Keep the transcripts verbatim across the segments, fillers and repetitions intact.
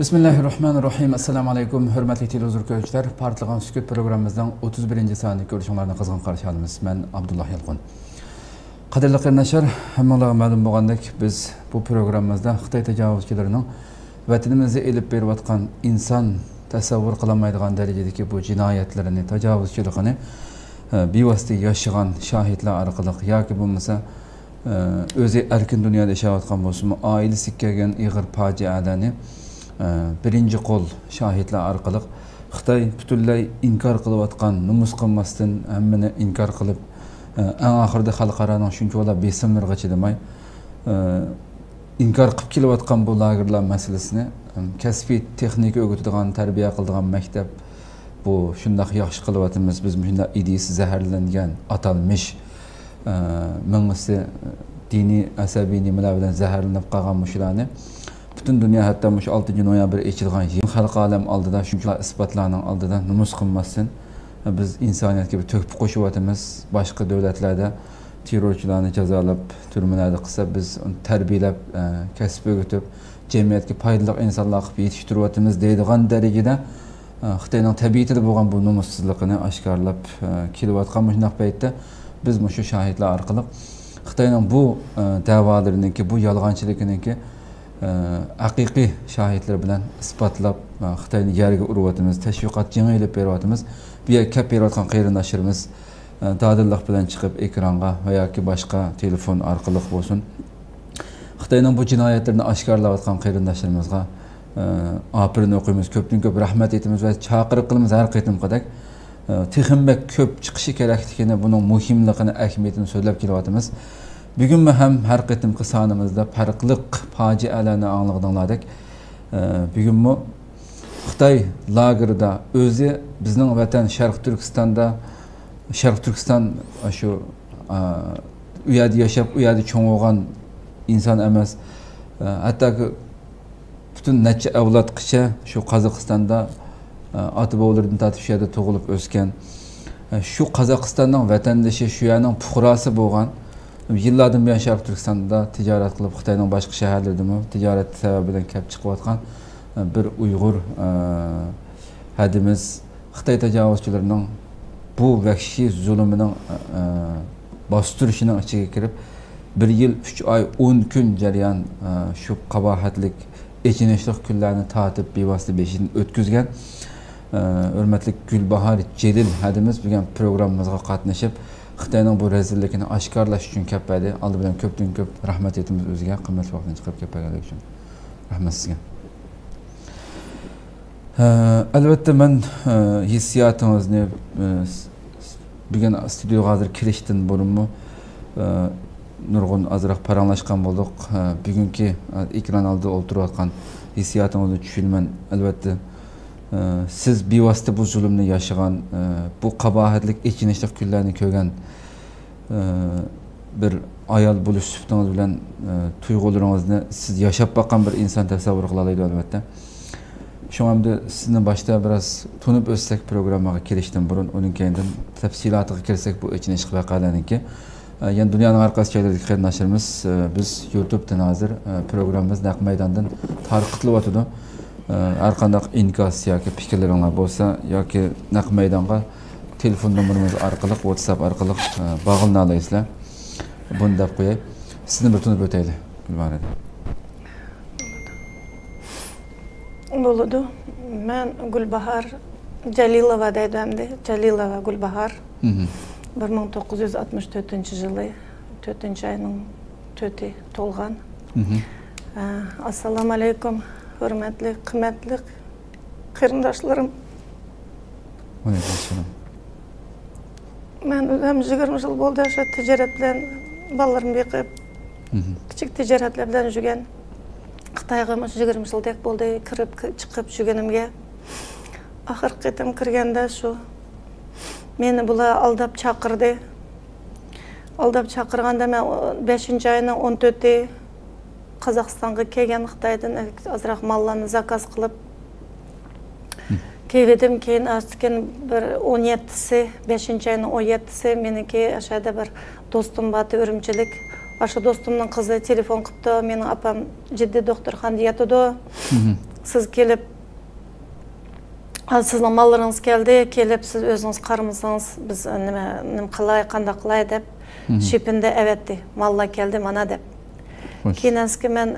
بىسمىللاھىررەھمانىررەھىم. ئەسسالامۇ ئەلەيكۇم، ھۆرمەتلىك تېلېۋىزور كۆرگۈچىلەر. پارتلىغان سۈكۈت پروگراممىمىزنىڭ ئوتتۇز بىرىنچى سانىنى كۆرۈشۈڭلارنى قىزغىن قارشى ئالىمىز. مەن ئابدۇللا يالقۇن. قەدىرلىك قېرىنداشلار، ھەممىڭلارغا مەلۇم بولغاندەك، بىز بۇ پروگراممىمىزدا خىتاي تاجاۋۇزچىلىرىنىڭ ۋەتىنىمىزدە ئېلىپ بېرىۋاتقان ئىنسان تەسەۋۋۇر قىلالمايدىغان دەرىجىدىكى بۇ جىنايەتلىرىنى، تاجاۋۇزچىلىقىنى، ئە، بىۋاسىتە ياشىغان شاھىتلار ئارقىلىق ياكى بولمىسا، ئە، ئۆزى ئەركىن دۇنيادا ياشاۋاتقان بولسىمۇ، ئائىلىسىگە كەلگەن ئېغىر پاجىئەلەرنى، ئە، بىرىنچى قول شاھىتلار ئارقىلىق خىتاي پۈتۈنلەي ئىنكار قىلىۋاتقان، نومۇس قىلماستىن ھەممىنى ئىنكار قىلىپ، ئە، ئەڭ ئاخىرىدا خەلقئارانىڭ شۇنچىۋالا بېسىملىرىغا چىدىماي، ئە، ئىنكار قىلىپ كېلىۋاتقان بۇ لاگېرلار مەسىلىسىنى، ئە، كەسپىي تېخنىكا ئۆگىتىدىغان، تەربىيە قىلىدىغان مەكتەپ، بۇ شۇنداق ياخشى قىلىۋاتىمىز، بىز مۇشۇنداق ئىدىيىسى زەھەرلەنگەن ئاتالمىش، ئە، مېڭىسى دىنىي، ئەسەبىي نېمىلەر بىلەن زەھەرلىنىپ قالغان مۇشۇلارنى پۈتۈن دۇنيا، ھەتتا مۇشۇ ئالتىنچى نويابىر ئېچىلغان يېڭى خەلقئالەم ئالدىدا، شۇنچىلىك ئىسپاتلارنىڭ ئالدىدا نومۇس قىلماستىن، بىز ئىنسانىيەتكە بىر تۆھپە قوشۇۋاتىمىز. باشقا دۆلەتلەردە تېررورچىلارنى جازالاپ، تۈرمىلەردە قىلسا، بىز ئۇنى تەربىيەلەپ، ئە، كەسىپ ئۆگىتىپ، جەمئىيەتكە پايدىلىق ئىنسانلار قىلىپ يېتىشتۈرۈۋاتىمىز دەيدىغان دەرىجىدە، ئە، خىتاينىڭ تەبىئىتىدە بولغان بۇ نومۇسسىزلىقىنى ئاشكارىلاپ، ئە، كېلىۋاتقان مۇشۇنداق پەيتتە، بىز مۇشۇ شاھىتلار ئارقىلىق خىتاينىڭ بۇ، ئە، دەۋالىرىنىڭكى، بۇ يالغانچىلىقىنىڭكى، ئە، ھەقىقىي شاھىتلىرى بىلەن ئىسپاتلاپ، ئە، خىتاينى يەرگە ئۇرۇۋاتىمىز، تەشۋىقات جېڭى ئېلىپ بېرىۋاتىمىز. بۇ يەرگە كەپ بېرىۋاتقان قېرىنداشلىرىمىز، ئە، دادىللىق بىلەن چىقىپ ئېكرانغا ۋە ياكى باشقا تېلېفون ئارقىلىق بولسۇن، خىتاينىڭ بۇ جىنايەتلىرىنى ئاشكارىلاۋاتقان قېرىنداشلىرىمىزغا، ئە، ئاپىرىن ئوقۇيمىز، كۆپتىن كۆپ رەھمەت ئېيتىمىز ۋە چاقىرىق قىلىمىز ھەر قېتىمقىدەك. ئە، تېخىمۇ بەك كۆپ چىقىشى كېرەكلىكىنى، بۇنىڭ مۇھىملىقىنى، ئەھمىيىتىنى سۆزلەپ كېلىۋاتىمىز. بۈگۈنمۇ ھەم ھەر قېتىمقى سانىمىزدا پەرقلىق پاجىئەلەرنى ئاڭلىغىنىڭلاردەك، ئە، بۈگۈنمۇ خىتاي لاگېرىدا ئۆزى بىزنىڭ ۋەتەن شەرقىي تۈركىستاندا، شەرقىي تۈركىستان شۇ، ئە، ئۇ يەردە ياشاپ، ئۇ يەردە چوڭ بولغان ئىنسان ئەمەس، ئە، ھەتتاكى پۈتۈن نەچچە ئەۋلادقىچە شۇ قازاقىستاندا، ئە، ئاتا-بوۋىلىرىدىن تارتىپ شۇ يەردە تۇغۇلۇپ ئۆسكەن. ئە، شۇ قازاقىستاننىڭ ۋەتەندىشى، شۇ يەرنىڭ پۇقراسى بولغان، يىللاردىن بۇيان شەرقىي تۈركىستاندا تىجارەت قىلىپ، خىتاينىڭ باشقا شەھەرلىرىدىمۇ تىجارەت سەۋەبى بىلەن كەپ چىقىۋاتقان، ئە، بىر ئۇيغۇر، ئە، ھەدىمىز خىتاي تاجاۋۇزچىلىرىنىڭ بۇ ۋەھشىي زۇلۇمىنىڭ، ئە، باستۇرۇشىنىڭ ئىچىگە كىرىپ، بىر يىل ئۈچ ئاي ئون كۈن جەريان، ئە، شۇ قاباھەتلىك، ئېچىنىشلىق كۈنلەرنى تارتىپ، بىۋاسىتە بېشىدىن ئۆتكۈزگەن، ئە، ھۆرمەتلىك گۈلباھار جېلىل ھەدىمىز بۈگۈن پروگراممىمىزغا قاتنىشىپ، خىتاينىڭ بۇ رەزىللىكىنى ئاشكارىلاش ئۈچۈن كەپ بەردى. ئالدى بىلەن كۆپتىن كۆپ رەھمەت ئېيتىمىز ئۆزىگە، قىممەتلىك ۋاقتىنى چىقىرىپ كەپ بەرگەنلىكى ئۈچۈن. رەھمەت سىزگە. ئە، ئەلۋەتتە، مەن، ئە، ھېسسىياتىڭىزنى، ئە، س-، س-، بۈگۈن ئىستۇدىيوغا ھازىر كىرىشتىن بۇرۇنمۇ، ئە، نۇرغۇن ئازراق پاراڭلاشقان بولدۇق. ئە، بۈگۈنكى، ئە، ئېكران ئالدىدا ئولتۇرۇۋاتقان ھېسسىياتىڭىزنى چۈشىنىمەن. ئەلۋەتتە، ئە، سىز بىۋاسىتە بۇ زۇلۇمنى ياشىغان، ئە، بۇ قاباھەتلىك، ئېچىنىشلىق كۈنلەرنى كۆرگەن، ئە، بىر ئايال بولۇش سۈپىتىڭىز بىلەن، ئە، تۇيغۇلىرىڭىزنى سىز ياشاپ باققان بىر ئىنسان تەسەۋۋۇر قىلالايدۇ، ئەلۋەتتە. شۇڭا ئەمدى سىزنى باشتا بىراز تونۇپ ئۆتسەك، پروگراممىغا كىرىشتىن بۇرۇن، ئۇنىڭ كەينىدىن تەپسىلاتىغا كىرسەك بۇ ئېچىنىشلىق ۋەقەلەرنىڭكى. ئە، يەنە دۇنيانىڭ ھەر قايسى جايلىرىدىكى قېرىنداشلىرىمىز، ئە، بىز يۇتۇبتىن ھازىر، ئە، پروگراممىمىز نەق مەيداندىن تارقىتىلىۋاتىدۇ. ئە، ھەر قانداق ئىنكاس ياكى پىكىرلىرىڭلار بولسا ياكى نەق مەيدانغا تېلېفون نومۇرىمىز ئارقىلىق، ۋاتساپ ئارقىلىق، ئە، باغلىنالايسىلەر. بۇنى دەپ قوياي. سىزنى بىر تونۇپ ئۆتەيلى، گۈلباھار ھەدىم. بولىدۇ. مەن گۈلباھار جەلىلوۋا دەيدۇ ئەمدى. جەلىلوۋا گۈلباھار. مھم. بىر مىڭ توققۇز يۈز ئاتمىش تۆتىنچى يىلى تۆتىنچى ئاينىڭ تۆتى تولغان. مھم. ئە، ئەسسالامۇ ئەلەيكۇم، ھۆرمەتلىك، قىممەتلىك قېرىنداشلىرىم. ۋەئەلەيكۇم ئەسسالام. مەن ئۆزۈم يىگىرمە يىل بولدى شۇ تىجارەت بىلەن بالىلىرىمنى بېقىپ، مھم. كىچىك تىجارەتلەر بىلەن يۈرگەن. خىتايغا مۇشۇ يىگىرمە يىلدەك بولدى، كىرىپ، چىقىپ يۈرگىنىمگە. ئاخىرقى قېتىم كىرگەندە شۇ مېنى بۇلار ئالداپ چاقىردى. ئالداپ چاقىرغاندا مەن بەشىنچى ئاينىڭ ئون تۆتى قازاقىستانغا كەلگەن خىتايدىن ئازراق ماللارنى زاكاز قىلىپ، مم. كېلىۋىدىم. كېيىن ئاستىكىن بىر ئون يەتتىسى، بەشىنچى ئاينىڭ ئون يەتتىسى مېنىڭكى ئاشۇ يەردە بىر دوستۇم بارتى، ئۈرۈمچىلىك. ئاشۇ دوستۇمنىڭ قىزى تېلېفون قىپتۇ، مېنىڭ ئاپام جىددىي دوختۇرخانىدا ياتىدۇ. مم. سىز كېلىپ، ھازىر سىزنىڭ ماللىرىڭىز كەلدى، كېلىپ سىز ئۆزىڭىز قارىمىسىڭىز، بىز نېمە، نېمە قىلاي، قانداق قىلاي دەپ، شېپىندە ئەۋەتتى. ماللار كەلدى، مانا دەپ. كېيىن ئەسكى مەن،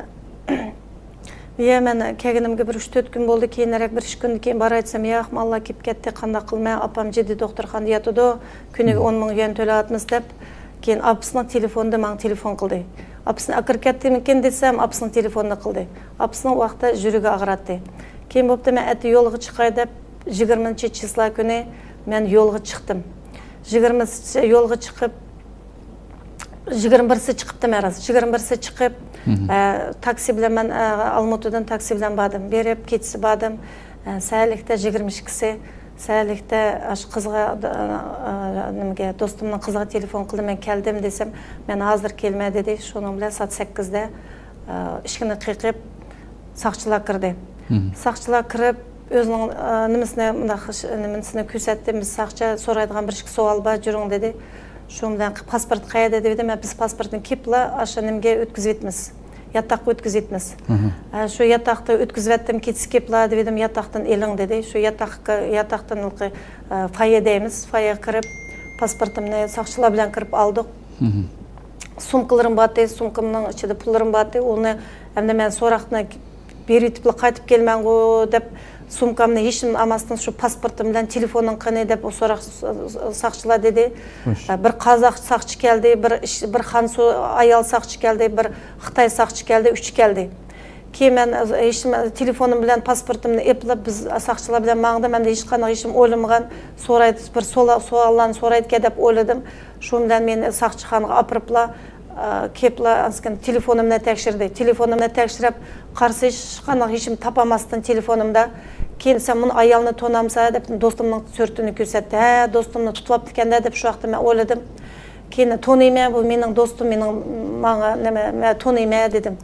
يە، مەن كەلگىنىمگە بىر ئۈچ تۆت كۈن بولدى، كېيىنرەك بىر ئىككى كۈندىن كېيىن باراي دېسەم، ياق، ماللار كېلىپ كەتتى، قانداق قىلىمەن، ئاپام جىددىي دوختۇرخانىدا ياتىدۇ، كۈنىگە ئون مىڭ يۈەن تۆلەۋاتىمىز دەپ، كېيىن ئاپىسىنىڭ تېلېفونىدا ماڭا تېلېفون قىلدى. ئاپىسىنى ئاكىرىپ كەتتىمىكىن دېسەم، ئاپىسىنىڭ تېلېفونىنى قىلدى. ئاپىسىنىڭ ئۇ ۋاقىتتا يۈرىكى ئاغرىتتى. كېيىن بوپتۇ، مەن ئەتە يولغا چىقاي دەپ، يىگىرمىنچى چىسلا كۈنى مەن يولغا چىقتىم. يىگىرمىسى يولغا چىقىپ، يىگىرمە بىرسى چىقىپتىمەن راست. يىگىرمە بىرسى چىقىپ، ئە، تاكسى بىلەن مەن، ئە، ئالمۇتىدىن تاكسى بىلەن باردىم. بېرىپ، كېچىسى باردىم. ئە، سەھەرلىكتە يىگىرمە ئىككىسى، سەھەرلىكتە ئاشۇ قىزغا، ئە، نېمىگە، دوستۇمنىڭ قىزىغا تېلېفون قىلدىم، مەن كەلدىم دېسەم، مەن ھازىر كېلىمەن دېدى. شۇنىڭ بىلەن سائەت سەككىزدە، ئە، ئىشىكنى قېقىپ، ساقچىلار كىردى. ساقچىلار كىرىپ، ئۆزىنىڭ، ئە، نېمىسىنى، مۇنداق، نېمىسىنى كۆرسەتتى. بىز ساقچى سورايدىغان بىر ئىككى سوئال بار، جۈرۈڭ دېدى. شۇ بىلەن پاسپورت قەيەردە دېدى. مەن بىز پاسپورتنى كېپلا ئاشۇ نېمىگە ئۆتكۈزۈۋېتىمىز. ياتاققا ئۆتكۈزۈۋېتىمىز. ھە، شۇ ياتاقتا ئۆتكۈزۈۋەتتىم، كېچىسى كېپلا دېدىم، ياتاقتىن ئېلىڭ دېدى. شۇ ياتاققا، ياتاقتىن ھېلىقى، ئە، فايە دەيمىز. فايەگە كىرىپ، پاسپورتۇمنى ساقچىلار بىلەن كىرىپ ئالدۇق. سومكىلىرىم بارتى، سومكامنىڭ ئىچىدە پۇللىرىم بارتى. ئۇنى ئەمدى مەن سوراقنى بېرىۋېتىپلا قايتىپ كېلىمەنغۇ دەپ، سومكامنى ھېچنېمە ئالماستىن، شۇ پاسپورتۇم بىلەن تېلېفونۇڭ قېنى دەپ، ئۇ سوراق ساقچىلار دېدى. بىر قازاق ساقچى كەلدى، بىر ئىش-، بىر خان سو-، ئايال ساقچى كەلدى، بىر خىتاي ساقچى كەلدى، ئۈچ كەلدى. كېيىن مەن ھېچنېمە، تېلېفونۇم بىلەن پاسپورتۇمنى ئېپىپ، بىز ساقچىلار بىلەن ماڭدىم. ئەمدى ھېچقانداق ھېچنېمە ئويلىمىغان، سورايدۇ، بىر سولا-، سوئاللارنى سورايدىكەن دەپ ئويلىدىم. شۇ بىلەن مېنى ساقچىخانىغا ئاپىرىپلا، ئە، كېپلا ئەسكىن تېلېفونۇمنى تەكشۈردى. تېلېفونۇمنى تەكشۈرۈپ قارىسا، ھېچقانداق ھېچنېمە تاپالماستىن تېلېفونۇمدا. كېيىن، سەن بۇنى ئايالنى تونامسەن دەپ، دوستۇمنىڭ سۈرىتىنى كۆرسەتتى. ھە، دوستۇمنى تۇتۇۋاپتىكەن-دە دەپ، شۇ ۋاقىتتا مەن ئويلىدىم. كېيىن، تونۇيمەن، بۇ مېنىڭ دوستۇم، مېنىڭ ماڭا نېمە، مەن تونۇيمەن دېدىم.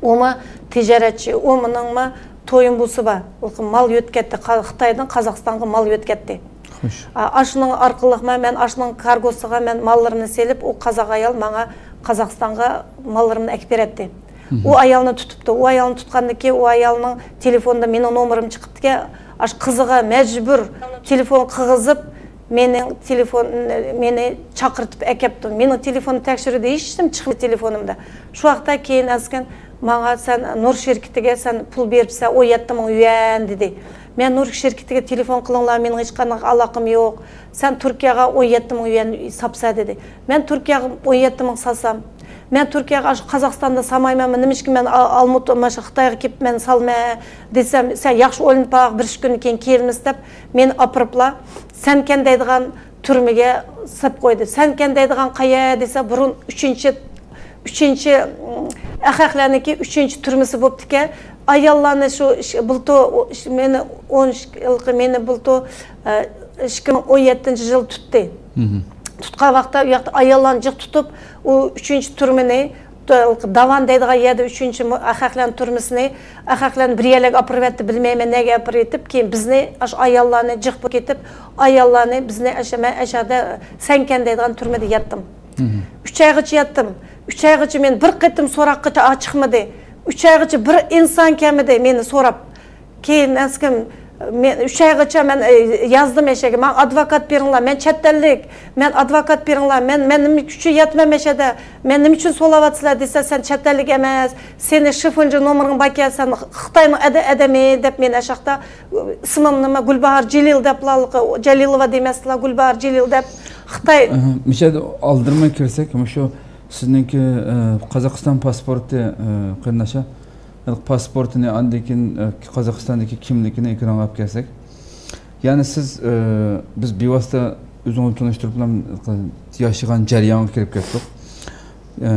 ئۇمۇ تىجارەتچى، ئۇ مېنىڭمۇ تويۇمبۇسى بار. ئۇ مال يۆتكەتتى، قا-، خىتايدىن قازاقىستانغا مال يۆتكەتتى. خوش. ئا-، ئاشۇنىڭ ئارقىلىق مەن، مەن ئاشۇنىڭ كارگوسىغا مەن ماللىرىمنى سېلىپ، ئۇ قازاق ئايال ماڭا قازاقىستانغا ماللىرىمنى ئەكىپ بېرەتتى. ئۇ ئايالنى تۇتۇپتۇ. ئۇ ئايالنى تۇتقاندىن كېيىن، ئۇ ئايالنىڭ تېلېفونىدا مېنىڭ نومۇرۇم چىقىپتىكەن. ئاشۇ قىزىغا مەجبۇر تېلېفون قىلغۇزۇپ، مېنىڭ تېلېفون، مېنى چاقىرتىپ ئەكەپتۇ. مېنىڭ تېلېفوننى تەكشۈردى، ھېچنېمە چىقمىدى تېلېفونۇمدا. شۇ ۋاقىتتا كېيىن ئەسكىن ماڭا، سەن نۇر شىركىتىگە سەن پۇل بېرىپسەن، ئون يەتتە مىڭ يۈەن دېدى. مەن نۇر شىركىتىگە تېلېفون قىلىڭلار، مېنىڭ ھېچقانداق ئالاقەم يوق. سەن تۈركىيەگە ئون يەتتە مىڭ يۈەن ساپسەن دېدى. مەن تۈركىيەگە ئون يەتتە مىڭ سالسام، مەن تۈركىيەگە ئاشۇ قازاقىستاندا سالمايمەنمۇ؟ نېمىشقا مەن ئا-، ئالمۇت، مانا شۇ خىتايغا كېلىپ مەن سالىمەن دېسەم، سەن ياخشى ئويلىنىپ باق، بىر ئىككى كۈندىن كېيىن كېلىمىز دەپ مېنى ئاپىرىپلا سەنكەن دەيدىغان تۈرمىگە سېلىپ قويدى. سەنكەن دەيدىغان قەيەر دېسە، بۇرۇن ئۈچىنچى، ئۈچىنچى، ئەخەقلەرنىڭكى ئۈچىنچى تۈرمىسى بوپتىكەن. ئاياللارنى شۇ ئىش-، بۇلتۇر، ئۇ ئىش-، مېنى ئون ئىككى، مېنى بۇلتۇر، ئە، ئىككى مىڭ ئون يەتتىنچى يىل تۇتتى. تۇتقان ۋاقىتتا ئۇ ياقتا ئاياللارنى جىق تۇتۇپ، ئۇ ئۈچىنچى تۈرمىنى، داۋان دەيدىغان يەردە ئۈچىنچى مۇ-، ئەخەقلەرنىڭ تۈرمىسىنى، ئەخەقلەرنى بىر يەرلەرگە ئاپىرىۋەتتى، بىلمەيمەن نەگە ئاپىرىۋېتىپ، كېيىن بىزنى، ئاشۇ ئاياللارنى جىق بولۇپ كېتىپ، ئاياللارنى بىزنى ئاشۇ، مەن ئاشۇ يەردە سەنكەن دەيدىغان تۈرمىدە ياتتىم. ئۈچ ئايغىچە ياتتىم. ئۈچ ئايغىچە مەن بىر قېتىم سوراققا چا-، چىقمىدى. ئۈچ ئايغىچە بىر ئىنسان كەلمىدى مېنى سوراپ. كېيىن ئەسكىم، مەن ئۈچ ئايغىچە مەن، ئە، يازدىم ئەشەگە، ماڭا ئادۋوكات بېرىڭلار، مەن چەت ئەللىك، مەن ئادۋوكات بېرىڭلار، مەن، مەن نېمە ئۈچۈن ياتىمەن ئەشەدە، مەن نېمە ئۈچۈن سولاۋاتىسىلەر دېسە، سەن چەت ئەللىك ئەمەس، سېنى شىفونجى نومۇرۇڭ باركەن، سەن خىتاينىڭ ئەدە-، ئادىمى دەپ مېنى ئەشاقتا، ئىسمىم نېمە، گۈلباھار جېلىل دەپلا، جېلىلوۋا دېمەسلا، گۈلباھار جېلىل دەپ، خىتاي. ئەھە، مۇشۇ يەردە ئالدىرىماي كىرسەك، مۇشۇ سىزنىڭكى، ئە، قازاقىستان پاسپورتى، ئە، قېرىنداشلار. پاسپورتىنى، ئاندىن كېيىن، ئە، قازاقىستاندىكى كىملىكىنى ئېكرانغا ئېلىپ كەلسەك. يەنى سىز، ئە، بىز بىۋاسىتە ئۆزىڭىزنى تونۇشتۇرۇپ بىلەن ياشىغان جەريانغا كىرىپ كەتتۇق. ئە،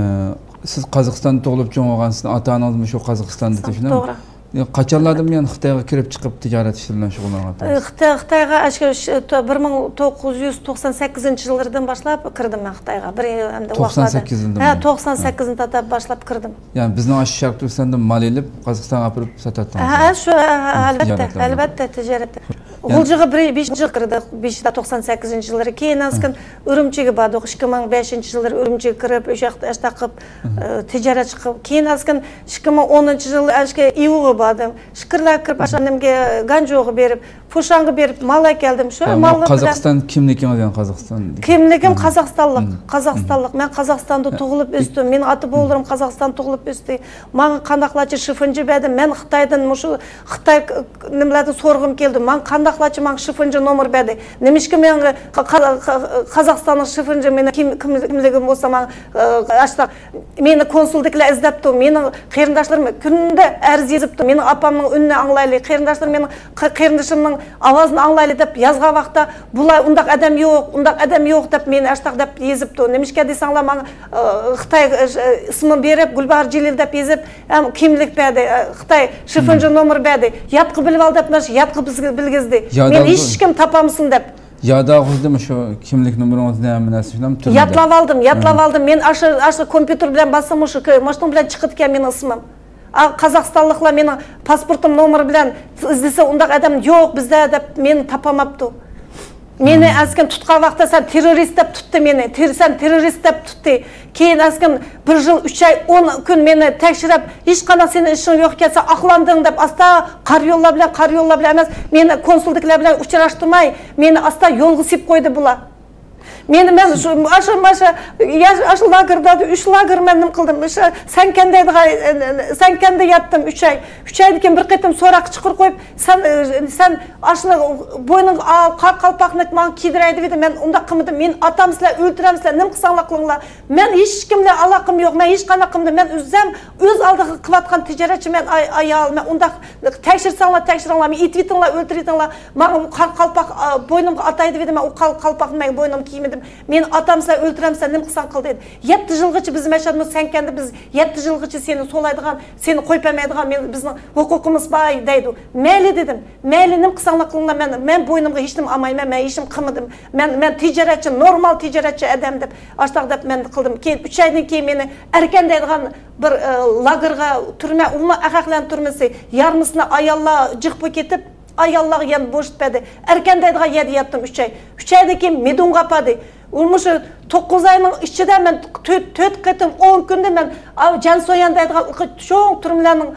سىز قازاقىستاندا تۇغۇلۇپ چوڭ بولغانسىز، ئاتا-ئانىڭىزمۇ شۇ قازاقىستاندىكى، شۇنداقمۇ؟ توغرا. يا، قاچانلاردىن بۇيان خىتايغا كىرىپ چىقىپ تىجارەت ئىشلىرى بىلەن شۇغۇللانغان؟ ئە، خىتاي-، خىتايغا ئاشۇ ش-، تو-، بىر مىڭ توققۇز يۈز توقسان سەككىزىنچى يىللىرىدىن باشلاپ كىردىم مەن خىتايغا. بىر يىل ئەمدى ۋاقىت توقسان سەككىزىنچى يىلدىن ھە، بۇيان؟ توقسان سەككىزىنچى يىلدىن تارتىپ باشلاپ كىردىم. يەنى بىزنىڭ ئاشۇ شەرقىي تۈركىستاندىن مال ئېلىپ، قازاقىستانغا ئاپىرىپ ساتاتتىڭىز؟ ھە، ھە، شۇ، ھە، ھە، ھە، ئەلۋەتتە، تىجارەتلەردە. ئەلۋەتتە، تىجارەتتە. يەنى غۇلجىغا بىر، بېشىنچى يىل كىردۇق، بېشىدا توقسان سەككىزىنچى يىللىرى. كېيىن ئەسكىن ئۈرۈمچىگە باردۇق. ئىككى مىڭ بەشىنچى يىللىرى ئۈرۈمچىگە كىرىپ، ئۆشەقتە ئەشتاق قىلىپ، ئە، تىجارەت چىقىپ، كېيىن ئەسكىن ئىككى مىڭ ئونىنچى يىلى ئەشكە ئىۋىغا باردىم. شىكىرلەپ كىرىپ، ئاشۇ نېمىگە، گانجۇغا بېرىپ، فۇشاڭغا بېرىپ، مال ئەكەلدىم. شۇ مال بىلەن. قازاقىستان كىملىكىڭىز، يەنى قازاقىستان؟ كىملىكىم قازاقىستانلىق. قازاقىستانلىق. مەن قازاقىستاندا تۇغۇلۇپ ئۆستۈم. مېنىڭ ئاتا بوۋىلىرىم قازاقىستاندا تۇغۇلۇپ ئۆستى. ماڭا قانداقلارچە شىفىنجى بەردى. مەن خىتايدىن مۇشۇ خىتاي نېمىلەردىن سورىغۇم كەلدى. ماڭا قانداقلارچە ماڭا شىفىنجى نومۇر بەردى. نېمىشقا مېنىڭ قا-، قا-، قا-، قازاقىستانلىق شىفىنجى مېنىڭ كىم-، كىم-، كىملىكىم بولسا ماڭا، ئاشۇنداق مېنى كونسۇلدىكىلەر ئىزدەپتۇ. مېنىڭ قېرىنداشلىرىم كۈندە ئەرز يېزىپتۇ. مېنىڭ ئاپامنىڭ ئۈنىنى ئاڭلايلى، قېرىنداشلىرىم مېنىڭ قېرىندىشىمنىڭ ئاۋازىنى ئاڭلايلى دەپ يازغان ۋاقىتتا، بۇلار ئۇنداق ئادەم يوق، ئۇنداق ئادەم يوق دەپ مېنى ئاشتاق دەپ يېزىپتۇ. نېمىشقا دېسەڭلار، ماڭا خىتاي ئىسمىنى بېرىپ، گۈلباھار جېلىل دەپ يېزىپ، ھەم كىملىك بەردى، خىتاي شىفىنجى نومۇر بەردى. ياتقا بىلىۋال دەپ مانا شۇ ياتقا بىلگۈزدى. مېنى ھېچكىم تاپالمىسۇن دەپ. ياد ئالغۇزدىمۇ شۇ كىملىك نومۇرىڭىزنى، ھەممە نەرسە شۇنداق تۈرمىدە؟ يادلاپ ئالدىم، يادلاپ ئالدىم. مەن ئاشۇ، ئاشۇ كومپيۇتېر بىلەن باسسام، مۇشۇ، مۇشۇنىڭ بىلەن چىقىدىكەن مېنىڭ ئىسمىم. قازاقىستانلىقلار مېنىڭ پاسپورتۇم نومۇرى بىلەن ئىزدىسە، ئۇنداق ئادەم يوق بىزدە دەپ مېنى تاپالماپتۇ. مېنى ئەسكىن تۇتقان ۋاقىتتا سەن تېررورىست دەپ تۇتتى مېنى. تېر-، سەن تېررورىست دەپ تۇتتى. كېيىن ئەسكىن بىر يىل ئۈچ ئاي ئون كۈن مېنى تەكشۈرۈپ، ھېچقانداق سېنىڭ ئىشىڭ يوق ئىكەن، سەن ئاقلاندىڭ دەپ ئاستا قارا يوللار بىلەن، قارا يوللار بىلەن ئەمەس، مېنى كونسۇلدىكىلەر بىلەن ئۇچراشتۇرماي، مېنى ئاستا يولغا سېلىپ قويدى بۇلار. مېنى، مەن شۇ، ئاشۇ، ماشۇ، يا-، ئاشۇ لاگېردا، ئۈچ لاگېر مەن نېمە قىلدىم؟ ئاشۇ سەنكەندە دەيدىغان، سەنكەندە ياتتىم ئۈچ ئاي. ئۈچ ئايدىن كېيىن بىر قېتىم سوراققا چىقىرىپ قويۇپ، سەن، سەن ئاشۇنى بوينۇڭغا ئال، قارا قالپاقنى ماڭا كىيدۈرەي دېدى. مەن ئۇنداق قىلمىدىم. مېنى ئاتامسىلەر، ئۆلتۈرەمسىلەر، نېمە قىلساڭلار قىلىڭلار. مەن ھېچكىم بىلەن ئالاقەم يوق. مەن ھېچقانداق قىلمىدىم. مەن ئۆزۈم ئۆز ئالدىغا قىلىۋاتقان تىجارەتچى مەن، ئاي-، ئايال. مەن ئۇنداق تەكشۈرسەڭلار، تەكشۈرۈڭلار. مېنى ئېتىۋېتىڭلار، ئۆلتۈرۈۋېتىڭلار. ماڭا بۇ قارا قالپاق، ئا، بوينۇمغا ئاتاي دېدى. مەن ئۇ قال-، قالپاقنى مەن بوينۇمغا كىيمىدىم. مېنى ئاتامسىلەر، ئۆلتۈرەمسىلەر، نېمە قىلساڭ قىل دېدى. يەتتە يىلغىچە بىز مەشھەدمۇ سەنكەندە بىز يەتتە يىلغىچە سېنى سولايدىغان، سېنى قويۇپ بەرمەيدىغان، مېنى، بىزنىڭ ھوقۇقىمىز بار دەيدۇ. مەيلى دېدىم. مەيلى، نېمە قىلساڭلار قىلىڭلار، مەن، مەن بوينۇمغا ھېچنېمە ئالمايمەن، مەن ھېچنېمە قىلمىدىم. مەن، مەن تىجارەتچى، نورمال تىجارەتچى ئادەم دەپ، ئاشتاق دەپ مەن قىلدىم. كېيىن ئۈچ ئايدىن كېيىن مېنى ئەركەن دەيدىغان بىر، ئە، لاگېرغا، تۈرمە، ئۇمۇ ئەخەقلەرنىڭ تۈرمىسى، يارمىسىنى ئاياللار جىق بولۇپ كېتىپ، ئاياللارغا يەنە بوشىتىپ بەردى. ئەركەن دەيدىغان يەردە ياتتىم ئۈچ ئاي. ئۈچ ئايدىن كېيىن مىدۇڭغا ئاپاردى. ئۇ مۇشۇ توققۇز ئاينىڭ ئىچىدە مەن تۆت، تۆت قېتىم ئون كۈندە مەن، ئاۋۇ جەنسويۈەن دەيدىغان چوڭ تۈرمىلەرنىڭ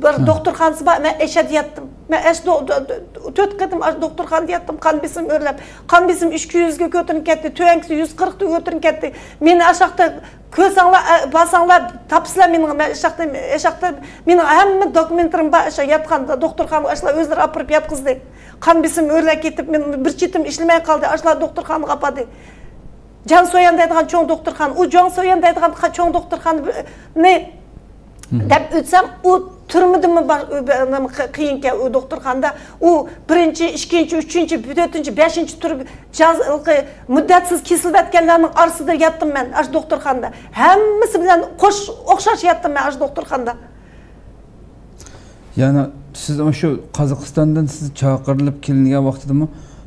بىر دوختۇرخانىسى بار، مەن ئەشەدە ياتتىم. مەن ئەش دو-، دو-، دو-، تۆت قېتىم ئاش دوختۇرخانىدا ياتتىم، قان بېسىم ئۆرلەپ. قان بېسىم ئىككى يۈزگە كۆتۈرۈلۈپ كەتتى، تۆۋەنكىسى يۈز قىرىققا كۆتۈرۈلۈپ كەتتى. مېنى ئاشاقتا كۆرسەڭلار، ئە، بارساڭلار، تاپىسىلەر مېنىڭ، مەن ئاشاقتا، ئاشاقتا مېنىڭ ھەممە دوكۇمېنتلىرىم بار، ئاشۇ ياتقان دوختۇرخانىغا ئاشۇلار ئۆزلىرى ئاپىرىپ ياتقۇزدى. قان بېسىم ئۆرلەپ كېتىپ، مەن بىر چېتىم ئىشلىمەي قالدى، ئاشۇلار دوختۇرخانىغا ئاپاردى. جاڭسويان دەيدىغان چوڭ دوختۇرخانا، ئۇ جاڭسويان دەيدىغان قا-، چوڭ دوختۇرخانىنى دەپ ئۆتسەم، ئۇ تۈرمىدىنمۇ باش-، ئۇ بە-، نېمە قى-، قىيىنكەن ئۇ دوختۇرخانىدا. ئۇ بىرىنچى، ئىككىنچى، ئۈچىنچى، تۆتىنچى، بەشىنچى تۈر جاز-، مۇددەتسىز كېسىلىۋەتكەنلەرنىڭ ئارىسىدا ياتتىم مەن ئاشۇ دوختۇرخانىدا. ھەممىسى بىلەن قوش، ئوخشاش ياتتىم مەن ئاشۇ دوختۇرخانىدا. يەنى سىز شۇ قازاقىستاندىن سىز چاقىرىلىپ كېلىنگەن ۋاقتىدىمۇ،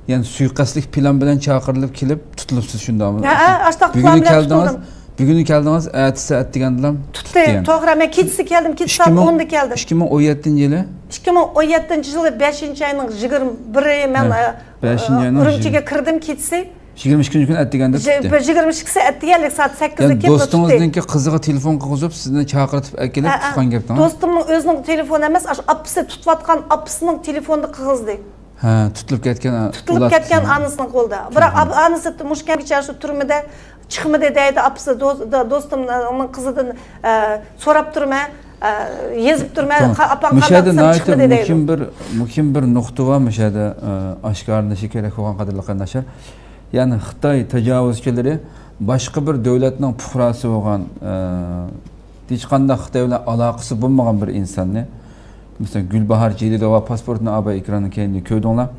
يەنى سۇيىقەستلىك پىلان بىلەن چاقىرىلىپ كېلىپ تۇتۇلۇپسىز، شۇنداقمۇ؟ ھە، ھە، ئاشتاق بۈگۈنى پىلان بىلەن كەلدىڭىز، تۇتۇلدۇم. بۈگۈنى كەلدىڭىز، ئەتىسى ئەتىگەندىلا تۇتتى. تۇتتى يەنى. توغرا، مەن كېچىسى كەلدىم، كېچە سائەت ئوندا كەلدىم. ئىككى مىڭ ئون يەتتىنچى يىلى؟ ئىككى مىڭ ئون يەتتىنچى يىلى بەشىنچى ئاينىڭ يىگىرمە بىرى مەن، ھە، ئە، بەشىنچى ئە، ئاينىڭ ئۈرۈمچىگە يىگىرمە، كىردىم كېچىسى. يىگىرمە ئىككىنچى كۈنى ئەتىگەندە تۇتتى. يىگىرمە ئىككىسى ئەتىگەنلىك سائەت سەككىزدە يەنى كېلىپ تۇتتى. دوستىڭىزنىڭكى قىزىغا تېلېفون قىلغۇزۇپ، سىزنى چاقىرتىپ ئەكېلىپ ھە، ھە. تۇتقان گەپتىڭىز؟ دوستۇمنىڭ ئۆزىنىڭ تېلېفونى ئەمەس، ئاشۇ ئاپىسى تۇتۇۋاتقان ئاپىسىنىڭ تېلېفونىدا قىلغۇزدى. ھە، تۇتۇلۇپ كەتكەن، تۇتۇلۇپ ئۇلار كەتكەن تۇتۇلغان. ئانىسىنىڭ قولىدا. بىراق تېلېفون. ئاپ-، ئانىسى مۇشۇ كەمگىچە شۇ تۈرمىدە چىقمىدى دەيدۇ ئاپىسى. دو-، دو-، دوستۇمنىڭ قىزىدىن، ئە، سوراپ تۇرمەن، ئە، يېزىپ تۇرمەن. تامام. قا-، ئاپاڭ مۇشۇ قانداق يەردە دېسەم، ناھايىتى چىقمىدى دەيدۇ. مۇھىم بىر، مۇھىم بىر نۇقتا بار مۇشۇ يەردە، ئە، ئاشكارىلىنىشى كېرەك بولغان، قەدىرلىك قېرىنداشلار. يەنى خىتاي تاجاۋۇزچىلىرى باشقا بىر دۆلەتنىڭ پۇقراسى بولغان، ئە، ھېچقانداق خىتاي بىلەن ئالاقىسى بولمىغان بىر ئىنساننى، مەسىلەن، گۈلباھار جېلىلوۋا پاسپورتىنى ئاباي ئېكراندا كەينىدە كۆردۈڭلار.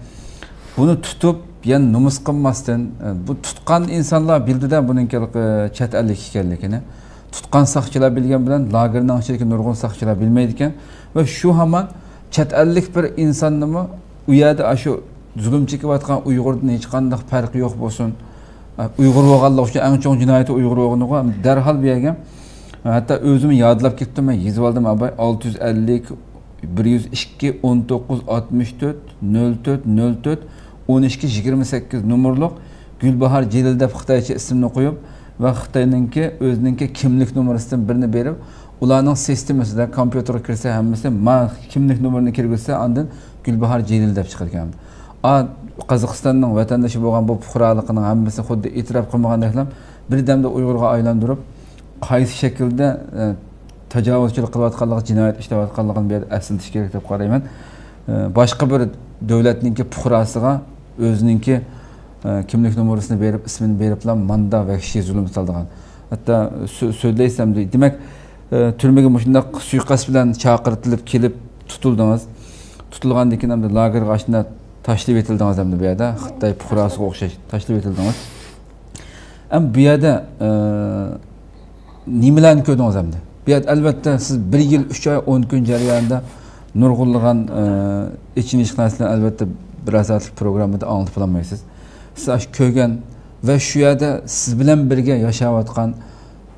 بۇنى تۇتۇپ، يەنە نومۇس قىلماستىن، ئە، بۇ تۇتقان ئىنسانلار بىلدىدە بۇنىڭكى، ئە، چەت ئەللىك ئىكەنلىكىنى. تۇتقان ساقچىلار بىلگەن بىلەن، لاگېرنىڭ ئىچىدىكى نۇرغۇن ساقچىلار بىلمەيدىكەن. ۋە شۇ ھامان چەت ئەللىك بىر ئىنساننىمۇ ئۇ يەردە ئاشۇ زۇلۇم چېكىۋاتقان ئۇيغۇردىن ھېچقانداق پەرقى يوق بولسۇن. ئۇيغۇر بولغانلىقى ئۈچۈن ئەڭ چوڭ جىنايىتى ئۇيغۇر بولغىنىغا دەرھال بۇ يەرگە، ھەتتا ئۆزۈم يادلاپ كېتىپتىمەن، يېزىۋالدىم ئاباي، ئالتە يۈز ئەللىك، بىر يۈز ئىككى، ئون توققۇز، ئاتمىش تۆت، نۆل تۆت، نۆل تۆت، ئون ئىككى، يىگىرمە سەككىز نومۇرلۇق گۈلباھار جېلىل دەپ خىتايچە ئىسىمنى قويۇپ ۋە خىتاينىڭكى ئۆزىنىڭكى كىملىك نومۇرىسىدىن بىرنى بېرىپ، ئۇلارنىڭ سىستېمىسىدا كومپيۇتېرغا كىرسە، ھەممىسى ما كىملىك نومۇرىنى كىرگۈزسە، ئاندىن گۈلباھار جېلىل دەپ چىقىدىكەن. ئا، قازاقىستاننىڭ ۋەتەندىشى بولغان بۇ پۇقرالىقنىڭ ھەممىسى خۇددى ئېتىراپ قىلمىغاندەكلا بىردەمدە ئۇيغۇرغا ئايلاندۇرۇپ، قايسى شەكىلدە، ئە، تاجاۋۇزچىلىق قىلىۋاتقانلىقى، جىنايەت ئىشلەۋاتقانلىقىنى بۇ يەردە ئەسلىتىش كېرەك دەپ قارايمەن. ئە، باشقا بىر دۆلەتنىڭكى پۇقراسىغا ئۆزىنىڭكى، ئە، كىملىك نومۇرىسىنى بېرىپ، ئىسمىنى بېرىپلا ماندا ۋەھشىي زۇلۇم سالىدىغان. ھەتتا سۆ-، سۆزلەيسەن، دېمەك، ئە، تۈرمىگە مۇشۇنداق سۇيىقەست بىلەن چاقىرتىلىپ كېلىپ تۇتۇلدىڭىز. تۇتۇلغاندىن كېيىن ئەمدى لاگېرغا ئاشۇنداق تاشلىۋېتىلدىڭىز ئەمدى بۇ يەردە. خىتاي پۇقراسىغا ئوخشاش تاشلىۋېتىلدىڭىز. ئەمدى بۇ يەردە، ئە، نېمىلەرنى كۆردىڭىز ئەمدى؟ بۇ يەردە، ئەلۋەتتە، سىز بىر يىل، ئۈچ ئاي، ئون كۈن جەريانىدا نۇرغۇنلىغان، ئە، ئېچىنىشلىق نەرسىلەرنى، ئەلۋەتتە، بىر سائەتلىك پروگراممىدا ئاڭلىتىپ بولالمايسىز. سىز ئاشۇ كۆرگەن ۋە شۇ يەردە سىز بىلەن بىرگە ياشاۋاتقان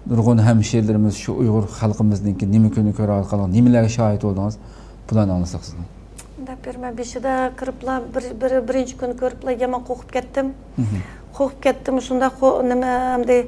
نۇرغۇن ھەمشىرىلىرىمىز، شۇ ئۇيغۇر خەلقىمىزنىڭكى نېمە كۈننى كۆرۈۋاتقانلىقى، نېمىلەرگە شاھىت بولدىڭىز؟ بۇلارنى ئاڭلىساق سىزدىن. دەپ بېرىمەن. بېشىدا كىرىپلا، بىر، بىر، بىرىنچى كۈنى كۆرۈپلا يامان قورقۇپ كەتتىم. مهم. قورقۇپ كەتتىم، شۇنداق قو-، نېمە، ئەمدى،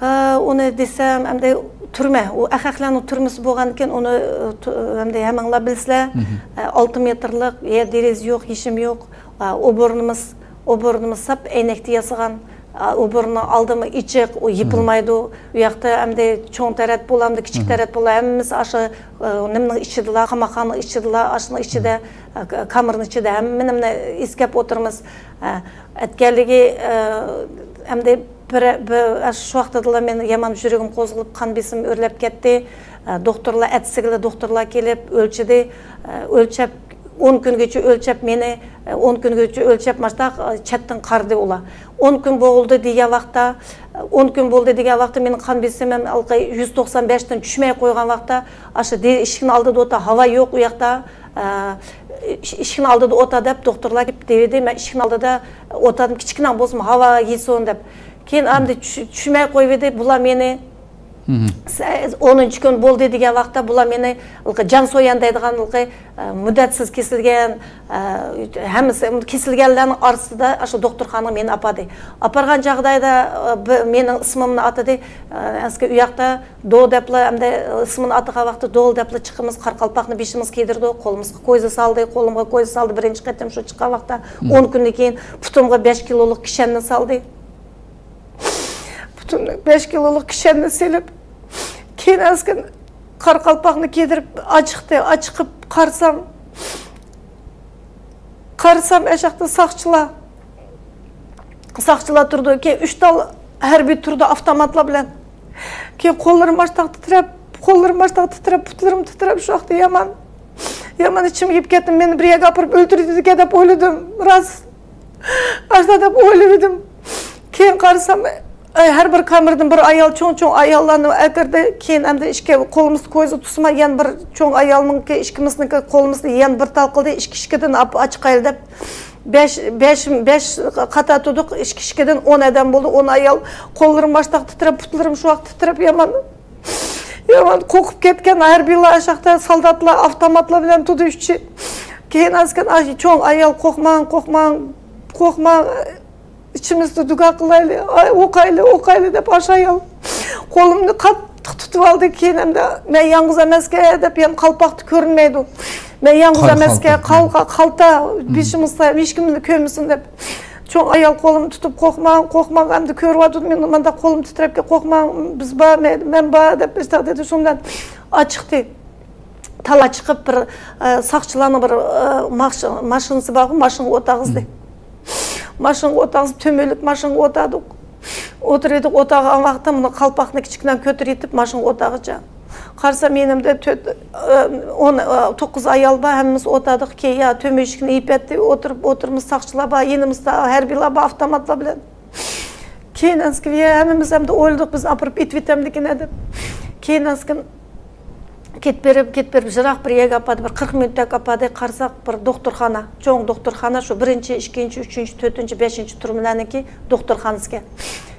ھە، ئۇنى دېسەم، ئەمدى تۈرمە، ئۇ ئەخەقلەرنىڭ تۈرمىسى بولغاندىكىن، ئۇنى، ئە، تۇ-، ئەمدى ھەممىڭلار بىلىسىلەر، مهم. ئە، ئالتە مېتىرلىق، يەر دېرىزە يوق، ھېچنېمە يوق. ئە، ئوبورنىمىز، ئوبورنىمىز ساپ ئەينەكتىن ياسىغان. ئا، ئوبورنىڭ ئالدىمۇ ئېچىق، ئۇ يېپىلمايدۇ. ئۇ ياقتا ئەمدى چوڭ تەرەت بولا، ئەمدى كىچىك تەرەت بولا، ھەممىمىز ئاشۇ، ئا، نېمىنىڭ ئىچىدىلا، قاماقخانىنىڭ ئىچىدىلا، ئاشۇنىڭ ئىچىدە، ئا، ك-، كامېرنىڭ ئىچىدە ھەممە نېمىنى ئېسكەپ ئولتۇرىمىز. ئا، ئەتكەنلىكى، ئا، ئەمدى بىر، بىر، ئاشۇ ۋاقتىدىلا مېنىڭ يامان يۈرىكىم قوزغىلىپ، قان بېسىمىم ئۆرلەپ كەتتى. ئا، دوختۇرلار، ئەتىسىگىلا دوختۇرلار كېلىپ ئۆلچىدى. ئا، ئۆلچەپ، ئون كۈنگىچە ئۆلچەپ مېنى، ئون كۈنگىچە ئۆلچەپ ماشتاق، چەتتىن قارىدى ئۇلار. ئون كۈن بولدى دېگەن ۋاقىتتا، ئون كۈن بولدى دېگەن ۋاقىتتا مېنىڭ قان بېسىمىم ھېلىقى يۈز توقسان بەشتىن چۈشمەي قويغان ۋاقىتتا، ئاشۇ دې-، ئىشىكنىڭ ئالدىدا ئوتا، ھاۋا يوق ئۇ ياقتا. ئىش-، ئىشىكنىڭ ئالدىدا ئوتا دەپ دوختۇرلار كېلىپ دېۋىدى. مەن ئىشىكنىڭ ئالدىدا ئوتادىم، كىچىككىنە بولسىمۇ ھاۋا يېسۇن دەپ. كېيىن ئەمدى چۈش-، چۈشمەي قويۇۋىدى. بۇلار مېنى سە-، ئونىنچى كۈن بولدى دېگەن ۋاقىتتا بۇلار مېنى ھېلىقى جاڭ سويەن دەيدىغان ھېلىقى، ئە، مۇددەتسىز كېسىلگەن، ئە، ھەممىسى كېسىلگەنلەرنىڭ ئارىسىدا ئاشۇ دوختۇرخانىغا مېنى ئاپاردى. ئاپارغان چاغدايدا، ئە، بى-، مېنىڭ ئىسمىمنى ئاتىدى. ئە، ئەسكى ئۇ ياقتا دو دەپلا، ئەمدى ئىسمىنى ئاتىغان ۋاقىتتا دول دەپلا چىقىمىز، قارا قالپاقنى بېشىمىزغا كىيدۈردى، قولىمىزغا كويزا سالدى، قولۇمغا كويزا سالدى. بىرىنچى قېتىم شۇ چىققان ۋاقىتتا، ئون كۈندىن كېيىن پۇتۇمغا بەش كىلولۇق كىشەننى سالدى. پۇتۇمنى بەش كىلولۇق كىشەننى سېلىپ، كېيىن ئەسكىن قارا قالپاقنى كىيدۈرۈپ ئاچىقتى. ئاچىقىپ قارىسام، قارىسام ئەشەقتە ساقچىلار، ساقچىلار تۇرىدۇ. كېيىن ئۈچ تال ھەربىي تۇرىدۇ ئاپتوماتلار بىلەن. كېيىن قوللىرىم ماشتاق تىترەپ، قوللىرىم ماشتاق تىترەپ، پۇتلىرىم تىترەپ، شۇ ۋاقىتتا يامان، يامان ئىچىمگە كىرىپ كەتتىم. مېنى بىر يەرگە ئاپىرىپ ئۆلتۈرىدىكەن دەپ ئويلىدىم. راست. ئاشۇنداق دەپ ئويلىۋىدىم. كېيىن قارىسام، ئەي، ھەر بىر كامېردىن بىر ئايال، چوڭ-چوڭ ئاياللارنى ئەكىردى. كېيىن ئەمدى ئىككى قولىمىزدا كويزا تۇتسىما، يەنە بىر چوڭ ئايالنىڭكى، ئىككىمىزنىڭكى قولىمىزنى يەنە بىر تال قىلدى. ئىككى-ئىككىدىن ئاپ-، ئاچىقايلى دەپ، بەش، بەش، بەش قاتار تۇردۇق. ئىككى-ئىككىدىن ئون ئادەم بولدى، ئون ئايال. قوللىرىم ماشتاق تىترەپ، پۇتلىرىم شۇ ۋاقىت تىترەپ، يامان. يامان قورقۇپ كەتكەن ھەربىيلار، ئاشاقتا سالداتلار ئاپتوماتلار بىلەن تۇردى ئۈچى. كېيىن ئەسكەن چوڭ ئايال، «قورقماڭ، قورقماڭ، قورقماڭ، ئىچىمىزدە دۇگا قىلايلى، ئاي، ئوقايلى، ئوقايلى» دەپ، ئاشۇ ئايال قولۇمنى قاتتىق تۇتۇپ ئالدى. كېيىن ئەمدى، «مەن يالغۇز ئەمەسكەن» دەپ، يەنە قالپاقتا كۆرۈنمەيدۇ. «مەن يالغۇز قال-، ئەمەسكەن، قالپاق، قال-، قال-، قالتا، بېشىمىزدا ھېچكىم كۆرمىسۇن» دەپ. چوڭ ئايال قولۇمنى تۇتۇپ، «قورقماڭ، قورقماڭ، ئەمدى كۆرۈۋاتىدۇ، مېنى مانداق قولۇمنى تىترەپ، قورقماڭ، بىز بار، مەن، مەن بار» دەپ، مۇشۇنداق دېدى. شۇنداق ئاچىقتى. تالا چىقىپ، بىر، ئە، ساقچىلارنىڭ بىر، ئە، ماش-، ماشىنىسى بارغۇ، ماشىنىغا ئولتۇرغۇزدى. ماشىنىغا ئولتۇرغۇزۇپ، تۆمۈرلۈك ماشىنىغا ئولتۇردۇق. ئولتۇرۇۋېتىپ، ئولتۇرغان ۋاقىتتا مۇنۇ قالپاقنى كىچىككىنە كۆتۈرۈۋېتىپ، ماشىنىغا ئولتۇرغىچە. قارىسام، يېنىمدا تۆت، ئە، ئون، ئە، توققۇز ئايال بار، ھەممىمىز ئولتۇردۇق. كېيىن يا تۆمۈر ئىشىكنى يېپىۋەتتى، ئولتۇرۇپ، ئولتۇرىمىز، ساقچىلار بار، يېنىمىزدا ھەربىيلار بار، ئاپتوماتلار بىلەن. كېيىن ئەسكى، يا، ھەممىمىز ئەمدى ئويلىدۇق، بىزنى ئاپىرىپ ئېتىۋېتەمدىكىن دەپ. كېيىن ئەسكى كېتىپ بېرىپ، كېتىپ بېرىپ، يىراق بىر يەرگە ئاپاردى، بىر قىرىق مىنۇتتەك ئاپاردى. قارىساق، بىر دوختۇرخانا، چوڭ دوختۇرخانا، شۇ بىرىنچى، ئىككىنچى، ئۈچىنچى، تۆتىنچى، بەشىنچى تۈرمىلەرنىڭكى دوختۇرخانىسىكەن.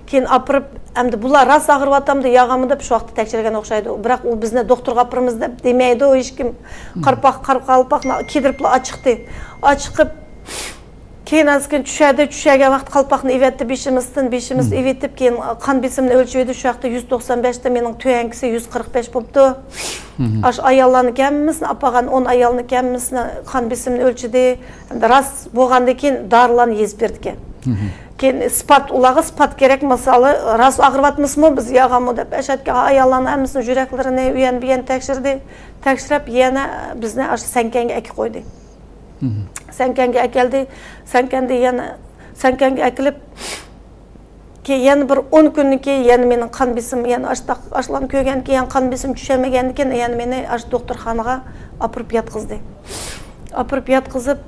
كېيىن ئاپىرىپ، ئەمدى بۇلار راست ئاغرىۋاتامدۇ، ياغامدۇ دەپ شۇ ۋاقىتتا تەكشۈرگەن ئوخشايدۇ. بىراق ئۇ بىزنى دوختۇرغا ئاپىرىمىز دەپ دېمەيدۇ ھېچكىم. قارپاق، قارا قالپاقنى كىيدۈرۈپلا ئاچىقتى. ئاچىقىپ، كېيىن ئاندىن چۈشەردى، چۈشەرگەن ۋاقىت قالپاقنى ئېۋەتتى بېشىمىزدىن، بېشىمىزنى ئېۋىتىپ، كېيىن قان بېسىمنى ئۆلچىۋىدى. شۇ ۋاقىتتا يۈز توقسان بەشتە، مېنىڭ تۆۋەنكىسى يۈز قىرىق بەش بوپتۇ. ئاشۇ ئاياللارنىڭ ھەممىسىنى ئاپارغان، ئون ئايالنىڭ ھەممىسىنى قان بېسىمنى ئۆلچىدى. ئەمدى راست بولغاندىن كېيىن دارىلارنى يېزىپ بېرىدىكەن. كېيىن ئىسپات، ئۇلارغا ئىسپات كېرەك، مىسالى، راست ئاغرىۋاتمىسىمۇ بىز ياغانمۇ دەپ، ئەشەدىكى ئاياللارنىڭ ھەممىسىنىڭ يۈرەكلىرىنى ئۇيان بۇيان تەكشۈردى. تەكشۈرۈپ، يەنە بىزنى ئاشۇ سەنكەنگە ئەكىپ قويدى. سەنكەنگە ئەكەلدى. سەنكەندە يەنە، سەنكەنگە ئەكېلىپ، كېيىن يەنە بىر ئون كۈندىن كېيىن يەنە مېنىڭ قان بېسىم، يەنە ئاشتاق، ئاشلارنى كۆرگەندىن كېيىن قان بېسىم چۈشەلمىگەندىن كېيىن يەنە مېنى ئاشۇ دوختۇرخانىغا ئاپىرىپ ياتقۇزدى. ئاپىرىپ ياتقۇزۇپ،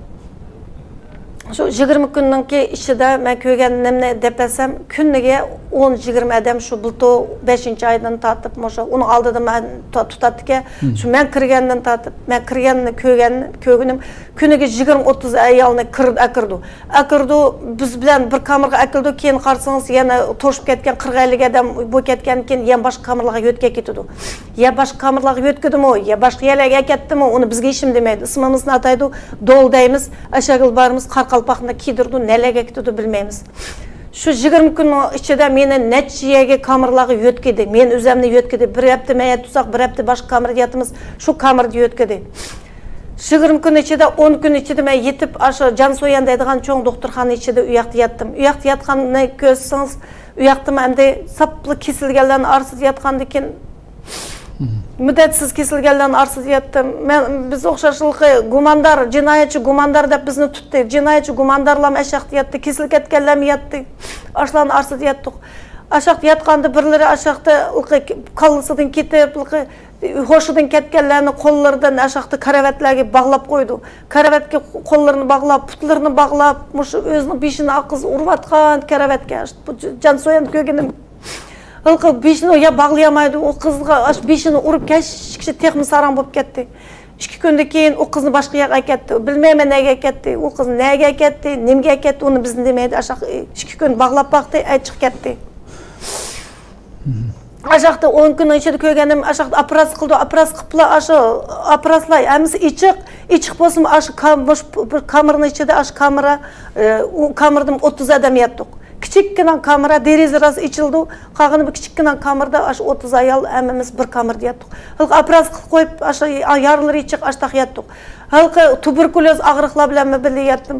شۇ يىگىرمە كۈننىڭكى ئىچىدە مەن كۆرگەنلىرىمنى دەپ بەرسەم، كۈنىگە ئون، يىگىرمە ئادەم شۇ بۇلتۇر بەشىنچى ئايدىن تارتىپ، مۇشۇ ئۇنىڭ ئالدىدا مەن تا-، تۇتاتتىكەن. شۇ مەن كىرگەندىن تارتىپ، مەن كىرگەننى كۆرگەن، كۆرگىنىم، كۈنىگە يىگىرمە، ئوتتۇز ئايالنى كىر-، ئەكىرىدۇ. ئەكىرىدۇ، بىز بىلەن بىر كامېرغا ئەكىرىدۇ، كېيىن قارىسىڭىز يەنە توشۇپ كەتكەن، قىرىق، ئەللىك ئادەم بولۇپ كەتكەندىن كېيىن يەنە باشقا كامېرلارغا يۆتكەپ كېتىدۇ. يا باشقا كامېرلارغا يۆتكىدىمۇ، يا باشقا يەرلەرگە ئەكەتتىمۇ، ئۇنى بىزگە ھېچنېمە دېمەيدۇ. ئىسمىمىزنى ئاتايدۇ، دول دەيمىز، ئەشەگىل بارىمىز، قارا قالپاقنى كىيدۈرىدۇ، نەلەرگە كېتىدۇ بىلمەيمىز. شۇ يىگىرمە كۈننىڭ ئىچىدە مېنى نەچچە يەرگە كامېرلارغا يۆتكىدى. مېنى ئۆزەمنى يۆتكىدى. بىر ھەپتە مەن يەردە تۇرساق، بىر ھەپتە باشقا كامېردا ياتىمىز. شۇ كامېردا يۆتكىدى. يىگىرمە كۈن ئىچىدە، ئون كۈن ئىچىدە مەن يېتىپ، ئاشۇ جانسويان دەيدىغان چوڭ دوختۇرخانا ئىچىدە ئۇ ياقتا ياتتىم. ئۇ ياقتا ياتقاننى كۆرسىڭىز، ئۇ ياقتىمۇ ئەمدى ساپلا كېسىلگەنلەرنىڭ ئارىسىدا ياتقاندىكىن، مۇددەتسىز كېسىلگەنلەرنىڭ ئارىسىدا ياتتىم. مەن، بىز ئوخشاشلىقى گۇماندار، جىنايەتچى گۇماندار دەپ بىزنى تۇتتى. جىنايەتچى گۇماندارلارمۇ ئاشاقتا ياتتى، كېسىلىپ كەتكەنلەرمۇ ياتتى. ئاشۇلارنىڭ ئارىسىدا ياتتۇق. ئاشاقتا ياتقاندا بىرلىرى ئاشاقتا كاللىسىدىن كېتىپ، ھوشىدىن كەتكەنلەرنى قوللىرىدىن ئاشاقتا كارىۋەتلەرگە باغلاپ قويىدۇ. كارىۋەتكە قوللىرىنى باغلاپ، پۇتلىرىنى باغلاپ، مۇشۇ ئۆزىنىڭ بېشىنى ئاقىز ئۇرۇۋاتقان كارىۋەتكە، بۇ جانسويان كۆرگىنىم. ھېلىقى بېشىنى يا باغلىيالمايدۇ، ئۇ قىزغا ئاشۇ بېشىنى ئۇرۇپ كەتكىچە تېخىمۇ ساراڭ بولۇپ كەتتى. ئىككى كۈندىن كېيىن ئۇ قىزنى باشقا يەرگە ئەكەتتى. بىلمەيمەن نەگە ئەكەتتى، ئۇ قىز نەگە ئەكەتتى، نېمىگە ئەكەتتى، ئۇنى بىزنى دېمەيدۇ. ئاشاق ئىككى كۈن باغلاپ باقتى، ئەي چىقىپ كەتتى. ئاشاقتا ئون كۈننىڭ ئىچىدە كۆرگەنلىرىم، ئاشاقتا ئوپېراتسىيە قىلدى، ئوپېراتسىيە قىپلا، ئاشۇ ئوپېراتسىيەلەر ھەممىسى ئېچىق، ئېچىق بولسىمۇ، ئاشۇ كام-، مۇشۇ بىر كامېرنىڭ ئىچىدە، ئاشۇ كامېرا، ئە، ئۇ كامېردا ئوتتۇز ئادەم ياتتۇق. كىچىككىنە كامېرا، دېرىزە راست ئېچىلىدۇ، قالغىنى بىر كىچىككىنە كامېردا، ئاشۇ ئوتتۇز ئايال ھەممىمىز بىر كامېردا ياتتۇق. ھېلىقى ئوپېراتسىيە قىلىپ قويۇپ، ئاشۇ يارىلىرى ئېچىق، ئاشتاق ياتتۇق. ھېلىقى تۇبېركۇليوز ئاغرىقلار بىلەنمۇ بىللە ياتتىم.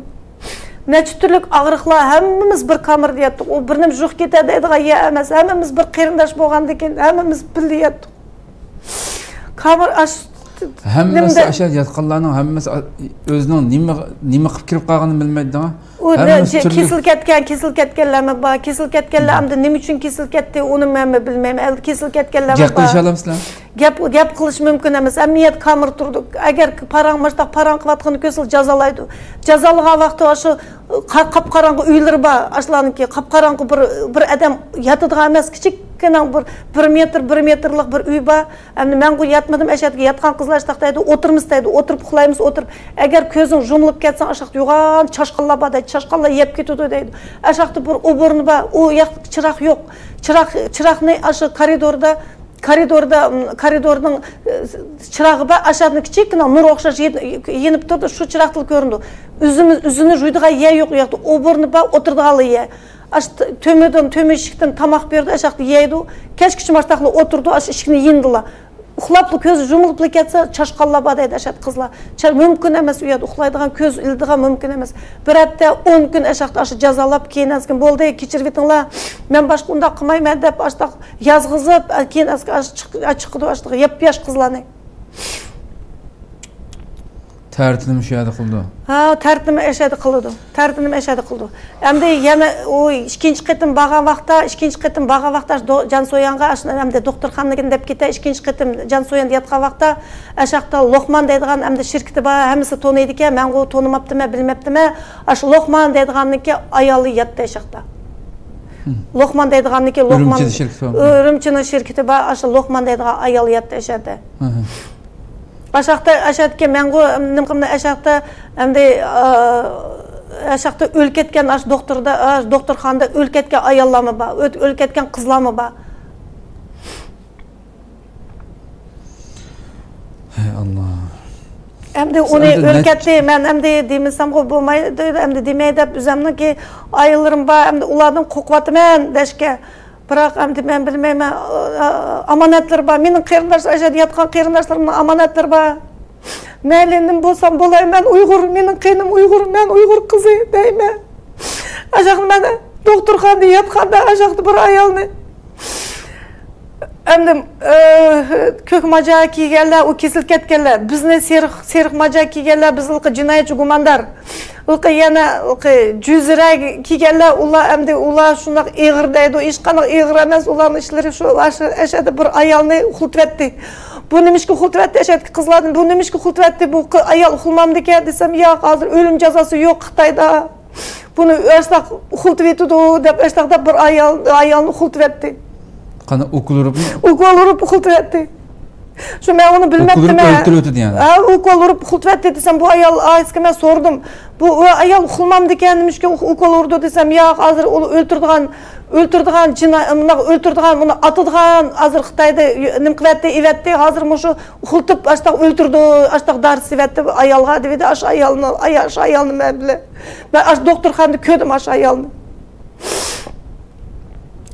نەچچە تۈرلۈك ئاغرىقلار، ھەممىمىز بىر كامېردا ياتتۇق. ئۇ بىر نېمە جۇق كېتە دەيدىغان يەر ئەمەس. ھەممىمىز بىر قېرىنداش بولغاندىكىن، ھەممىمىز بىللە ياتتۇق. كامېر ئاش-، ھەممىسى نېمىدە-، ئاشۇ ياتقانلارنىڭ ھەممىسى ئا-، ئۆزىنىڭ نېمە، نېمە قىلىپ كىرىپ قالغىنىنى بىلمەيدۇ. ئۇ ھەممىمىز نە-، تۈرلۈك. كېسىلىپ كەتكەن، كېسىلىپ كەتكەنلەرمۇ بار. كېسىلىپ كەتكەنلەر ئەمدى نېمە ئۈچۈن كېسىلىپ كەتتى، ئۇنى مەنمۇ بىلمەيمەن. ئەمدى كېسىلىپ كەتكەنلەرمۇ بار. گەپ قىلىشالامسىلەر؟ گەپ، گەپ قىلىش مۇمكىن ئەمەس. ھەممە يەردە كامېرا تۇرىدۇ. ئەگەر پاراڭ، مۇشتاق پاراڭ قىلىۋاتقىنىنى كۆرسىڭىز، جازالايدۇ. جازالىغان ۋاقتى ئاشۇ قا-، قاپقاراڭغۇ ئۆيلىرى بار، ئاشۇلارنىڭكى. قاپقاراڭغۇ بىر، بىر ئادەم ياتىدىغان ئەمەس، كىچىككىنە بىر، بىر مېتىر، بىر مېتىرلىق بىر ئۆي بار. ئەمدى مەنغۇ ياتمىدىم، ئەشەدىكى ياتقان قىزلار ئاشتاق دەيدۇ، ئولتۇرمىسا دەيدۇ، ئولتۇرۇپ ئۇخلايمىسا ئولتۇرۇپ. ئەگەر كۆزۈڭ يۇمۇلۇپ كەتسەڭ، ئاشاق يوغان چاشقانلار بار دەيدۇ، چاشقانلار يەپ كېتىدۇ دەيدۇ. ئاشاقتا بىر ئوبورنا بار، ئۇ ياقتا چىراغ يوق. چىراغ، چىراغنى ئاشۇ كارىدوردا، كارىدوردا، م، كارىدورنىڭ، ئە، چىراغى بار، ئاشاقتىن كىچىككىنە نۇر ئوخشاش يېن-، يېنىپ تۇرىدۇ، شۇ چىراغدىلا كۆرۈنىدۇ. ئۆزىمىز، ئۆزىنى يۇيىدىغان يەر يوق ئۇ ياقتا، ئوبورنا بار، ئولتۇرىدىغانلا يەر. ئاشۇ تۆمۈردىن، تۆمۈر ئىشىكتىن تاماق بېرىدۇ، ئاشاقتا يەيدۇ. كەچكىچە ماشتاقلا ئولتۇرىدۇ، ئاشۇ ئىشىكنى يېنىدىلا. ئۇخلاپلا، كۆزى يۇمۇلۇپلا كەتسە، چاشقانلار بار دەيدۇ ئاشۇ قىزلار. چا-، مۇمكىن ئەمەس ئۇ يەردە ئۇخلايدىغان، كۆز ئىلىدىغان مۇمكىن ئەمەس. بىر ھەپتە، ئون كۈن ئاشاقتا ئاشۇ جازالاپ، كېيىن ئەسكىن بولدى، كېچىرىۋېتىڭلار، مەن باشقا ئۇنداق قىلمايمەن دەپ، ئاشتاق يازغۇزۇپ، كېيىن ئەسكىن ئاشۇ چىق-، چىقىدۇ ئاشتاق ياپياش قىزلارنى. تەرىتىنىمۇ شۇ يەردە قىلىدۇ. ھە، تەرىتىنىمۇ ئەشەدە قىلىدۇ. تەرىتىنىمۇ ئەشەدە قىلىدۇ. ئەمدى يەنە ئۇ ئىككىنچى قېتىم بارغان ۋاقىتتا، ئىككىنچى قېتىم بارغان ۋاقىتتا، ئاشۇ دو-، جانسويانغا، ئاشۇ ئەمدى دوختۇرخانىدىن دەپ كېتە، ئىككىنچى قېتىم جانسوياندا ياتقان ۋاقىتتا، ئاشاقتا لوقمان دەيدىغان ئەمدى شىركىتى بار، ھەممىسى تونۇيدىكەن، مەنغۇ تونۇماپتىمەن، بىلمەپتىمەن. ئاشۇ لوقمان دەيدىغاننىڭكى ئايالى ياتتى ئاشاقتا. لوقمان دەيدىغاننىڭكى لوقمان، ئۈرۈمچىدە شىركىتى بار. ئۈرۈمچىنىڭ شىركىتى بار، ئاشۇ لوقمان دەيدىغان ئايال ياتتى ئاشاقتا. ئاشاقتا، ئاشاقتىكى مەنغۇ نېمە قىلدى، ئاشاقتا ئەمدى، ئا، ئاشاقتا ئۆلۈپ كەتكەن، ئاشۇ دوختۇردا، ئاشۇ دوختۇرخانىدا ئۆلۈپ كەتكەن ئاياللارمۇ بار، ئۆت-، ئۆلۈپ كەتكەن قىزلارمۇ بار. ھەي ئاللا. ئەمدى ئۇنى ئۆلكەتتى، مەن ئەمدى دېمىسەمغۇ بولمايدۇ، ئەمدى دېمەي دەپ ئۆزەمنىڭكى ئائىلىلىرىم بار، ئەمدى ئۇلاردىن قورقۇۋاتىمەن دەشكە. بىراق ئەمدى مەن بىلمەيمەن، ئامانەتلىرى بار. مېنىڭ قېرىنداش، ئەشەدە ياتقان قېرىنداشلىرىمنىڭ ئامانەتلىرى بار. مەيلى نېمە بولسام بولاي، مەن ئۇيغۇر، مېنىڭ قېنىم ئۇيغۇر، مەن ئۇيغۇر قىزى دەيمەن. ئاشاقتا مەن دوختۇرخانىدا ياتقاندا، ئاشاقتا بىر ئايالنى ئەمدى، ئى، كۆك ماجا كىيگەنلەر، ئۇ كېسىلىپ كەتكەنلەر. بىزنى سېرىق، سېرىق ماجا كىيگەنلەر، بىز ھېلىقى جىنايەتچى گۇماندار. ھېلىقى يەنە ھېلىقى جۈزرە كىيگەنلەر، ئۇلار ئەمدى ئۇلار شۇنداق ئېغىر دەيدۇ، ھېچقانداق ئېغىر ئەمەس، ئۇلارنىڭ ئىشلىرى شۇ، ئاشۇ ئەشەدە بىر ئايالنى ئۇخلىتىۋەتتى. بۇ نېمىشقا ئۇخلىتىۋەتتى؟ ئەشەدىكى قىزلاردىن بۇ نېمىشقا ئۇخلىتىۋەتتى؟ بۇ قى-، ئايال ئۇخلىمامدىكەن دېسەم، ياق، ھازىر ئۆلۈم جازاسى يوق خىتايدا. بۇنى ئاشتاق ئۇخلىتىۋېتىدۇ دەپ، ئاشتاق دەپ بىر ئايال، ئايالنى ئۇخلىتىۋەتتى. قانداق، ئوكۇل ئۇرۇپمۇ؟ ئوكۇل ئۇرۇپ ئۇخلىتىۋەتتى. شۇ مەن ئۇنى بىلمەپتىمەن. ئوكۇل ئۇرۇپ ئۆلتۈرۈۋېتىدۇ يەنى. ھە، ئوكۇل ئۇرۇپ ئۇخلىتىۋەتتى دېسەم، بۇ ئايال ئائىلىسىگە مەن سوردۇم. بۇ ئايال ئۇخلىمامدىكەن، نېمىشقا ئوكۇل ئۇرىدۇ دېسەم، ياق، ھازىر ئۇنى ئۆلتۈرىدىغان، ئۆلتۈرىدىغان جىنا-، مۇنداق ئۆلتۈرىدىغان، بۇنى ئاتىدىغان، ھازىر خىتايدا نېمە قىلىۋەتتى، ئېۋەتتى، ھازىر مۇشۇ ئۇخلىتىپ، ئاشتاق ئۆلتۈردى، ئاشتاق دارىسى ئېۋەتتى ئايالغا دېۋىدى، ئاشۇ ئايالنى، ئاشۇ ئايالنى مەن بىلەن. مەن ئاشۇ دوختۇرخانىدا كۆردۈم ئاشۇ ئايالنى.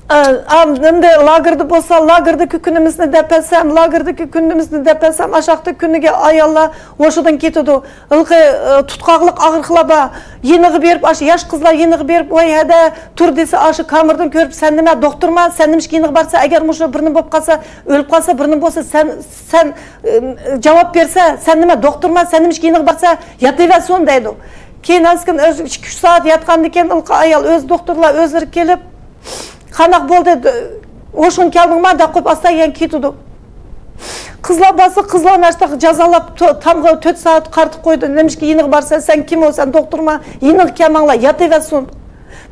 ئا، ئا، ئەمدى لاگېردا بولسا، لاگېردىكى كۈنىمىزنى دەپ ئەتسەم، لاگېردىكى كۈنىمىزنى دەپ ئەتسەم، ئاشاقتا كۈنىگە ئاياللار ھوشىدىن كېتىدۇ. ھېلىقى، ئى، تۇتقاقلىق ئاغرىقلار بار. يېنىغا بېرىپ، ئاشۇ ياش قىزلار يېنىغا بېرىپ، ۋاي ھەدە تۇر دېسە، ئاشۇ كامېردىن كۆرۈپ، سەن نېمە دوختۇرما؟ سەن نېمىشقا يېنىغا بارسا؟ ئەگەر مۇشۇ بىر نېمە بولۇپ قالسا، ئۆلۈپ قالسا، بىر نېمە بولسا، سەن، سەن، ئى، جاۋاب بەرسە، سەن نېمە دوختۇرما؟ سەن نېمىشقا يېنىغا بارسا؟ ياتىۋەرسۇن دەيدۇ. كېيىن ئاز كېيىن ئىككى ئۈچ سائەت ياتقاندىن كېيىن ھېلىقى ئايال ئۆز دوختۇرلار ئۆزلىرى كېلىپ، قانداق بولدى؟ ھوشۇڭ كەلدىڭما؟ دەپ قويۇپ ئاستا يەنە كېتىدۇ. قىزلار بارسا، قىزلارنى ئاشتاق جازالاپ، تو-، تامغا تۆت سائەت قارىتىپ قويىدۇ. نېمىشقا يېنىغا بارسا، سەن كىم ئۇ؟ سەن دوختۇرما؟ يېنىغا كەلمەڭلار، ياتىۋەرسۇن.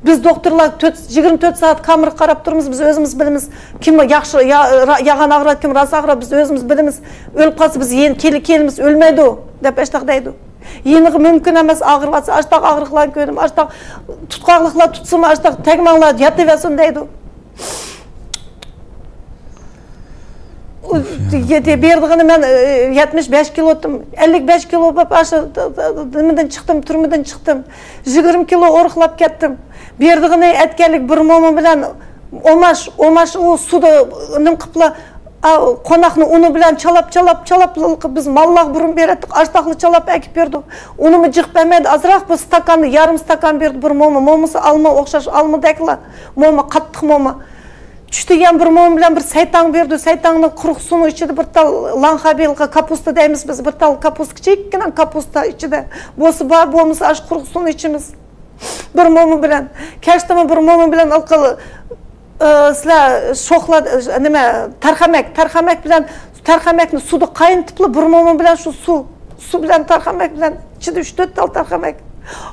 بىز دوختۇرلار تۆت، يىگىرمە تۆت سائەت كامېرغا قاراپ تۇرىمىز، بىز ئۆزىمىز بىلىمىز. كىم ياخشى، يا-، را-، يالغان ئاغرىق، كىم راست ئاغرىق، بىز ئۆزىمىز بىلىمىز. ئۆلۈپ قالسا، بىز يەنە كېلى-، كېلىمىز، ئۆلمەيدۇ، دەپ ئاشتاق دەيدۇ. يېنىغا مۇمكىن ئەمەس، ئاغرىۋاتسا، ئاشتاق ئاغرىقلارنى كۆردۈم، ئاشتاق تۇتقاقلىقلار تۇتسىمۇ، ئاشتاق تەگمەڭلار، ياتىۋەرسۇن دەيدۇ. ئۇ، يەتتە، بېرىدىغىنى مەن، ئى، يەتمىش بەش كىلو ئىدىم. ئەللىك بەش كىلو بولۇپ، ئاشۇ، نېمىدىن چىقتىم، تۈرمىدىن چىقتىم. يىگىرمە كىلو ئورۇقلاپ كەتتىم. بېرىدىغىنى ئەتكەنلىك بىر موما بىلەن ئوماش، ئوماش ئۇ سۇدا نېمە قىپلا، ئا، قوناقنى ئۇنى بىلەن چالاپ، چالاپ، چالاپ، بىز ماللارغا بۇرۇن بېرەتتۇق، ئاشتاقلا چالاپ ئەكىپ بېرىدۇ. ئۇنىمۇ جىق بەرمەيدۇ، ئازراق بىر ستاكاننى، يارىم ستاكان بېرىدۇ بىر موما. مومىسى ئالما ئوخشاش، ئالمىدەكلا موما، قاتتىق موما. چۈشتە يەنە بىر موما بىلەن بىر سەيتاڭ بېرىدۇ. سەيتاڭنىڭ قۇرۇق سۇنىڭ ئىچىدە بىر تال لاڭخا بېلىقى، كاپۇستا دەيمىز بىز، بىر تال كاپۇستا، كىچىككىنە كاپۇستا ئىچىدە. بولسا بار، بولمىسا ئاشۇ قۇرۇق سۇنى ئىچىمىز. بىر موما بىلەن. كەچتىمۇ بىر موما بىلەن ئالقىل، ئى، سىلەر شوخلا، نېمە، تەرخەمەك، تەرخەمەك بىلەن، تەرخەمەكنى سۇدا قاينىتىپلا بىر موما بىلەن شۇ سۇ، سۇ بىلەن تەرخەمەك بىلەن ئىچىدە ئۈچ تۆت تال تەرخەمەك.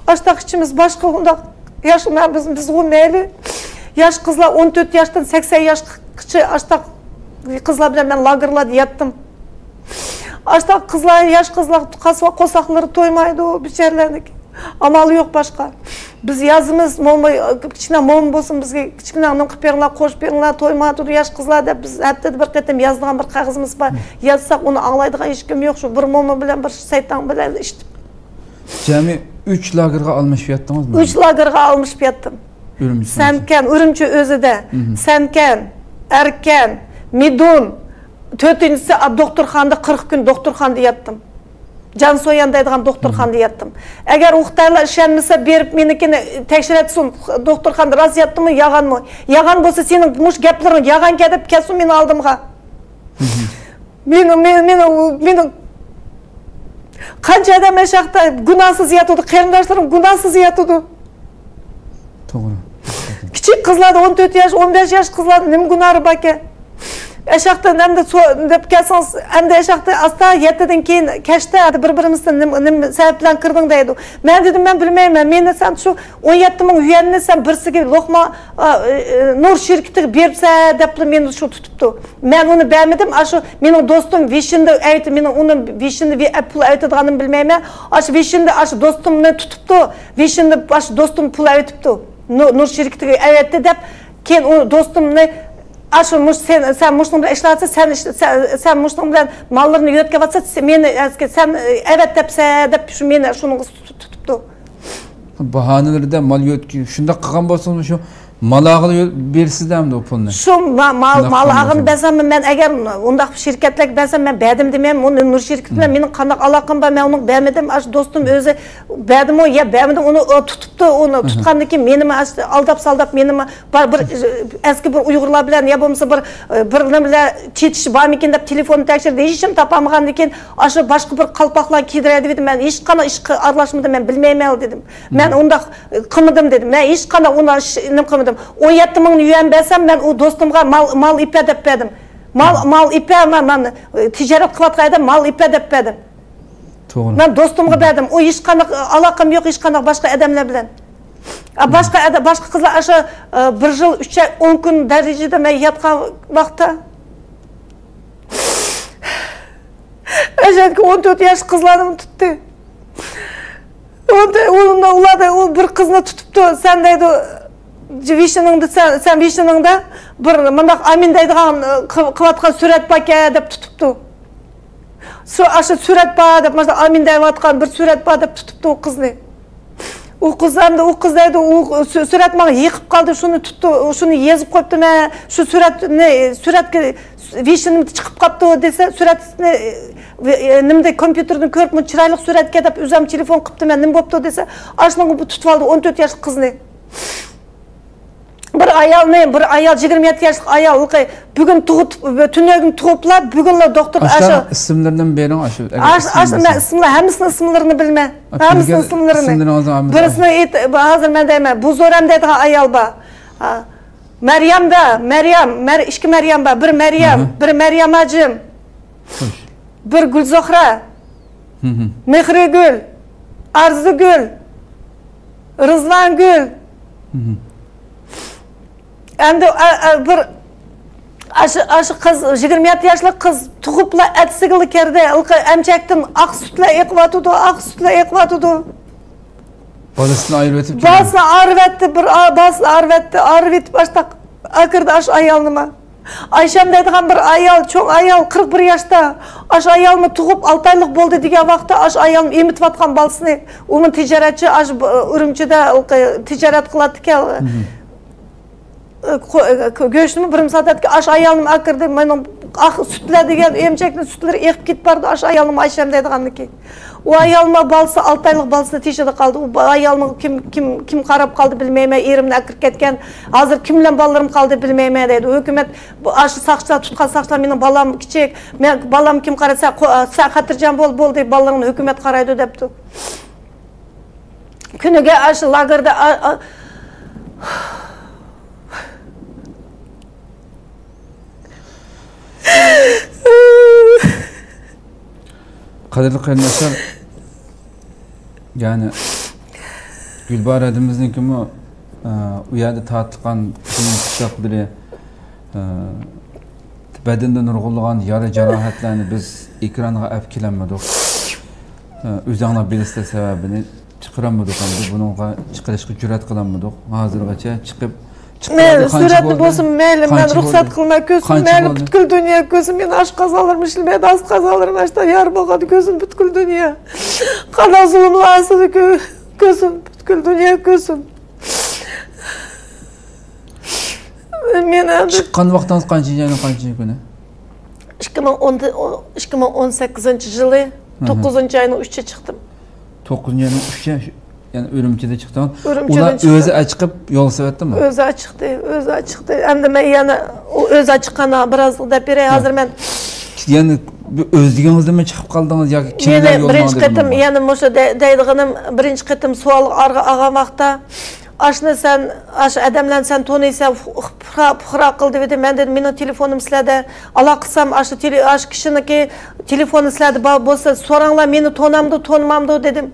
ئاشتاق ئىچىمىز، باشقا ئۇنداق ياش، مەن، بىز، بىزغۇ مەيلى. ياش قىزلار ئون تۆت ياشتىن سەكسەن ياشقىچە ئاشتاق قىزلار بىلەن مەن لاگېرلاردا ياتتىم. ئاشتاق قىزلار، ياش قىزلار قاسىۋا قورساقلىرى تويمايدۇ، بىچارىلەرنىڭكى. ئامالى يوق باشقا. بىز يازىمىز، موما، كىچىككىنە موما بولسۇن، بىزگە كىچىككىنە نېمە قىلىپ بېرىڭلار، قوشۇپ بېرىڭلار، تويمايدۇ ياش قىزلار دەپ، بىز ھەپتىدە بىر قېتىم يازىدىغان بىر قەغىزىمىز بار. يازساق، ئۇنى ئاڭلايدىغان ھېچكىم يوق، شۇ بىر موما بىلەن بىر شەيتان بىلەن ئىشتىپ. جەمئىي ئۈچ لاگېرغا ئالمىشىپ ياتتىڭىزمۇ؟ ئۈچ لاگېرغا ئالمىشىپ ياتتىم. ئۈرۈمچى. سەنكەن، ئۈرۈمچى ئۆزىدە. سەنكەن، ئەركەن، مىدۇن. تۆتىنچىسى، ئا، دوختۇرخانىدا، قىرىق كۈن دوختۇرخانىدا ياتتىم. جانسويان دەيدىغان دوختۇرخانىدا ياتتىم. ئەگەر ئۇ خىتايلار ئىشەنمىسە، بېرىپ مېنىڭكىنى تەكشۈرەتسۇن، دوختۇرخانىدا راست ياتتىممۇ، يالغانمۇ؟ يالغان بولسا، سېنىڭ مۇشۇ گەپلىرىڭ يالغانكەن دەپ كەلسۇن مېنىڭ ئالدىمغا. مېنىڭ، مېنىڭ، مېنىڭ، مېنىڭ قانچە ئادەم ئەشەقتە گۇناھسىز ياتىدۇ، قېرىنداشلىرىم گۇناھسىز ياتىدۇ. توغرا. كىچىك قىزلاردا، ئون تۆت ياش، ئون بەش ياش قىزلاردا نېمە گۇناھى باركەن؟ ئەشەقتىن ئەمدى سو-، دەپ كەلسىڭىز، ئەمدى ئەشەقتە ئاستا يەتتىدىن كېيىن كەچتە بىر بىرىمىزدىن نېمە، نېمە سەۋەب بىلەن كىردىڭ دەيدۇ. مەن دېدىم، مەن بىلمەيمەن. مېنى سەن شۇ ئون يەتتە مىڭ يۈەننى سەن بىرسىگە لوقما، ئا، ئى، ئى، نۇر شىركىتىگە بېرىپسەن دەپلا مېنى شۇ تۇتۇپتۇ. مەن ئۇنى بەرمىدىم. ئاشۇ مېنىڭ دوستۇم ۋېشىندا ئەۋېتىپ، مېنىڭ ئۇنى ۋېشىندا ۋې-، پۇل ئەۋېتىدىغانىنى بىلمەيمەن. ئاشۇ ۋېشىندا ئاشۇ دوستۇمنى تۇتۇپتۇ. ۋېشىندا ئاشۇ دوستۇم پۇل ئەۋېتىپتۇ. نۇ-، نۇر شىركىتىگە ئەۋەتتى دەپ، كېيىن ئۇ دوستۇمنى، ئاشۇ مۇش-، سەن، سەن مۇشۇنىڭ بىلەن ئىشلەۋاتسا، سەن ئىش-، سەن، سەن مۇشۇنىڭ بىلەن ماللىرىنى يۆتكەۋاتسا، سېنى، مېنى، سەن ئەۋەت دەپسەن دەپ، شۇ مېنى شۇنىڭغا تۇتۇپتۇ. باھانىلىرىدە مال يۆتكە-، شۇنداق قىلغان بولسىڭىز، شۇ مال ئاغىلى يۆ-، بېرىسىز ئەمدى ئۇ پۇلنى. شۇ ما-، مال، شۇنداق مال قىلغان ئاغىنى بولسىڭىز. بەرسەممۇ، مەن ئەگەر ئۇنداق شىركەتلەرگە بەرسەم، مەن بەردىم دېمەيمەن، ئۇنى نۇر شىركىتى بىلەن مېنىڭ قانداق ئالاقەم بار؟ مەن ئۇنىڭغا بەرمىدىم، ئاشۇ دوستۇم ئۆزى بەردىمۇ يا بەرمىدىم، ئۇنى ئۇ تۇتۇپتۇ، ئۇنى تۇتقاندىن كېيىن مېنىمۇ ئاشۇ ئالداپ سالداپ، مېنىمۇ بار بىر ئەسكى بىر ئۇيغۇرلار بىلەن يا بولمىسا بىر، بىر نېمە بىلەن چېتىش بارمىكىن دەپ تېلېفوننى تەكشۈردى، ھېچنېمە تاپالمىغاندىن كېيىن، ئاشۇ باشقا بىر قالپاقلارنى كىيدۈرەي دېدى. مەن ھېچقانداق ئىشقا ئارىلاشمىدىم، مەن بىلمەيمەن دېدىم. مەن ئۇنداق قىلمىدىم دېدىم. مەن ھېچقانداق ئۇنداق ئىش نېمە قىلمىدىم. ئون يەتتە مىڭ يۈەن بەرسەم، مەن ئۇ دوستۇمغا مال، مال ئېپە دەپ بەردىم. مال، مال ئېپە، مەن، مەن تىجارەت قىلىۋاتقان يەردە مال ئېپە دەپ بەردىم. توغرا. مەن دوستۇمغا بەردىم. ئۇ ھېچقانداق ئالاقەم يوق، ھېچقانداق باشقا ئادەملەر بىلەن. ئا، باشقا ئادە-، باشقا قىزلار ئاشۇ، ئە، بىر يىل ئۈچ ئاي، ئون كۈن دەرىجىدە مەن ياتقان ۋاقىتتا، ئەجەلكى ئون تۆت ياش قىزلارنى تۇتتى. ئۇلاردا ئۇ بىر قىزنى تۇتۇپتۇ. سەن دەيدۇ، ۋىشنىڭدا، سەن، سەن ۋىشنىڭدا بىر مۇنداق ئامىن دەيدىغان، قىل-، قىلىۋاتقان سۈرەت باركەن دەپ تۇتۇپتۇ. شۇ، ئاشۇ سۈرەت بار دەپ، مانا ئامىن دەيۋاتقان بىر سۈرەت بار دەپ تۇتۇپتۇ ئۇ قىزنى. ئۇ قىز ئەمدى، ئۇ قىز دەيدۇ، ئۇ سۈ-، سۈرەت ماڭا يېقىپ قالدى، شۇنى تۇتتۇم، شۇنى يېزىپ قويۇپتىمەن. شۇ سۈرەتنى، سۈرەتكە ۋىشنىمدا چىقىپ قاپتۇ دېسە، سۈرەتنى، ئى، نېمىدە، كومپيۇتېردىن كۆرۈپمۇ، چىرايلىق سۈرەتكەن دەپ ئۆزۈم تېلېفون قىپتىمەن، نېمە بوپتۇ دېسە، ئاشۇنىڭغا بۇ تۇتۇۋالدى ئون تۆت ياشلىق قىزنى. بىر ئايالنى، بىر ئايال، يىگىرمە يەتتە ياشلىق ئايال، بۈگۈن تۇغۇپ، تۈنۈگۈن تۇغۇپلا، بۈگۈنلا دوختۇر ئاشۇ ئىسىملىرىنى بېرىڭ، ئاشۇ، ئاشۇ، ئاشۇ، مەن ئىسىملار، ھەممىسىنىڭ ئىسىملىرىنى بىلمەن. ھەممىسىنىڭ ئىسىملىرىنى. بىرسىنى ئېيت-، ھازىر مەن دەيمەن، بۇ زورەم دەيدىغان ئايال بار. ھا. مەريەم بار، مەريەم، مەر-، ئىككى مەريەم بار. بىر مەريەم، بىر مەريەم ھاجىم. خوش. بىر گۈلزۆھرە، مېھرىگۈل، ئارزۇگۈل، رىزۋانگۈل. ئەمدى، ئە، ئە، بىر ئاشۇ، ئاشۇ قىز، يىگىرمە يەتتە ياشلىق قىز تۇغۇپلا ئەتىسىگىلا كىردى. ھېلىقى ئەمچەكتىن ئاق سۈتلەر ئېقىۋاتىدۇ، ئاق سۈتلەر ئېقىۋاتىدۇ. بالىسىنى ئايرىۋېتىپ، بالىسىنى ئايرىۋەتتى، بىر ئا-، بالىسىنى ئايرىۋەتتى، ئايرىۋېتىپ ئاشتاق ئەكىردى ئاشۇ ئايالنىمۇ. ئايشەم دەيدىغان بىر ئايال، چوڭ ئايال، قىرىق بىر ياشتا. ئاشۇ ئايالمۇ تۇغۇپ ئالتە ئايلىق بولدى دېگەن ۋاقىتتا ئاشۇ ئايالمۇ ئېمىتىۋاتقان بالىسىنى. ئۇمۇ تىجارەتچى، ئاشۇ ب-، ئۈرۈمچىدە تىجارەت قىلاتتىكەن. قو-، گۆشنىمۇ بىر مۇسادەتكە ئاشۇ ئايالنىمۇ ئەكىردى. مېنىڭ ئاق سۈتلەر دېگەن ئەمچەكنىڭ سۈتلىرى ئېقىپ كېتىپ بارىدۇ. ئاشۇ ئايالنىمۇ ئايشەم دەيدىغاننىكى. ئۇ ئايالمۇ بالىسى، ئالتە ئايلىق بالىسىنى تېشىدا قالدى. ئۇ با-، ئايالنىڭ كىم، كىم، كىم قاراپ قالدى بىلمەيمەن، ئېرىمنى ئەكىرىپ كەتكەن. ھازىر كىم بىلەن بالىلىرىم قالدى بىلمەيمەن دەيدۇ. ھۆكۈمەت، بۇ ئاشۇ ساقچىلار، تۇتقان ساقچىلار مېنىڭ بالام كىچىك، مەن بالام كىم قارايدۇ، سەن خاتىرجەم بول، بولدى، بالىلىرىڭنى ھۆكۈمەت قارايدۇ دەپتۇ. كۈنىگە ئاشۇ لاگېردا ئا-، ئا-، قەدىرلىك قېرىنداشلار، يەنى گۈلباھار ھەدىمىزنىڭكىمۇ، ئە، ئۇ يەردە تارتىلغان قىيىن قىششاقلىرى، ئە، بەدىنىدە نۇرغۇنلىغان يارا جاراھەتلەرنى بىز ئېكرانغا ئەپ كېلەلمىدۇق. ئە، ئۆزۈڭلار بىلىسىلەر سەۋەبىنى. چىقىرالمىدۇق ئەمدى، بۇنىڭغا چىقىرىشقا جۈرئەت قىلالمىدۇق. ھازىرغىچە چىقىپ، مەن سۈرەتنى بولسىمۇ مەيلى، مەن رۇخسەت قىلماي كۆرسۇن، مەيلى پۈتكۈل دۇنيا كۆرسۇن، مېنىڭ ئاشۇ قازالىرىم، ئىشلىمەيدۇ، ئاشۇ قازالىرىم، ئاشۇ يارا بولغان كۆرسۇن پۈتكۈل دۇنيا. قانداق زۇلۇملار ئاستىدا كۆ-، كۆرسۇن، پۈتكۈل دۇنيا كۆرسۇن. مەن ئەمدى چىققان ۋاقتىڭىز قانچىنچى ئاينىڭ قانچىنچى كۈنى؟ ئىككى مىڭ ئون، ئىككى مىڭ ئون سەككىزىنچى يىلى، توققۇزىنچى ئاينىڭ ئۈچى چىقتىم. توققۇزىنچى ئاينىڭ ئۈچى، يەنى ئۈرۈمچىدە چىقتىڭىز. ئۇلار ئۆزى ئاچىقىپ يول سېلىۋەتتىمۇ؟ ئۆزى ئاچىقتى، ئۆزى ئاچىقتى. ئەمدى مەن يەنە ئۇ ئۆزى ئاچىققان بىرازلىق دەپ بېرەي، ھازىر مەن. يەنى ئۆزلۈكىڭىزدىنمۇ چىقىپ قالدىڭىز ياكى كىملەر يوللاڭ دېگەن بار؟ يەنە مۇشۇ دەيدىغىنىم، بىرىنچى قېتىم سوئالغا ئارغا ئالغان ۋاقىتتا، ئاشۇنى سەن، ئاشۇ ئادەملەرنى سەن تونۇيسەن، پۇخرا، پۇخرا قىل دېدى. مەن دېدىم، مېنىڭ تېلېفونۇم سىلەردە، ئالاقە قىلسام، ئاشۇ تېلې-، ئاشۇ كىشىنىڭكى تېلېفونى سىلەردە بار بولسا، سوراڭلار، مېنى تونامدۇ، تونىمامدۇ دېدىم.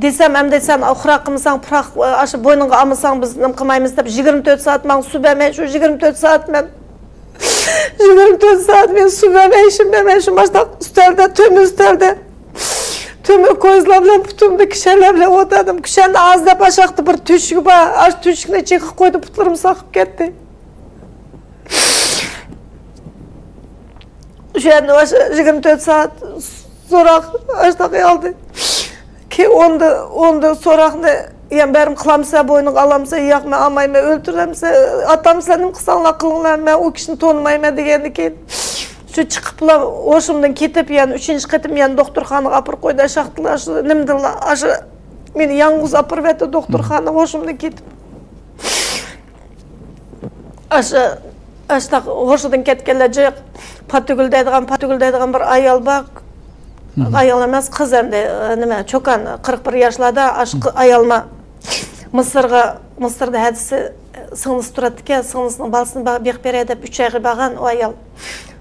دېسەم، ئەمدى سەن پۇخرا قىلمىساڭ، پۇخرا، ئاشۇ بوينۇڭغا ئالمىساڭ، بىز نېمە قىلمايمىز دەپ، يىگىرمە تۆت سائەت ماڭا سۇ بەرمەي، شۇ يىگىرمە تۆت سائەت مەن، يىگىرمە تۆت سائەت مەن سۇ بەرمەي، ئىشىم بەرمەي، شۇ ماشتاق ئۈستەلدە، تۆمۈر ئۈستەلدە. تۆمۈر كويزىلار بىلەن پۇتۇمدا كىشەنلەر بىلەن ئولتۇردۇم. كىشەندە ئاز دەپ ئاشاقتا بىر تۆشۈكى بار. ئاشۇ تۆشۈكنى چېقىپ قويدۇم، پۇتلىرىم ساقىپ كەتتى. شۇ يەردە ئاشۇ يىگىرمە تۆت سائەت سوراق ئاشتاق ئالدى. كېيىن ئوندا، ئوندا سوراقنى، يەنە بەرىم قىلامسەن، بوينۇڭغا ئالامسەن، ياق، مەن ئالمايمەن، ئۆلتۈرەمسەن، ئاتامسەن، نېمە قىلساڭلار قىلىڭلار، مەن ئۇ كىشىنى تونۇمايمەن دېگەندىن كېيىن، شۇ چىقىپلا ھوشۇمدىن كېتىپ، يەنە ئۈچىنچى قېتىم يەنە دوختۇرخانىغا ئاپىرىپ قويدى. ئاشاقتىلا شۇ نېمىدىنلا، ئاشۇ مېنى يالغۇز ئاپىرىۋەتتى دوختۇرخانىغا، ھوشۇمدىن كېتىپ. ئاشۇ، ئاشتاق ھوشىدىن كەتكەنلەر جىق، پاتىگۈل دەيدىغان، پاتىگۈل دەيدىغان بىر ئايال بار. ئايال ئەمەس، قىز ئەمدى، نېمە، چوكان، قىرىق بىر ياشلاردا، ئاشۇ ئايالما مىسىرغا، مىسىردا ھەدىسى، سىڭلىسى تۇراتتىكەن، سىڭلىسىنىڭ بالىسىنى با-، بېقىپ بېرەي دەپ ئۈچ ئايغا بارغان ئۇ ئايال.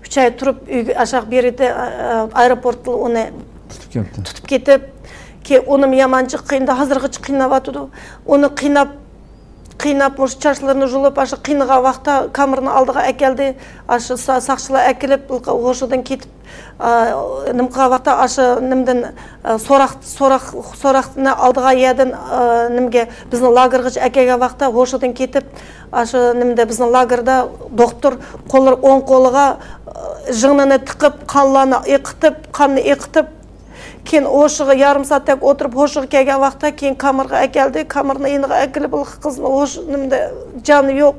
ئۈچ ئاي تۇرۇپ، ئۆيگە، ئاشاق بېرىدى، ئايروپورتتا ئۇنى تۇتۇپ كەپتۇ. تۇتۇپ كېتىپ، كېيىن ئۇنىمۇ يامان جىق قىينىدى، ھازىرغىچە قىيناۋاتىدۇ. ئۇنى قىيناپ، قىيناپ، مۇشۇ چاچلىرىنى يۇلۇپ، ئاشۇ قىينىغان ۋاقىتتا كامېرنىڭ ئالدىغا ئەكەلدى. ئاشۇ سا-، ساقچىلار ئەكېلىپ، ھوشىدىن كېتىپ، ئا، نېمە قىلغان ۋاقىتتا، ئاشۇ نېمىدىن، ئا، سوراق، سوراق، سوراقنى ئالىدىغان يەردىن، ئا، نېمىگە، بىزنى لاگېرغىچە ئەكەلگەن ۋاقىتتا ھوشىدىن كېتىپ، ئاشۇ نېمىدە، بىزنىڭ لاگېردا دوختۇر قوللىرى، ئوڭ قولىغا، ئا، ژىڭنىنى تىقىپ، قانلارنى ئېقىتىپ، قاننى ئېقىتىپ، كېيىن ھوشىغا يېرىم سائەتتەك ئولتۇرۇپ، ھوشىغا كەلگەن ۋاقىتتا كېيىن كامېرغا ئەكەلدى. كامېرنىڭ يېنىغا ئەكېلىپ، قىزنى ھوش، نېمىدە، جانى يوق.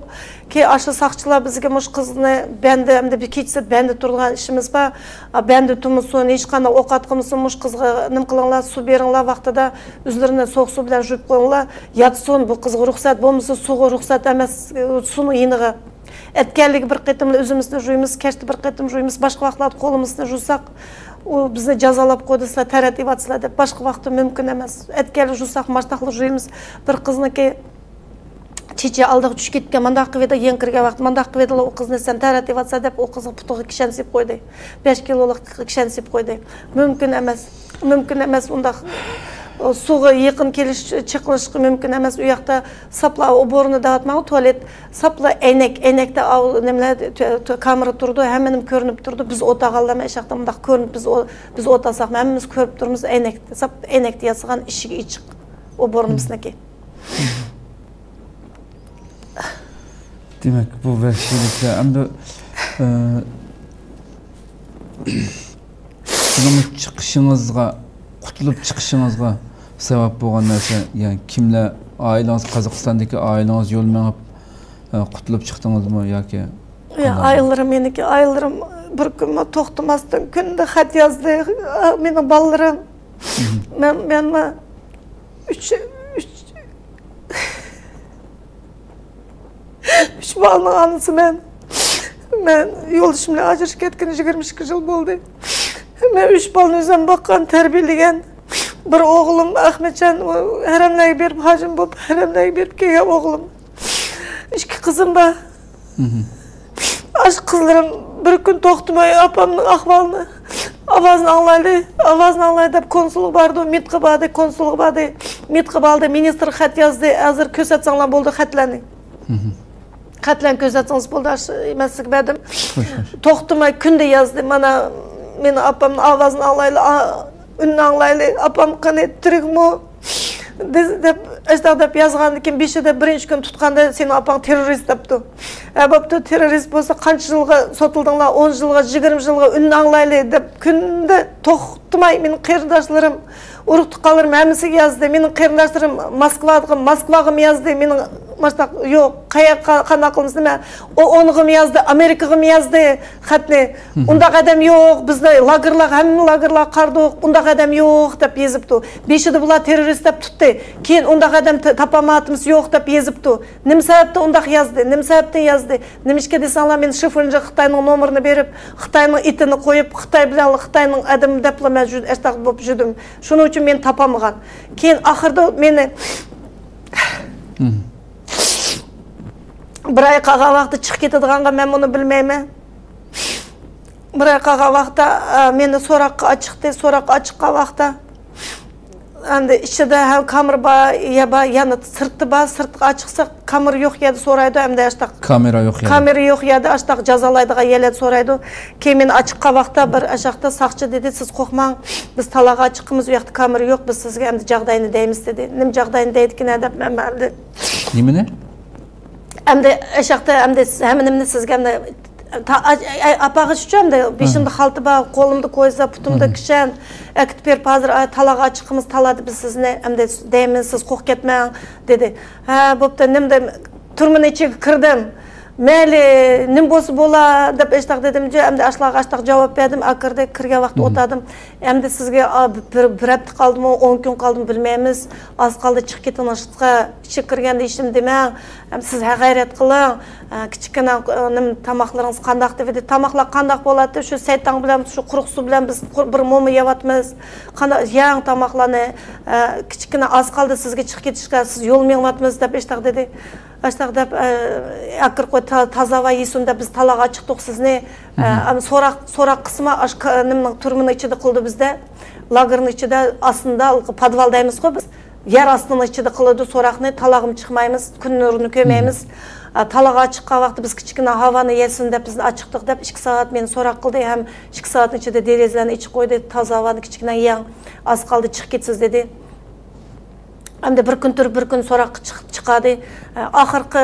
كېيىن ئاشۇ ساقچىلار بىزگە مۇشۇ قىزنى بەندە، ئەمدى بىر كېچىسى بەندە تۇرىدىغان ئىشىمىز بار. ئا، بەندە تۇرمىسۇن، ھېچقانداق ئوق ئاتقۇمىسۇن، مۇشۇ قىزغا نېمە قىلىڭلار، سۇ بېرىڭلار ۋاقتىدا، ئۆزلىرىنى سوغۇق سۇ بىلەن يۇيۇپ قويۇڭلار، ياتسۇن، بۇ قىزغا رۇخسەت بولمىسا، سۇغا رۇخسەت ئەمەس، سۇنىڭ يېنىغا. ئەتكەنلىكى بىر قېتىملا ئۆزىمىزنى يۇيىمىز، كەچتە بىر قېتىم يۇيىمىز، باشقا ۋاقىتلاردا قولىمىزنى يۇساق، ئۇ بىزنى جازالاپ قويدى، سىلەر تەرەت يەۋاتىسىلەر دەپ. باشقا ۋاقىتتا مۇمكىن ئەمەس. ئەتكەنلا يۇساق، ماشتاقلا يۇيىمىز. بىر قىزنىڭكى چېچى ئالدىغا چۈشۈپ كەتكەن، مانداق قىلىۋىدى، يېڭى كىرگەن ۋاقىت مانداق قىلىۋىدىلا، ئۇ قىزنى سەن تەرەت يەۋاتىسەن دەپ، ئۇ قىزغا پۇتىغا كىشەن سېلىپ قويدى. بەش كىلولۇق كىشەن سېلىپ قويدى. مۇمكىن ئەمەس. مۇمكىن ئەمەس ئۇنداق، ئۇ، سۇغا يېقىن كېلىش، چېقىلىشقا مۇمكىن ئەمەس. ئۇ ياقتا ساپلا ئوبورنا دەۋاتماڭ، تۇالېت، ساپلا ئەينەك، ئەينەكتە ئاۋۇ نېمىلەر، تۆ-، تۆ-، كامېرا تۇرىدۇ، ھەممىنىمۇ كۆرۈنۈپ تۇرىدۇ. بىز ئولتۇرغانلارمۇ ئاشاقتا مۇنداق كۆرۈنۈپ، بىز ئو-، بىز ئولتۇرساقمۇ ھەممىمىز كۆرۈپ تۇرىمىز، ئەينەك، ساپ ئەينەكتە ياسىغان ئىشىكى ئېچىق ئوبورنىمىزنىڭكى. دېمەك، بۇ ۋەھشىيلىكلەر ئەمدى، ئە، سىزنىڭ چىقىشىڭىزغا، قۇتۇلۇپ چىقىشىڭىزغا سەۋەب بولغان نەرسە، يەنى كىملەر، ئائىلىڭىز، قازاقىستاندىكى ئائىلىڭىز يول مېڭىپ، ئە، قۇتۇلۇپ چىقتىڭىزمۇ ياكى؟ ياق، قانداق؟ ئائىلىلىرىم مېنىڭكى، ئائىلىلىرىم بىر كۈنمۇ توختىماستىن كۈندە خەت يازدى. مېنىڭ بالىلىرىم، مەن، مەنمۇ ئۈچ، ئۈچ، ئۈچ بالىنىڭ ئانىسى مەن. مەن يولدىشىم بىلەن ئاجرىشىپ كەتكىنى يىگىرمە ئىككى يىل بولدى. مەن ئۈچ بالىنى ئۆزۈم باققان، تەربىيەلىگەن. بىر ئوغلۇم ئەخمەتجان، ئۇ ھەرەملەرگە بېرىپ، ھاجىم بولۇپ ھەرەملەرگە بېرىپ كەلگەن ئوغلۇم. ئىككى قىزىم بار. ئاشۇ قىزلىرىم بىر كۈن توختىماي ئاپامنىڭ ئەھۋالىنى، ئاۋازىنى ئاڭلايلى، ئاۋازىنى ئاڭلايلى دەپ كونسۇلغا باردى، مىتقا باردى، كونسۇلغا باردى، مىتقا باردى، مىنىستىرغا خەت يازدى، ھازىر كۆرسەتسەڭلار بولدى خەتلەرنى. خەتلەرنى كۆرسەتسىڭىز بولدى، ئاشۇ مەن سىزگە بەردىم. توختىماي كۈندە يازدى، مانا مېنىڭ ئاپامنىڭ ئاۋازىنى ئاڭلايلى، ئا-، ئۈنىنى ئاڭلايلى، ئاپام قېنى، تىرىكمۇ؟ دېدى دەپ، ئاشۇنداق دەپ يازغاندىن كېيىن، بېشىدا بىرىنچى كۈنى تۇتقاندا، سېنىڭ ئاپاڭ تېررورىست دەپتۇ. ھە، بوپتۇ، تېررورىست بولسا قانچە يىلغا سوتۇلدۇڭلار؟ ئون يىلغا، يىگىرمە يىلغا، ئۈنىنى ئاڭلايلى دەپ كۈندە توختىماي مېنىڭ قېرىنداشلىرىم، ئۇرۇق تۇغقانلىرىم ھەممىسىگە يازدى. مېنىڭ قېرىنداشلىرىم موسكۋاغا، موسكۋاغىمۇ يازدى. مېنىڭ ماشۇنداق يوق، قاياققا، قانداق قىلىمىز، نېمە، ئوئونغىمۇ يازدى، ئامېرىكىغىمۇ يازدى خەتنى. ئۇنداق ئادەم يوق، بىزنى لاگېرلارغا، ھەممە لاگېرلارغا قارىدۇق، ئۇنداق ئادەم يوق دەپ يېزىپتۇ. بېشىدا بۇلار تېررورىست دەپ تۇتتى. كېيىن ئۇنداق ئادەم ت-، تاپالمايۋاتىمىز، يوق دەپ يېزىپتۇ. نېمە سەۋەبتىن ئۇنداق يازدى؟ نېمە سەۋەبتىن يازدى؟ نېمىشقا دېسەڭلار، مېنى شىفىنجى خىتاينىڭ نومۇرىنى بېرىپ، خىتاينىڭ ئېتىنى قويۇپ، خىتاي بىلەن خىتاينىڭ ئادىمى دەپلا مەن ئەشتاق بولۇپ يۈردۈم. شۇنىڭ ئۈچۈن مېنى تاپالمىغان. كېيىن ئاخىرىدا مېنى بىر ئاي قالغان ۋاقىتتا چىقىپ كېتىدىغانغا مەن بۇنى بىلمەيمەن. بىر ئاي قالغان ۋاقىتتا، ئە، مېنى سوراققا ئاچىقتى. سوراققا ئاچىققان ۋاقىتتا، ئەمدى ئىچىدە ھەم كامېرا بار، يا بار، يەنە سىرتى بار. سىرتقا ئاچىقسا، كامېرا يوق يەردە سورايدۇ، ئەمدى ئاشتاق. كامېرا يوق يەردە. كامېرا يوق يەردە ئاشتاق جازالايدىغان يەرلەردە سورايدۇ. كېيىن مېنى ئاچىققان ۋاقىتتا بىر ئاشاقتا ساقچى دېدى، سىز قورقماڭ، بىز تالاغا چىقىمىز، ئۇ ياقتا كامېرا يوق، بىز سىزگە ئەمدى جاغداينى دەيمىز دېدى. نېمە جاغداينى دەيدىكىن دەپ مەن ئەمدى. نېمىنى؟ ئەمدى ئاشاقتا ئەمدى ھەممە نېمىنى سىزگە ئەمدى تا-، ئا-، ئا-، ئاپارغۇچە ئەمدى بېشىمدا خالتا بار، قولۇمدا كويزا، پۇتۇمدا كىشەن. ئەكېتىپ بېرىپ، ھازىر، ئا، تالاغا چىقىمىز، تالادا بىز سىزنى ئەمدى دەيمىز، سىز قورقۇپ كەتمەڭ، دېدى. ھە، بوپتۇ، نېمە دەيمەن، تۈرمىنىڭ ئىچىگە كىردىم. مەيلى، نېمە بولسا بولا، دەپ ئاشتاق دېدىم، ئەمدى ئاشلارغا ئاشتاق جاۋاب بەردىم، ئاكىردى، كىرگەن ۋاقىتتا ئولتۇردۇم. ئەمدى سىزگە، ئا، بىر، بىر ھەپتە قالدىمۇ، ئون كۈن قالدىمۇ بىلمەيمىز. ئاز قالدى چىقىپ كېتىڭلار سىرتقا. ئىچىگە كىرگەندە ھېچنېمە دېمەڭ. ئەمدى سىز ھە غەيرەت قىلىڭ. ئە، كىچىككىنە، ئە، نېمە، تاماقلىرىڭىز قانداق دېدى. تاماقلار قانداق بولاتتى؟ شۇ سەيتاڭ بىلەن شۇ قۇرۇق سۇ بىلەن بىز قۇر-، بىر موما يەۋاتىمىز. قانداق يەڭ تاماقلارنى، ئە، كىچىككىنە ئاز قالدى سىزگە چىقىپ كېتىشكە، سىز يول مېڭىۋاتىمىز دەپ ئاشتاق دېدى. ئاشتاق دەپ، ئە، ئاكىرىپ قوي، تا-، تازا ۋە يېسۇن دەپ بىز تالاغا چىقتۇق سىزنى. ئە، ئەم، سوراق، سوراق قىسمى ئاش-، ك-، نېمىنىڭ تۈرمىنىڭ ئىچىدە قىلدى بىزدە. لاگېرنىڭ ئىچىدە، ئاستىدا، پادۋال دەيمىزغۇ بىز. يەر ئاستىنىڭ ئىچىدە قىلىدۇ سوراقنى، تالاغىمۇ چىقمايمىز، كۈن نۇرىنى كۆرمەيمىز. ئا، تالاغا چىققان ۋاقىتتا بىز كىچىككىنە ھاۋانى يەسۇن دەپ بىزنى ئاچىقتۇق دەپ ئىككى سائەت مېنى سوراق قىلدى ھەم ئىككى سائەتنىڭ ئىچىدە دېرىزىلەرنى ئېچىپ قويدى، تازا ھاۋانى كىچىككىنە يەڭ، ئاز قالدى چىقىپ كېتىسىز دېدى. ئەمدى بىر كۈن تۇرۇپ، بىر كۈن سوراققا چىق-، چىقاردى. ئاخىرقى،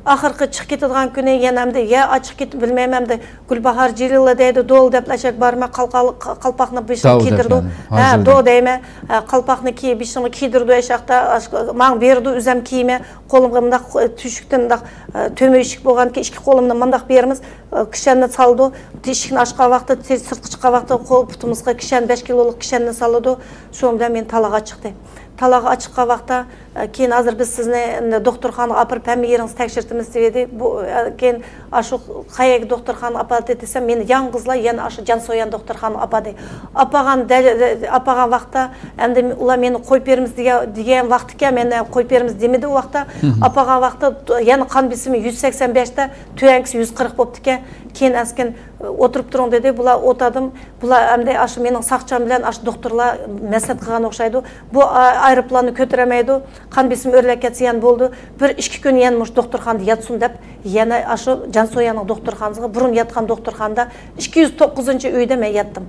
ئاخىرقى چىقىپ كېتىدىغان كۈنى يەنە ئەمدى يا ئاچىقىپ كېتىپ بىلمەيمەن، ئەمدى گۈلباھار جېلىلى دەيدۇ، دول دەپ ئەشەك بارما، قالقا-، قالپاقنى بېشىغا داۋ دەپ كىيدۈرىدۇ. يەنى ھە، ھازىر دو دەپ. دەيمەن. ھە، قالپاقنى كىي-، بېشىڭغا كىيدۈرىدۇ ئەشەقتە، ئاش-، ماڭا بېرىدۇ، ئۆزەم كىيىمەن. قولۇمغا مۇنداق، ئە، تۆشۈكتىن مۇنداق، ئە، تۆمۈرچىك بولغانكى ئىككى قولۇمنى مۇنداق بېرىمىز. ئە، كىشەننى سالىدۇ. ئىشىكنى ئاچقان ۋاقتىدا، تېز سىرتقا چىققان ۋاقتىدا قول پۇتىمىزغا كىشەن، بەش كىلولۇق كىشەننى سالىدۇ. شۇنىڭ بىلەن مېنى تالاغا چىقتى. تالاغا چىققان ۋاقىتتا، ئە، كېيىن ھازىر بىز سىزنى ئەمدى دوختۇرخانىغا ئاپىرىپ ھەممە يېرىڭىزنى تەكشۈرتىمىز دېدى. بۇ، ئە، كېيىن ئاشۇ قەيەرگە دوختۇرخانىغا ئاپاردى دېسەم، مېنى يالغۇزلا يەنە ئاشۇ جيانسويۈەن دوختۇرخانىغا ئاپاردى. ئاپارغان دە-، ئاپارغان ۋاقىتتا ئەمدى ئۇلار مېنى قويۇپ بېرىمىز دېگەن، دېگەن ۋاقىتكەن، مېنى قويۇپ بېرىمىز دېمىدى ئۇ ۋاقىتتا. ئاپارغان ۋاقىتتا يەنە قان بېسىمى يۈز سەكسەن بەشتە، تۆۋەنكىسى يۈز قىرىق بوپتىكەن. كېيىن ئەسكىن ئولتۇرۇپ تۇرۇڭ دېدى. بۇلار ئولتۇردۇم. بۇلار ئەمدى ئاشۇ مېنىڭ ساقچام بىلەن ئاشۇ دوختۇرلار مەسلىھەت قىلغان ئوخشايدۇ. بۇ ئا-، ئايروپىلاننى كۆتۈرەلمەيدۇ. قان بېسىمى ئۆرلەپ كەتسە يەنە بولىدۇ. بىر ئىككى كۈن يەنە مۇشۇ دوختۇرخانىدا ياتسۇن دەپ، يەنە ئاشۇ جيانسويۈەننىڭ دوختۇرخانىسىغا، بۇرۇن ياتقان دوختۇرخانىدا ئىككى يۈز توققۇزىنچى ئۆيدە مەن ياتتىم.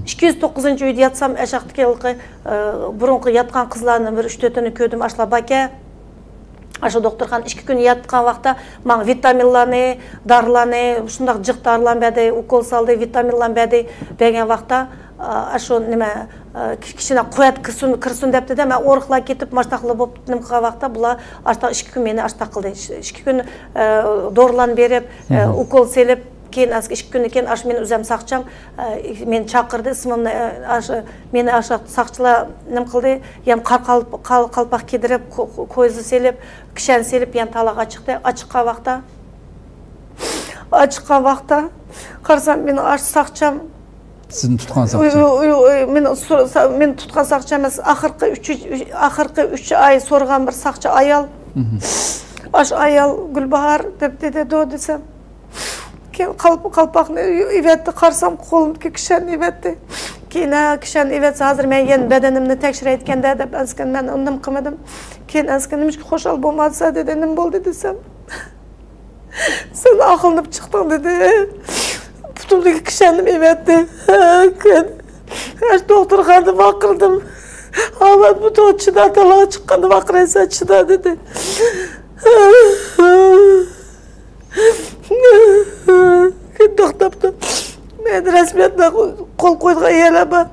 ئىككى يۈز توققۇزىنچى ئۆيدە ياتسام، ئەشەقتىكى ھېلىقى، ئە، بۇرۇنقى ياتقان قىزلارنىڭ بىر ئۈچ تۆتىنى كۆردۈم، ئاشۇلار باركەن. ئاشۇ دوختۇرخانا ئىككى كۈن ياتقان ۋاقىتتا ماڭا ۋىتامىنلارنى، دارىلارنى، شۇنداق جىق دارىلارنى بەردى، ئوكول سالدى، ۋىتامىنلارنى بەردى. بەرگەن ۋاقىتتا، ئا، ئاشۇ نېمە، ئا، كىشىنى قۇۋۋەت كىرسۇن، كىرسۇن دەپتۇ-دە، مەن ئورۇقلار كېتىپ، ماشتاقلا بولۇپ نېمە قىلغان ۋاقىتتا، بۇلار ئاشتاق ئىككى كۈن مېنى ئاشتاق قىلدى. ئىككى كۈن، ئا، دورىلارنى بېرىپ، ئا، ئوكول سېلىپ، كېيىن ئەسكى ئىككى كۈندىن كېيىن ئاشۇ مېنى ئۆزەم ساقچام، ئە، مېنى چاقىردى، ئىسمىمنى، ئە، ئاشۇ، مېنى ئاشۇ ساقچىلار نېمە قىلدى، يەنە قار قالپ-، قال-، قالپاق كىيدۈرۈپ، كو-، كو-، كويزا سېلىپ، كىشەن سېلىپ، يەنە تالاغا چىقتى. ئاچىققان ۋاقىتتا، ئاچىققان ۋاقىتتا قارىسام، مېنى ئاشۇ ساقچام، سىزنى تۇتقان ساقچى؟ ئۇي، ئۇي، ئۇي، ئۇي، مېنى سور-، سا-، مېنى تۇتقان ساقچى ئەمەس، ئاخىرقى ئۈچ، ئاخىرقى ئۈچ ئاي سورىغان بىر ساقچى ئايال. ئاشۇ ئايال گۈلباھار دەپ دېدى، دو دېسەم. كېيىن قالپ-، قالپاقنى ئېۋەتتى، قارىسام، قولۇمدىكى كىشەننى ئېۋەتتى. كېيىن، ھە، كىشەننى ئېۋەتسە، ھازىر مەن يەنە بەدىنىمنى تەكشۈرەيدىكەن-دە، دەپ ئەنسىكەن، مەن ئۇنى نېمە قىلمىدىم. كېيىن ئەنسىكەن، نېمىشقا خۇشال بولمايسەن؟ دېدى، نېمە بولدى؟ دېسەم، سەن ئاقلىنىپ چىقتىڭ، دېدى. پۇتۇمدىكى كىشەننىمۇ ئېۋەتتى. ھە، كېيىن دوختۇرخانىدا ۋارقىرىدىم. ئاۋات بۇ چىدا، تالاغا چىققاندا ۋارقىرايسەن، چىدا، دېدى. توختاپتۇ. مەن رەسمىيەتلەر قول قويىدىغان يەرلەر بار.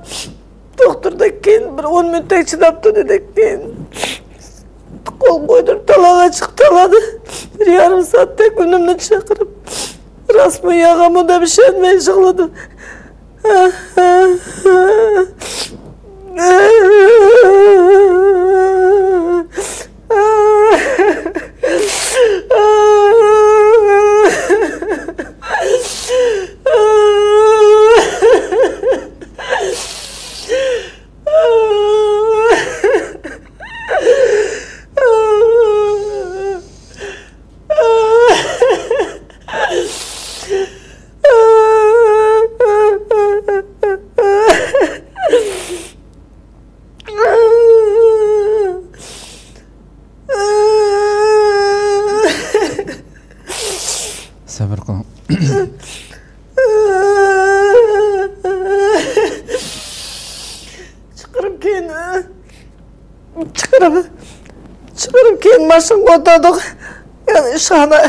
دوختۇردىن كېيىن بىر ئون مىنۇتتەك چىداپتۇ دېدى. كېيىن قول قويدۇرۇپ تالاغا چىقىپ، تالادا بىر يارىم سائەتتەك ئۈنۈمنى چىقىرىپ، راستمۇ يالغانمۇ دەپ ئىشەنمەي يىغلىدىم. سەۋر قىلىڭ. چىقىرىپ كېيىن، چىقىرىپ، چىقىرىپ كېيىن ماشىنىغا ئولتۇردۇق. ئىشخانا،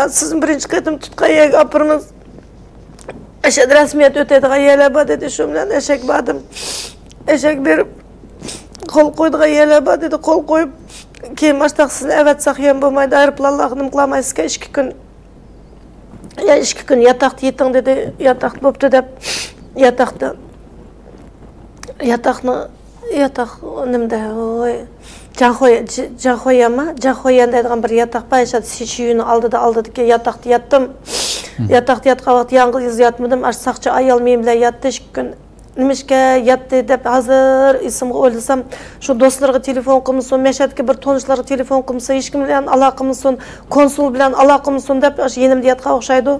سىزنى بىرىنچى قېتىم تۇتقان يەرگە ئاپىرىمىز. ئەشەدە رەسمىيەت ئۆتەيدىغان يەرلەر بار دېدى. شۇ بىلەن ئەشەگە باردىم. ئەشەگە بېرىپ، قول قويىدىغان يەرلەر بار دېدى. قول قويۇپ، كېيىن ماشتاق سىزنى ئەۋەتسەك يەنە بولمايدۇ. ئايروپىلانلارغا نېمە قىلالمايسىزكەن، ئىككى كۈن. يا ئىككى كۈن ياتاقتا يېتىڭ دېدى. ياتاقتا بوپتۇ دەپ، ياتاقتا، ياتاقنى، ياتاق نېمىدە، ۋوي، جاڭخۇي-، ج-، جاڭخۇييەنما؟ جاڭخۇييەن دەيدىغان بىر ياتاق بار، ئاشۇ سىچۈينىڭ ئالدىدا، ئالدىدىكى ياتاقتا ياتتىم. ياتاقتا ياتقان ۋاقىت يالغۇز ياتمىدىم. ئاشۇ ساقچى ئايال مېنىڭ بىلەن ياتتى ئىككى كۈن. نېمىشقا ياتتى دەپ ھازىر ئېسىمگە ئويلىسام، شۇ دوستلىرىغا تېلېفون قىلمىسۇن، مەشەدىكى بىر تونۇشلىرىغا تېلېفون قىلمىسۇن، ھېچكىم بىلەن ئالاقە قىلمىسۇن، كونسۇل بىلەن ئالاقە قىلمىسۇن دەپ، ئاشۇ يېنىمدا ياتقان ئوخشايدۇ.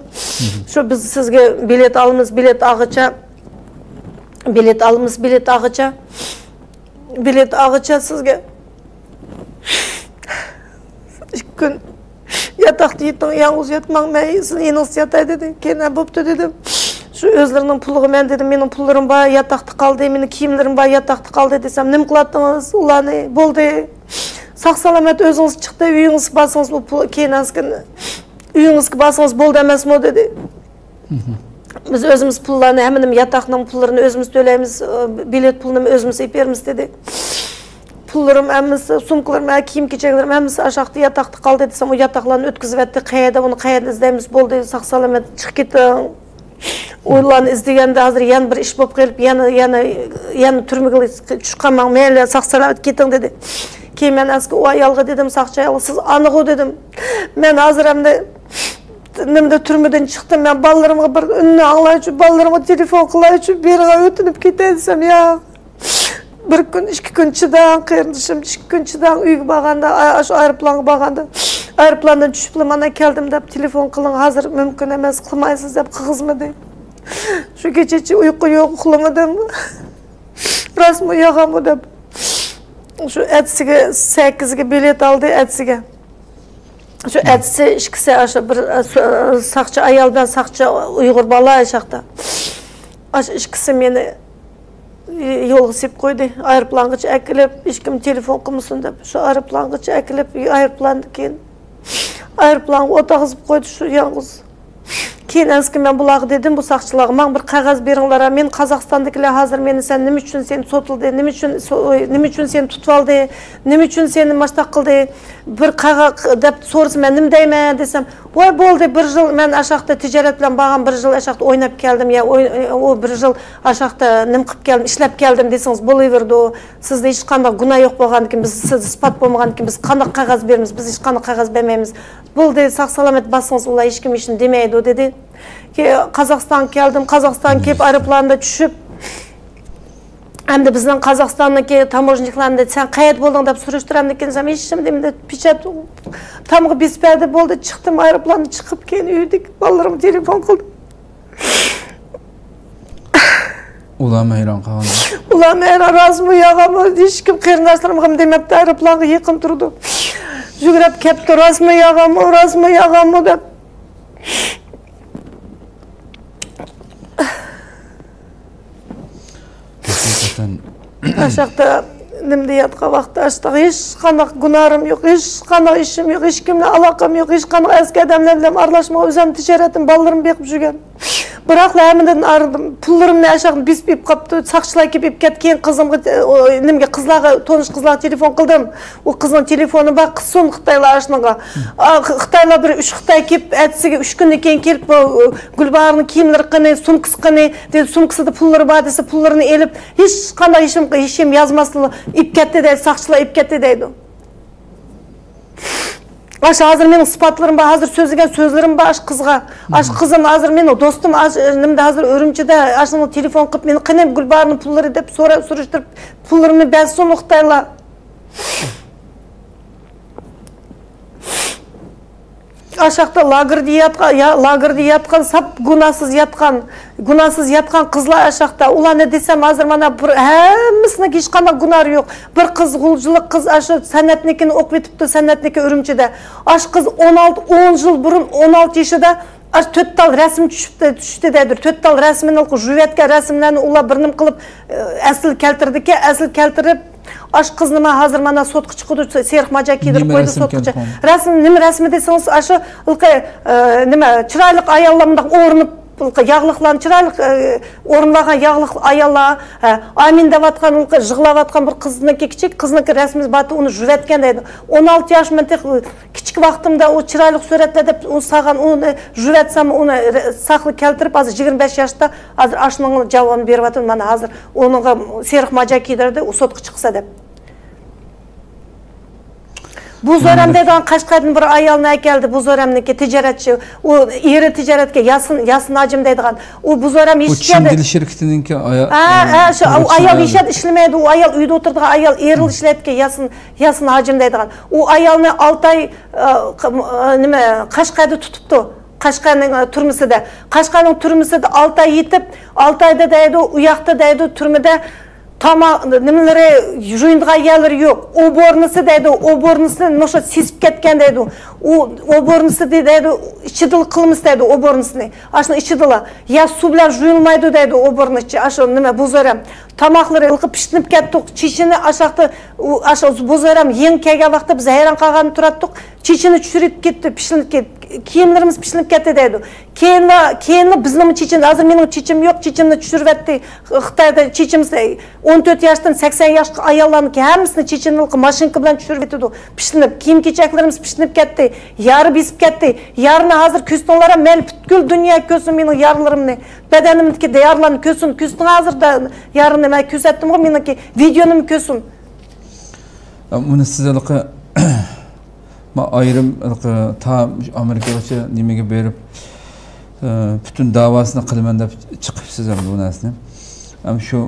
شۇ بىز سىزگە بېلەت ئالىمىز، بېلەت ئالغىچە، بېلەت ئالىمىز، بېلەت ئالغىچە، بېلەت ئالغىچە سىزگە ئىككى كۈن ياتاقتا يېتىڭ، يالغۇز ياتماڭ، مەن سىزنىڭ يېنىڭىزدا ياتاي دېدى. كېيىن، ھە، بوپتۇ دېدىم. شۇ ئۆزلىرىنىڭ پۇلىغا مەن دېدىم، مېنىڭ پۇللىرىم بار، ياتاقتا قالدى، مېنىڭ كىيىملىرىم بار، ياتاقتا قالدى دېسەم، نېمە قىلاتتىڭىز ئۇلارنى؟ بولدى. ساق سالامەت ئۆزىڭىز چىقتى، ئۆيىڭىزگە بارسىڭىز، ئۇ پۇل، كېيىن ئەسكىن ئۆيىڭىزگە بارسىڭىز بولدى ئەمەسمۇ دېدى. بىز ئۆزىمىز پۇللارنى، ھەممىنىمۇ ياتاقنىڭ پۇللىرىنى ئۆزىمىز تۆلەيمىز، بېلەت پۇلىنىمۇ ئۆزىمىز ئېلىپ بېرىمىز دېدى. پۇللىرىم ھەممىسى، سومكىلىرىم، ھە، كىيىم-كېچەكلىرىم ھەممىسى ئاشاقتا ياتاقتا قالدى دېسەم، ئۇ ياتاقلارنى ئۆتكۈزۈۋەتتى. قەيەردە ئۇنى، قەيەردە ئىزدەيمىز، بولدى، ساق سالامەت چىقىپ كېتىڭ. ئۇلارنى ئىزدىگەندە ھازىر يەنە بىر ئىش بولۇپ قېلىپ، يەنە، يەنە، يەنە تۈرمىگە چۈشۈپ قالماڭ، مەيلى، ساق سالامەت كېتىڭ دېدى. كېيىن مەن ئەسكى ئۇ ئايالغا دېدىم، ساقچى ئايالغا، سىز ئانىغۇ دېدىم. مەن ھازىر ئەمدى نېمىدە تۈرمىدىن چىقتىم، مەن بالىلىرىمغا بىر ئۈننى ئاڭلايچۇ، بالىلىرىمغا تېلېفون قىلايچۇ، بېرىڭە ئۆتۈنۈپ كېتەي دېسەم، ياق. بىر كۈن، ئىككى كۈن چىداڭ، قېرىندىشىم، ئىككى كۈن چىداڭ، ئۆيگە بارغاندا، ئا-، ئاشۇ ئايروپىلانغا بارغاندا، ئايروپىلاندىن چۈشۈپلا مانا كەلدىم دەپ تېلېفون قىلىڭ، ھازىر مۇمكىن ئەمەس، قىلمايسىز دەپ قىلغۇزمىدى. شۇ كېچىچە ئۇيقۇ يوق، ئۇخلىمىدىم. راستمۇ يالغانمۇ دەپ. شۇ ئەتىسىگە سەككىزگە بېلەت ئالدى، ئەتىسىگە. شۇ ئەتىسى ئىككىسى، ئاشۇ بىر، ئە، سو-، ئە، ساقچى ئايال بىلەن ساقچى ئۇيغۇر بالا ئاشاقتا. ئاشۇ ئىككىسى مېنى يولغا سېلىپ قويدى. ئايروپىلانغىچە ئەكېلىپ، ھېچكىم تېلېفون قىلمىسۇن دەپ، شۇ ئايروپىلاندىن كېيىن ئايروپىلانغا ئولتۇرغۇزۇپ قويدى شۇ يالغۇز. كېيىن ئەنسىكى مەن بۇلارغا دېدىم، بۇ ساقچىلارغا، ماڭا بىر قەغەز بېرىڭلار، مېنى قازاقىستاندىكىلەر ھازىر مېنى، سەن نېمە ئۈچۈن سېنى سوتلىدى، نېمە ئۈچۈن سو-، نېمە ئۈچۈن سېنى تۇتۇۋالدى، نېمە ئۈچۈن سېنى ماشتاق قىلدى، بىر قەغەز دەپ سورىسا مەن نېمە دەيمەن دېسەم، ۋاي بولدى، بىر يىل مەن ئاشاقتا تىجارەت بىلەن بارغان، بىر يىل ئاشاقتا ئويناپ كەلدىم، يا ئوي-، ئۇ بىر يىل ئاشاقتا نېمە قىلىپ كەلدىم، ئىشلەپ كەلدىم دېسىڭىز بولۇۋېرىدۇ. سىزدە ھېچقانداق گۇناھ يوق بولغاندىكىن، بىز سىزدە ئىسپات بولمىغاندىكىن، بىز قانداق قەغەز بېرىمىز؟ بىز ھېچقانداق قەغەز بەرمەيمىز. بولدى، ساق سالامەت بارسىڭىز، ئۇلار ھېچكىم ھېچنېمە دېمەيدۇ، دېدى. كېيىن قازاقىستانغا كەلدىم، قازاقىستانغا كېلىپ، ئايروپىلاندا چۈشۈپ، ئەمدى بىزنىڭ قازاقىستاندىكى تاموژنىكلار ئەمدى، سەن قەيەردە بولدىڭ دەپ سۈرۈشتۈرەمدىكىن دېسەم، ھېچنېمە دېمىدى، پېچەت تامغا بېسىپ بەردى، بولدى، چىقتىم ئايروپىلاندىن چىقىپ، كېيىن ئۆيدىكى بالىلىرىمغا تېلېفون قىلدىم. ئۇلارمۇ ھەيران قالغان. ئۇلارمۇ ھەيران، راستمۇ يالغانمۇ؟ ھېچكىم قېرىنداشلىرىمغىمۇ دېمەپتۇ، ئايروپىلانغا يېقىن تۇرىدۇ. يۈگۈرۈپ كەپتۇ، راستمۇ يالغانمۇ، راستمۇ يالغانمۇ دەپ. ھەقىقەتەن. ئاشاقتا نېمىدە ياتقان ۋاقىتتا، ئاشاقتا ھېچقانداق گۇناھىم يوق، ھېچقانداق ئىشىم يوق، ھېچكىم بىلەن ئالاقەم يوق، ھېچقانداق ئەسكى ئادەملەر بىلەن ئارىلاشمىغان، ئۆزۈم تىجارەتنى، بالىلىرىمنى بېقىپ يۈرگەن. بىراقلا ھەممىدىن ئايرىلدىم. پۇللىرىمنى ئاشاقتىن بېسىپ ئېلىپ قاپتۇ. ساقچىلار كېلىپ ئېلىپ كەتتى. كېيىن قىزىمغا، ئۇ، نېمىگە، قىزلارغا، تونۇش قىزلارغا تېلېفون قىلدىم. ئۇ قىزنىڭ تېلېفونى بار، قىلسۇن خىتايلار ئاشۇنىڭغا. ئا، خ-، خىتايلار بىر ئۈچ خىتاي كېلىپ، ئەتىسىگە ئۈچ كۈندىن كېيىن كېلىپ، بۇ، ئۇ، گۈلباھارنىڭ كىيىملىرى قېنى، سومكىسى قېنى، دېدى، سومكىسىدا پۇللىرى بار دېسە، پۇللىرىنى ئېلىپ، ھېچقانداق ھېچ، ھېچكىم يازماستىنلا ئېلىپ كەتتى دەيدۇ، ساقچىلار ئېلىپ كەتتى دەيدۇ. ئاشۇ ھازىر مېنىڭ ئىسپاتلىرىم بار، ھازىر سۆزلىگەن سۆزلىرىم بار، ئاشۇ قىزغا. ئاشۇ قىزىم ھازىر مېنىڭ دوستۇم، ئاشۇ نېمىدە ھازىر ئۈرۈمچىدە، ئاشۇنىڭ تېلېفون قىلىپ، مېنى قېنى گۈلباھارنىڭ پۇللىرى دەپ سوراپ، سۈرۈشتۈرۈپ، پۇللىرىمنى بەرسۇن خىتايلار. ئاشاقتا لاگېردا ياتقان، يا، لاگېردا ياتقان، ساپ گۇناھسىز ياتقان، گۇناھسىز ياتقان قىزلار ئاشاقتا. ئۇلارنى دېسەم، ھازىر مانا بىر، ھەممىسىنىڭ ھېچقانداق گۇناھى يوق. بىر قىز، غۇلجىلىق قىز، ئاشۇ سەنئەتنىكىنى ئوقۇۋېتىپتۇ، سەنئەتنىكى ئۈرۈمچىدە. ئاشۇ قىز ئون ئالتە، ئون يىل بۇرۇن، ئون ئالتە يېشىدا ئاشۇ تۆت تال رەسىم چۈشۈپتۇ، چۈشتى دەيدۇ. تۆت تال رەسىمنى، جۇۋۇۋەتكەن رەسىملەرنى ئۇلار بىر نېمە قىلىپ، ئەسلىگە كەلتۈردىكەن، ئەسلىگە كەلتۈرۈپ، ئاشۇ قىزنى مانا ھازىر مانا سوتقا چىقىدۇ، سېرىق ماجا كىيدۈرۈپ قويدى سوتقا چىق-، رەسىم، نېمە رەسىم دېسىڭىز، ئاشۇ ھېلىقى، ئە، نېمە، چىرايلىق ئاياللار مۇنداق ئورىنىپ، ھېلىقى ياغلىقلارنى، چىرايلىق، ئە، ئورۇنلارغان ياغلىق ئاياللار، ھە، ئامىن دەۋاتقان، ھېلىقى يىغلاۋاتقان بىر قىزنىڭكى، كىچىك قىزنىڭكى رەسىمى بارتى، ئۇنى يۇۋەتكەن دەيدۇ. ئون ئالتە ياش، مەن تېخى كىچىك ۋاقتىمدا ئۇ چىرايلىق سۈرەتلەر دەپ ئۇنى سالغان، ئۇنى يۇۋەتسەم، ئۇنى ساقلىۋېتىپ كەلتۈرۈپ، ھازىر يىگىرمە بەش ياشتا، ھازىر ئاشۇنىڭ جاۋابىنى بېرىۋاتىمەن. مانا ھازىر ئۇنىڭغا سېرىق ماجا كىيدۈردى، ئۇ سوتقا چىقسا دەپ. بۇ زورەم دەيدىغان قەشقەردىن بىر ئايالنى ئەكەلدى. بۇ زورەمنىڭكى تىجارەتچى، ئۇ ئېرى تىجارەتكە ياسىن، ياسىن ھاجىم دەيدىغان. ئۇ بۇ زورەم بۇ ئىشچى چىڭگىل شىركىتىنىڭكى ئايال. ھە، ھە، شۇ ئۇ ئايال ئىشەد ئىشلىمەيدۇ. ئۇ ئايال ئۆيدە ئولتۇرىدىغان ئايال، ئېرى ئىشلەيدىكەن، ياسىن، ياسىن ھاجىم دەيدىغان. ئۇ ئايالنى ئالتە ئاي، ئە، ق-، ئە، نېمە، قەشقەردە تۇتۇپتۇ. قەشقەرنىڭ، ئە، تۈرمىسىدە. قەشقەرنىڭ تۈرمىسىدە ئالتە ئاي يېتىپ، ئالتە ئايدا دەيدۇ، ئۇ ياقتا دەيدۇ، تۈرمىدە تاماق، نېمىلىرى، يۇيۇنىدىغان يەرلىرى يوق. ئوبورنىسى دەيدۇ، ئوبورنىسى مۇشۇ سېسىپ كەتكەن دەيدۇ. ئۇ ئوبورنىسى دەيدۇ، ئىچىدىلا قىلمىسا دەيدۇ، ئوبورنىسىنى. ئاشۇنى ئىچىدىلا. يا سۇ بىلەن يۇيۇلمايدۇ دەيدۇ، ئوبورنىسى ئىچى. ئاشۇ نېمە، بۇزورەم. تاماقلىرى ھېلىقى پىشتىنىپ كەتتۇق. چېچىنى ئاشاقتا، ئۇ، ئاشۇ بۇزورەم يېڭى كەلگەن ۋاقىتتا بىز ھەيران قالغان تۇراتتۇق. چېچىنى چۈشۈرۈپ كەتتى، پىشلىنىپ كەت-، كىيىملىرىمىز پىشلىنىپ كەتتى دەيدۇ. كېيىنلا، كېيىنلا بىزنىڭمۇ چېچىمىز، ھازىر مېنىڭ چېچىم يوق، چېچىمنى چۈشۈرۈۋەتتى. خىتايدا چېچىمىز ئون تۆت ياشتىن سەكسەن ياشقا ئاياللارنىڭكى ھەممىسىنى چېچىنى ماشىنكا بىلەن چۈشۈرۈۋېتىدۇ. پىشلىنىپ، كىيىم-كېچەكلىرىمىز پىشلىنىپ كەتتى. يارا بېسىپ كەتتى. يارىنى ھازىر كۆرسىڭلار، مەيلى پۈتكۈل دۇنيا كۆرسۇن مېنىڭ يارىلىرىمنى. بەدەنىمدىكى يارىلارنى كۆرسۇن. كۆرسىتىڭ ھازىر يارىنى مەن كۆرسەتتىمغۇ، مېنىڭكى ۋىدېيونىمۇ كۆرسۇن. بۇنى سىز ھېلىقى، ما ئايرىم ھېلىقى تا ئامېرىكىغىچە نېمىگە بېرىپ، ئە، پۈتۈن داۋاسىنى قىلىمەن دەپ چىقىپسىز ھەم بۇ نەرسىنى. ھەم شۇ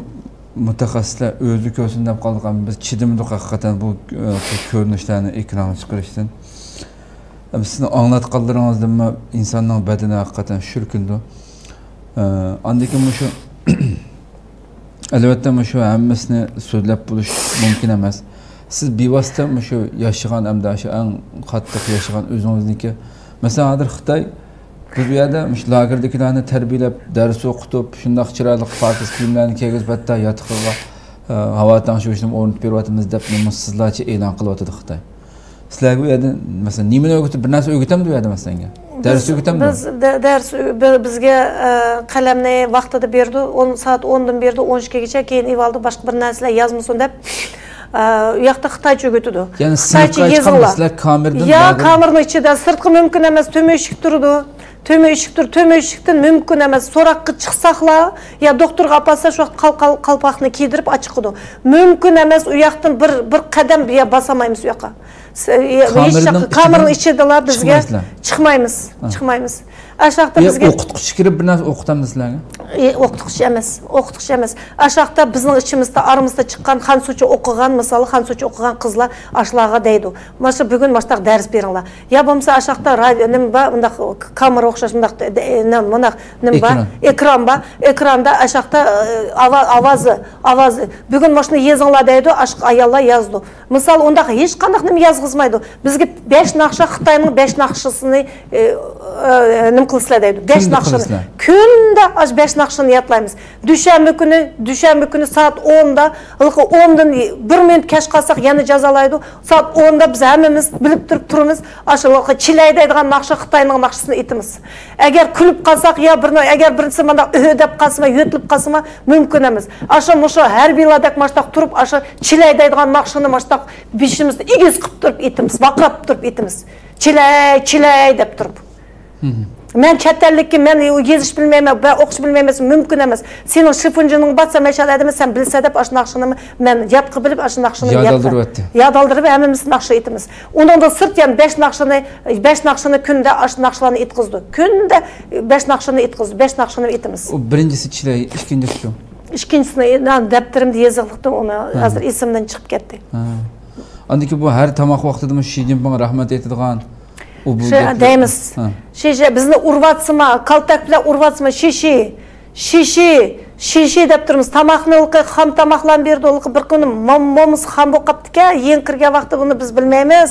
مۇتەخەسسىسلەر ئۆزى كۆرسۇن دەپ قالدۇق. ھەم بىز چىدىمىدۇق ھەقىقەتەن بۇ، ئە، بۇ كۆرۈنۈشلەرنى ئېكرانغا چىقىرىشتىن. ھەم سىزنىڭ ئاڭلاتقانلىرىڭىزدىنمۇ ئىنساننىڭ بەدىنى ھەقىقەتەن شۈركۈنىدۇ. ئە، ئاندىن كېيىن مۇشۇ ئەلۋەتتە، مۇشۇ ھەممىسىنى سۆزلەپ بولۇش مۇمكىن ئەمەس. سىز بىۋاسىتە مۇشۇ ياشىغان ھەمدە شۇ ئەڭ قاتتىق ياشىغان ئۆزىڭىزنىڭكى. مەسىلەن، ھازىر خىتاي، بىز بۇ يەردە مۇشۇ لاگېردىكىلەرنى تەربىيەلەپ، دەرس ئوقۇتۇپ، شۇنداق چىرايلىق پاكىز كىيىملەرنى كىيگۈزۈپ، ھەتتا ياتىقىغا، ئە، ھاۋا تەڭشىگۈچنى ئورنىتىپ بېرىۋاتىمىز دەپ، نومۇسسىزلارچە ئېلان قىلىۋاتىدۇ خىتاي. سىلەرگە ئۇ يەردە، مەسىلەن، نېمىنى ئۆگىتىپ، بىر نەرسە ئۆگىتەمدۇ ئۇ يەردە، مەسىلەن، دەرس بىز، ئۆگىتەمدۇ؟ بىز دە-، دەرس ئۆ-، بى-، بىزگە، ئە، قەلەمنى ۋاقتىدا بېرىدۇ، ئون، سائەت ئونىدىن بېرىدۇ، ئون ئىككىگىچە، كېيىن ئېۋالدى، باشقا بىر نەرسىلەر يازمىسۇن دەپ، ئە، ئۇ ياقتا خىتايچە ئۆگىتىدۇ. يەنى خىتايچە سىنىپقا چىقامدۇ يېزىڭلار. سىلەر كامېردىن يا، بەزى كامېرنىڭ ئىچىدە، سىرتقا مۇمكىن ئەمەس، تۆمۈر ئىشىك تۇرىدۇ. تۆمۈر ئىشىك تۇر-، تۆمۈر ئىشىكتىن مۇمكىن ئەمەس. سوراققا چىقساقلا، يا دوختۇرغا ئاپارسا، شۇ ۋاقىت قال-، قال-، قالپاقنى كىيدۈرۈپ ئاچىقىدۇ. مۇمكىن ئەمەس، ئۇ ياقتىن بىر، بىر قەدەم يا باسالمايمىز ئۇ ياققا. س-، يا-، ھېچ كامېرنىڭ چاغ-، ئىچىدىن كامېرنىڭ ئىچىدىلا بىزگە چىقمايسىلەر؟ چىقمايمىز. ھە. چىقمايمىز. ئاشۇ ۋاقىتتا يا بىزگە ئوقۇتقۇچى كىرىپ بىر نەرسە ئوقۇتامدۇ سىلەرگە؟ ئى، ئوقۇتقۇچى ئەمەس، ئوقۇتقۇچى ئەمەس. ئاشۇ ۋاقىتتا بىزنىڭ ئىچىمىزدە، ئارىمىزدا چىققان خەنزۇچە ئوقۇغان، مىسالى، خەنزۇچە ئوقۇغان قىزلار ئاشۇلارغا دەيدۇ، مانا شۇ بۈگۈن مۇشۇنداق دەرس بېرىڭلار. يا بولمىسا ئاشۇ ۋاقىتتا رادىيو، نېمە بار، مۇنداق كامېرا ئوخشاش، مۇنداق دە-، دە-، نېمە، مۇنداق نېمە بار؟ ئېكران. ئېكران بار. ئېكراندا ئاشۇ ۋاقىتتا، ئى، ئاۋا-، ئاۋازى، ئاۋازى. بۈگۈن مۇشۇنى يېزىڭلار دەيدۇ، ئاشۇ ئاياللار يازىدۇ. مىسال، ئۇنداق ھېچقانداق نېمە يازغۇزمايدۇ. بىزگە بەش ناخشا، خىتاينىڭ بەش ناخشىسىنى، ئى، ئى، نېمە قىلىسىلەر دەيدۇ. بەش ناخشىنى. كۈندە ئاشۇ بەش ناخشىنى يادلايمىز. دۈشەنبە كۈنى، دۈشەنبە كۈنى سائەت ئوندا، ھېلىقى ئوندىن بىر مىنۇت كەچ قالساق يەنە جازالايدۇ. سائەت ئوندا بىز ھەممىمىز بىلىپ تۇرۇپ تۇرىمىز. ئاشۇ ھېلىقى چىلەي دەيدىغان ناخشا، خىتاينىڭ ناخشىسىنى ئېيتىمىز. ئەگەر كۈلۈپ قالساق يا بىرنى، ئەگەر بىرسى مانداق ئۆھ دەپ قالسىمۇ، يۆتىلىپ قالسىمۇ، مۇمكىن ئەمەس. ئاشۇ مۇشۇ ھەربىيلەردەك ماشتاق تۇرۇپ، ئاشۇ چىلەي دەيدىغان ناخشىنى ماشتاق بېشىمىزنى ئېگىز قىلىپ تۇرۇپ ئېيتىمىز، ۋارقىراپ تۇرۇپ ئېيتىمىز. چىلەي، چىلەي دەپ تۇرۇپ. مەن چەت ئەللىككەن، مەن يېزىش بىلمەيمەن، مەن ئوقۇش بىلمەيمەن، مۇمكىن ئەمەس. سېنىڭ شىفونجىنىڭ بار، سەن مەشەدە ئەدىمىز، سەن بىلسە دەپ، ئاشۇ ناخشىنى مەن يادقا بىلىپ، ئاشۇ ناخشىنى يادقا يادالدۇرۇۋەتتى. يادالدۇرۇپ، ھەممىمىز ناخشا ئېيتىمىز. ئۇنىڭدىن سىرت يەنە بەش ناخشىنى، بەش ناخشىنى كۈندە ئاشۇ ناخشىلارنى ئېيتقۇزىدۇ. كۈندە بەش ناخشىنى ئېيتقۇزىدۇ، بەش ناخشىنى ئېيتىمىز. ئۇ بىرىنچىسى چىلەي، ئىككىنچىسى شۇ. ئىككىنچىسىنى، نا، دەپتىرىمدە يېزىقلىقتىم ئۇنى، ھازىر ئېسىمدىن چىقىپ كەتتى. ئاندىن كېيىن بۇ ھەر تاماق ۋاقتىدىمۇ شى جىنپىڭ رەھمەت ئېيتىدىغان، ئۇ بۇ شۇ دەيمىز. شى، شى، بىزنى ئۇرۇۋاتسىما، كالتەك بىلەن ئۇرۇۋاتسىما، شى، شى، شى، شى، شىشى دەپ تۇرىمىز. تاماقنى ھېلىقى خام تاماقلارنى بېرىدۇ. ھېلىقى بىر كۈنى موم-، مومىسى خام بولۇپ قاپتىكەن. يېڭى كىرگەن ۋاقتىدا بۇنى بىز بىلمەيمىز.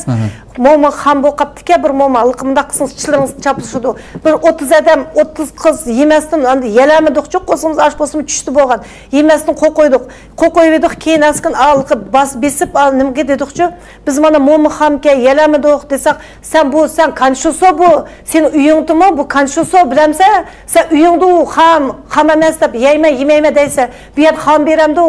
مومى خام بولۇپ قاپتىكەن. بىر موما ھېلىقى مۇنداق قىلسىڭىز چىشلىرىڭىز چاپلىشىدۇ. بىر ئوتتۇز ئادەم، ئوتتۇز قىز يېمەستىن ئەمدى يېيەلمىدۇقچۇ، قورسىقىمىز ئاچ بولسىمۇ چۈشتى بولغان. يېمەستىن قويۇپ قويدۇق. قويۇپ قويۇۋىدۇق. كېيىن ئەسكىن ھېلىقى باس-، بېسىپ، نېمىگە دېدۇقچۇ، بىز مانا مومى خامكەن يېيەلمىدۇق دېسەك، سەن بۇ، سەن كانشۇسو بۇ، سېنىڭ ئۆيۈڭدىمۇ بۇ كانشۇسو بىلەمسەن؟ سەن ئۆيۈڭدە ئۇ خام، خام ئەمەس دەپ يەيمەن، يېمەيمەن دەيسەن. بۇ يەردە خام بېرەمدۇ،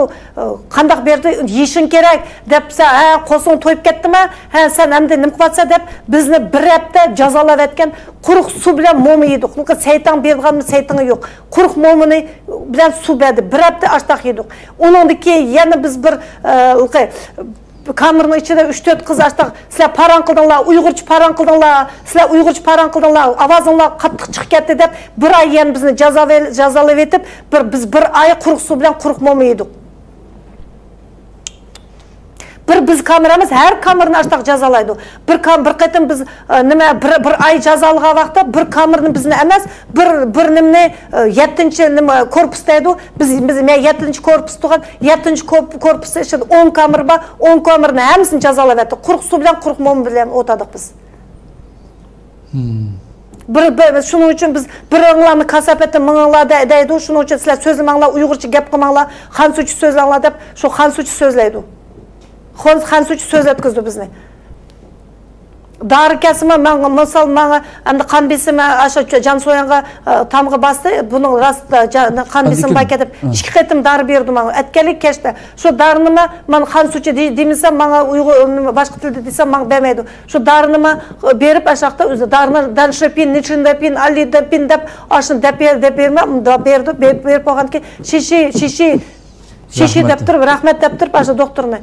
قانداق بېرىدۇ، يېيىشىڭ كېرەك دەپسە، ھە، قورسىقىڭ تويۇپ كەتتىمە، ھە، سەن ئەمدى نېمە قىلىۋاتسەن دەپ بىزنى بىر ھەپتە جازالاۋەتكەن. قۇرۇق سۇ بىلەن موما يېدۇق. سەيتاڭ بېرىدىغانمۇ سەيتىڭى يوق. قۇرۇق مومىنى بىلەن سۇ بەردى. بىر ھەپتە ئاشتاق يېدۇق. ئۇنىڭدىن كېيىن يەنە بىز بىر، ئە، كامېرنىڭ ئىچىدە ئۈچ تۆت قىز ئاشتاق، سىلەر پاراڭ قىلدىڭلار، ئۇيغۇرچە پاراڭ قىلدىڭلار، سىلەر ئۇيغۇرچە پاراڭ قىلدىڭلار، ئاۋازىڭلار قاتتىق چىقىپ كەتتى دەپ، بىر ئاي يەنە بىزنى جازاۋ-، جازالاۋېتىپ، بىر، بىز بىر ئاي قۇرۇق سۇ بىلەن قۇرۇق موما يېدۇق. بىر بىز كامېرمىز، ھەر كامېرنى ئاشتاق جازالايدۇ. بىر كام-، بىر قېتىم بىز، ئە، نېمە، بىر، بىر ئاي جازالىغان ۋاقىتتا بىر كامېرنى بىزنى ئەمەس، بىر، بىر نېمىنى، ئە، يەتتىنچى نېمە، كورپۇس دەيدۇ. بىز، بىز، مەن يەتتىنچى كورپۇس تۇرغان، يەتتىنچى كورپ-، كورپۇستا ئىچىدە ئون كامېر بار، ئون كامېرنى ھەممىسىنى جازالاۋەتتى. قۇرۇق سۇ بىلەن قۇرۇق موما بىلەن ئولتۇردۇق بىز. بىر، بىر، شۇنىڭ ئۈچۈن بىز بىرىڭلارنى كاساپەتتە مېڭىڭلار دە-، دەيدۇ. شۇنىڭ ئۈچۈن سىلەر سۆزلىمەڭلار، ئۇيغۇرچە گەپ قىلماڭلار، خەنزۇچە سۆزلەڭلار دەپ شۇ خەنزۇچە سۆزلەيدۇ. خەن-، خەنزۇچە سۆزلەتكۈزدى بىزنى. دارى كەلسىمۇ، ماڭا، مىسال، ماڭا ئەمدى قان بېسىمى، ئاشۇ جانسۇيەنغا، ئە، تامغا باستى، بۇنىڭ راست، ئە، جا-، قان بېسىمى باركەن دەپ، ئىككى قېتىم دارى بېرىدۇ ماڭا. ئەتكەنلىك كەچتە. شۇ دارىنىمۇ مەن خەنزۇچە دېي-، دېمىسەم، ماڭا ئۇيغۇر، باشقا تىلدا دېسەم، ماڭا بەرمەيدۇ. شۇ دارىنىمۇ بېرىپ، ئاشاقتا ئۆزى دارىنى دەنشېپىن، نىچىندەپىن، ئالىدەپىن دەپ، ئاشۇنى دەپ بېرىدۇ، بېرىپ، بېرىپ بولغاندىكىن، شىشى، شىشى، شىشى دەپ تۇرۇپ، رەھمەت دەپ تۇرۇپ، ئاشۇ دوختۇرنى.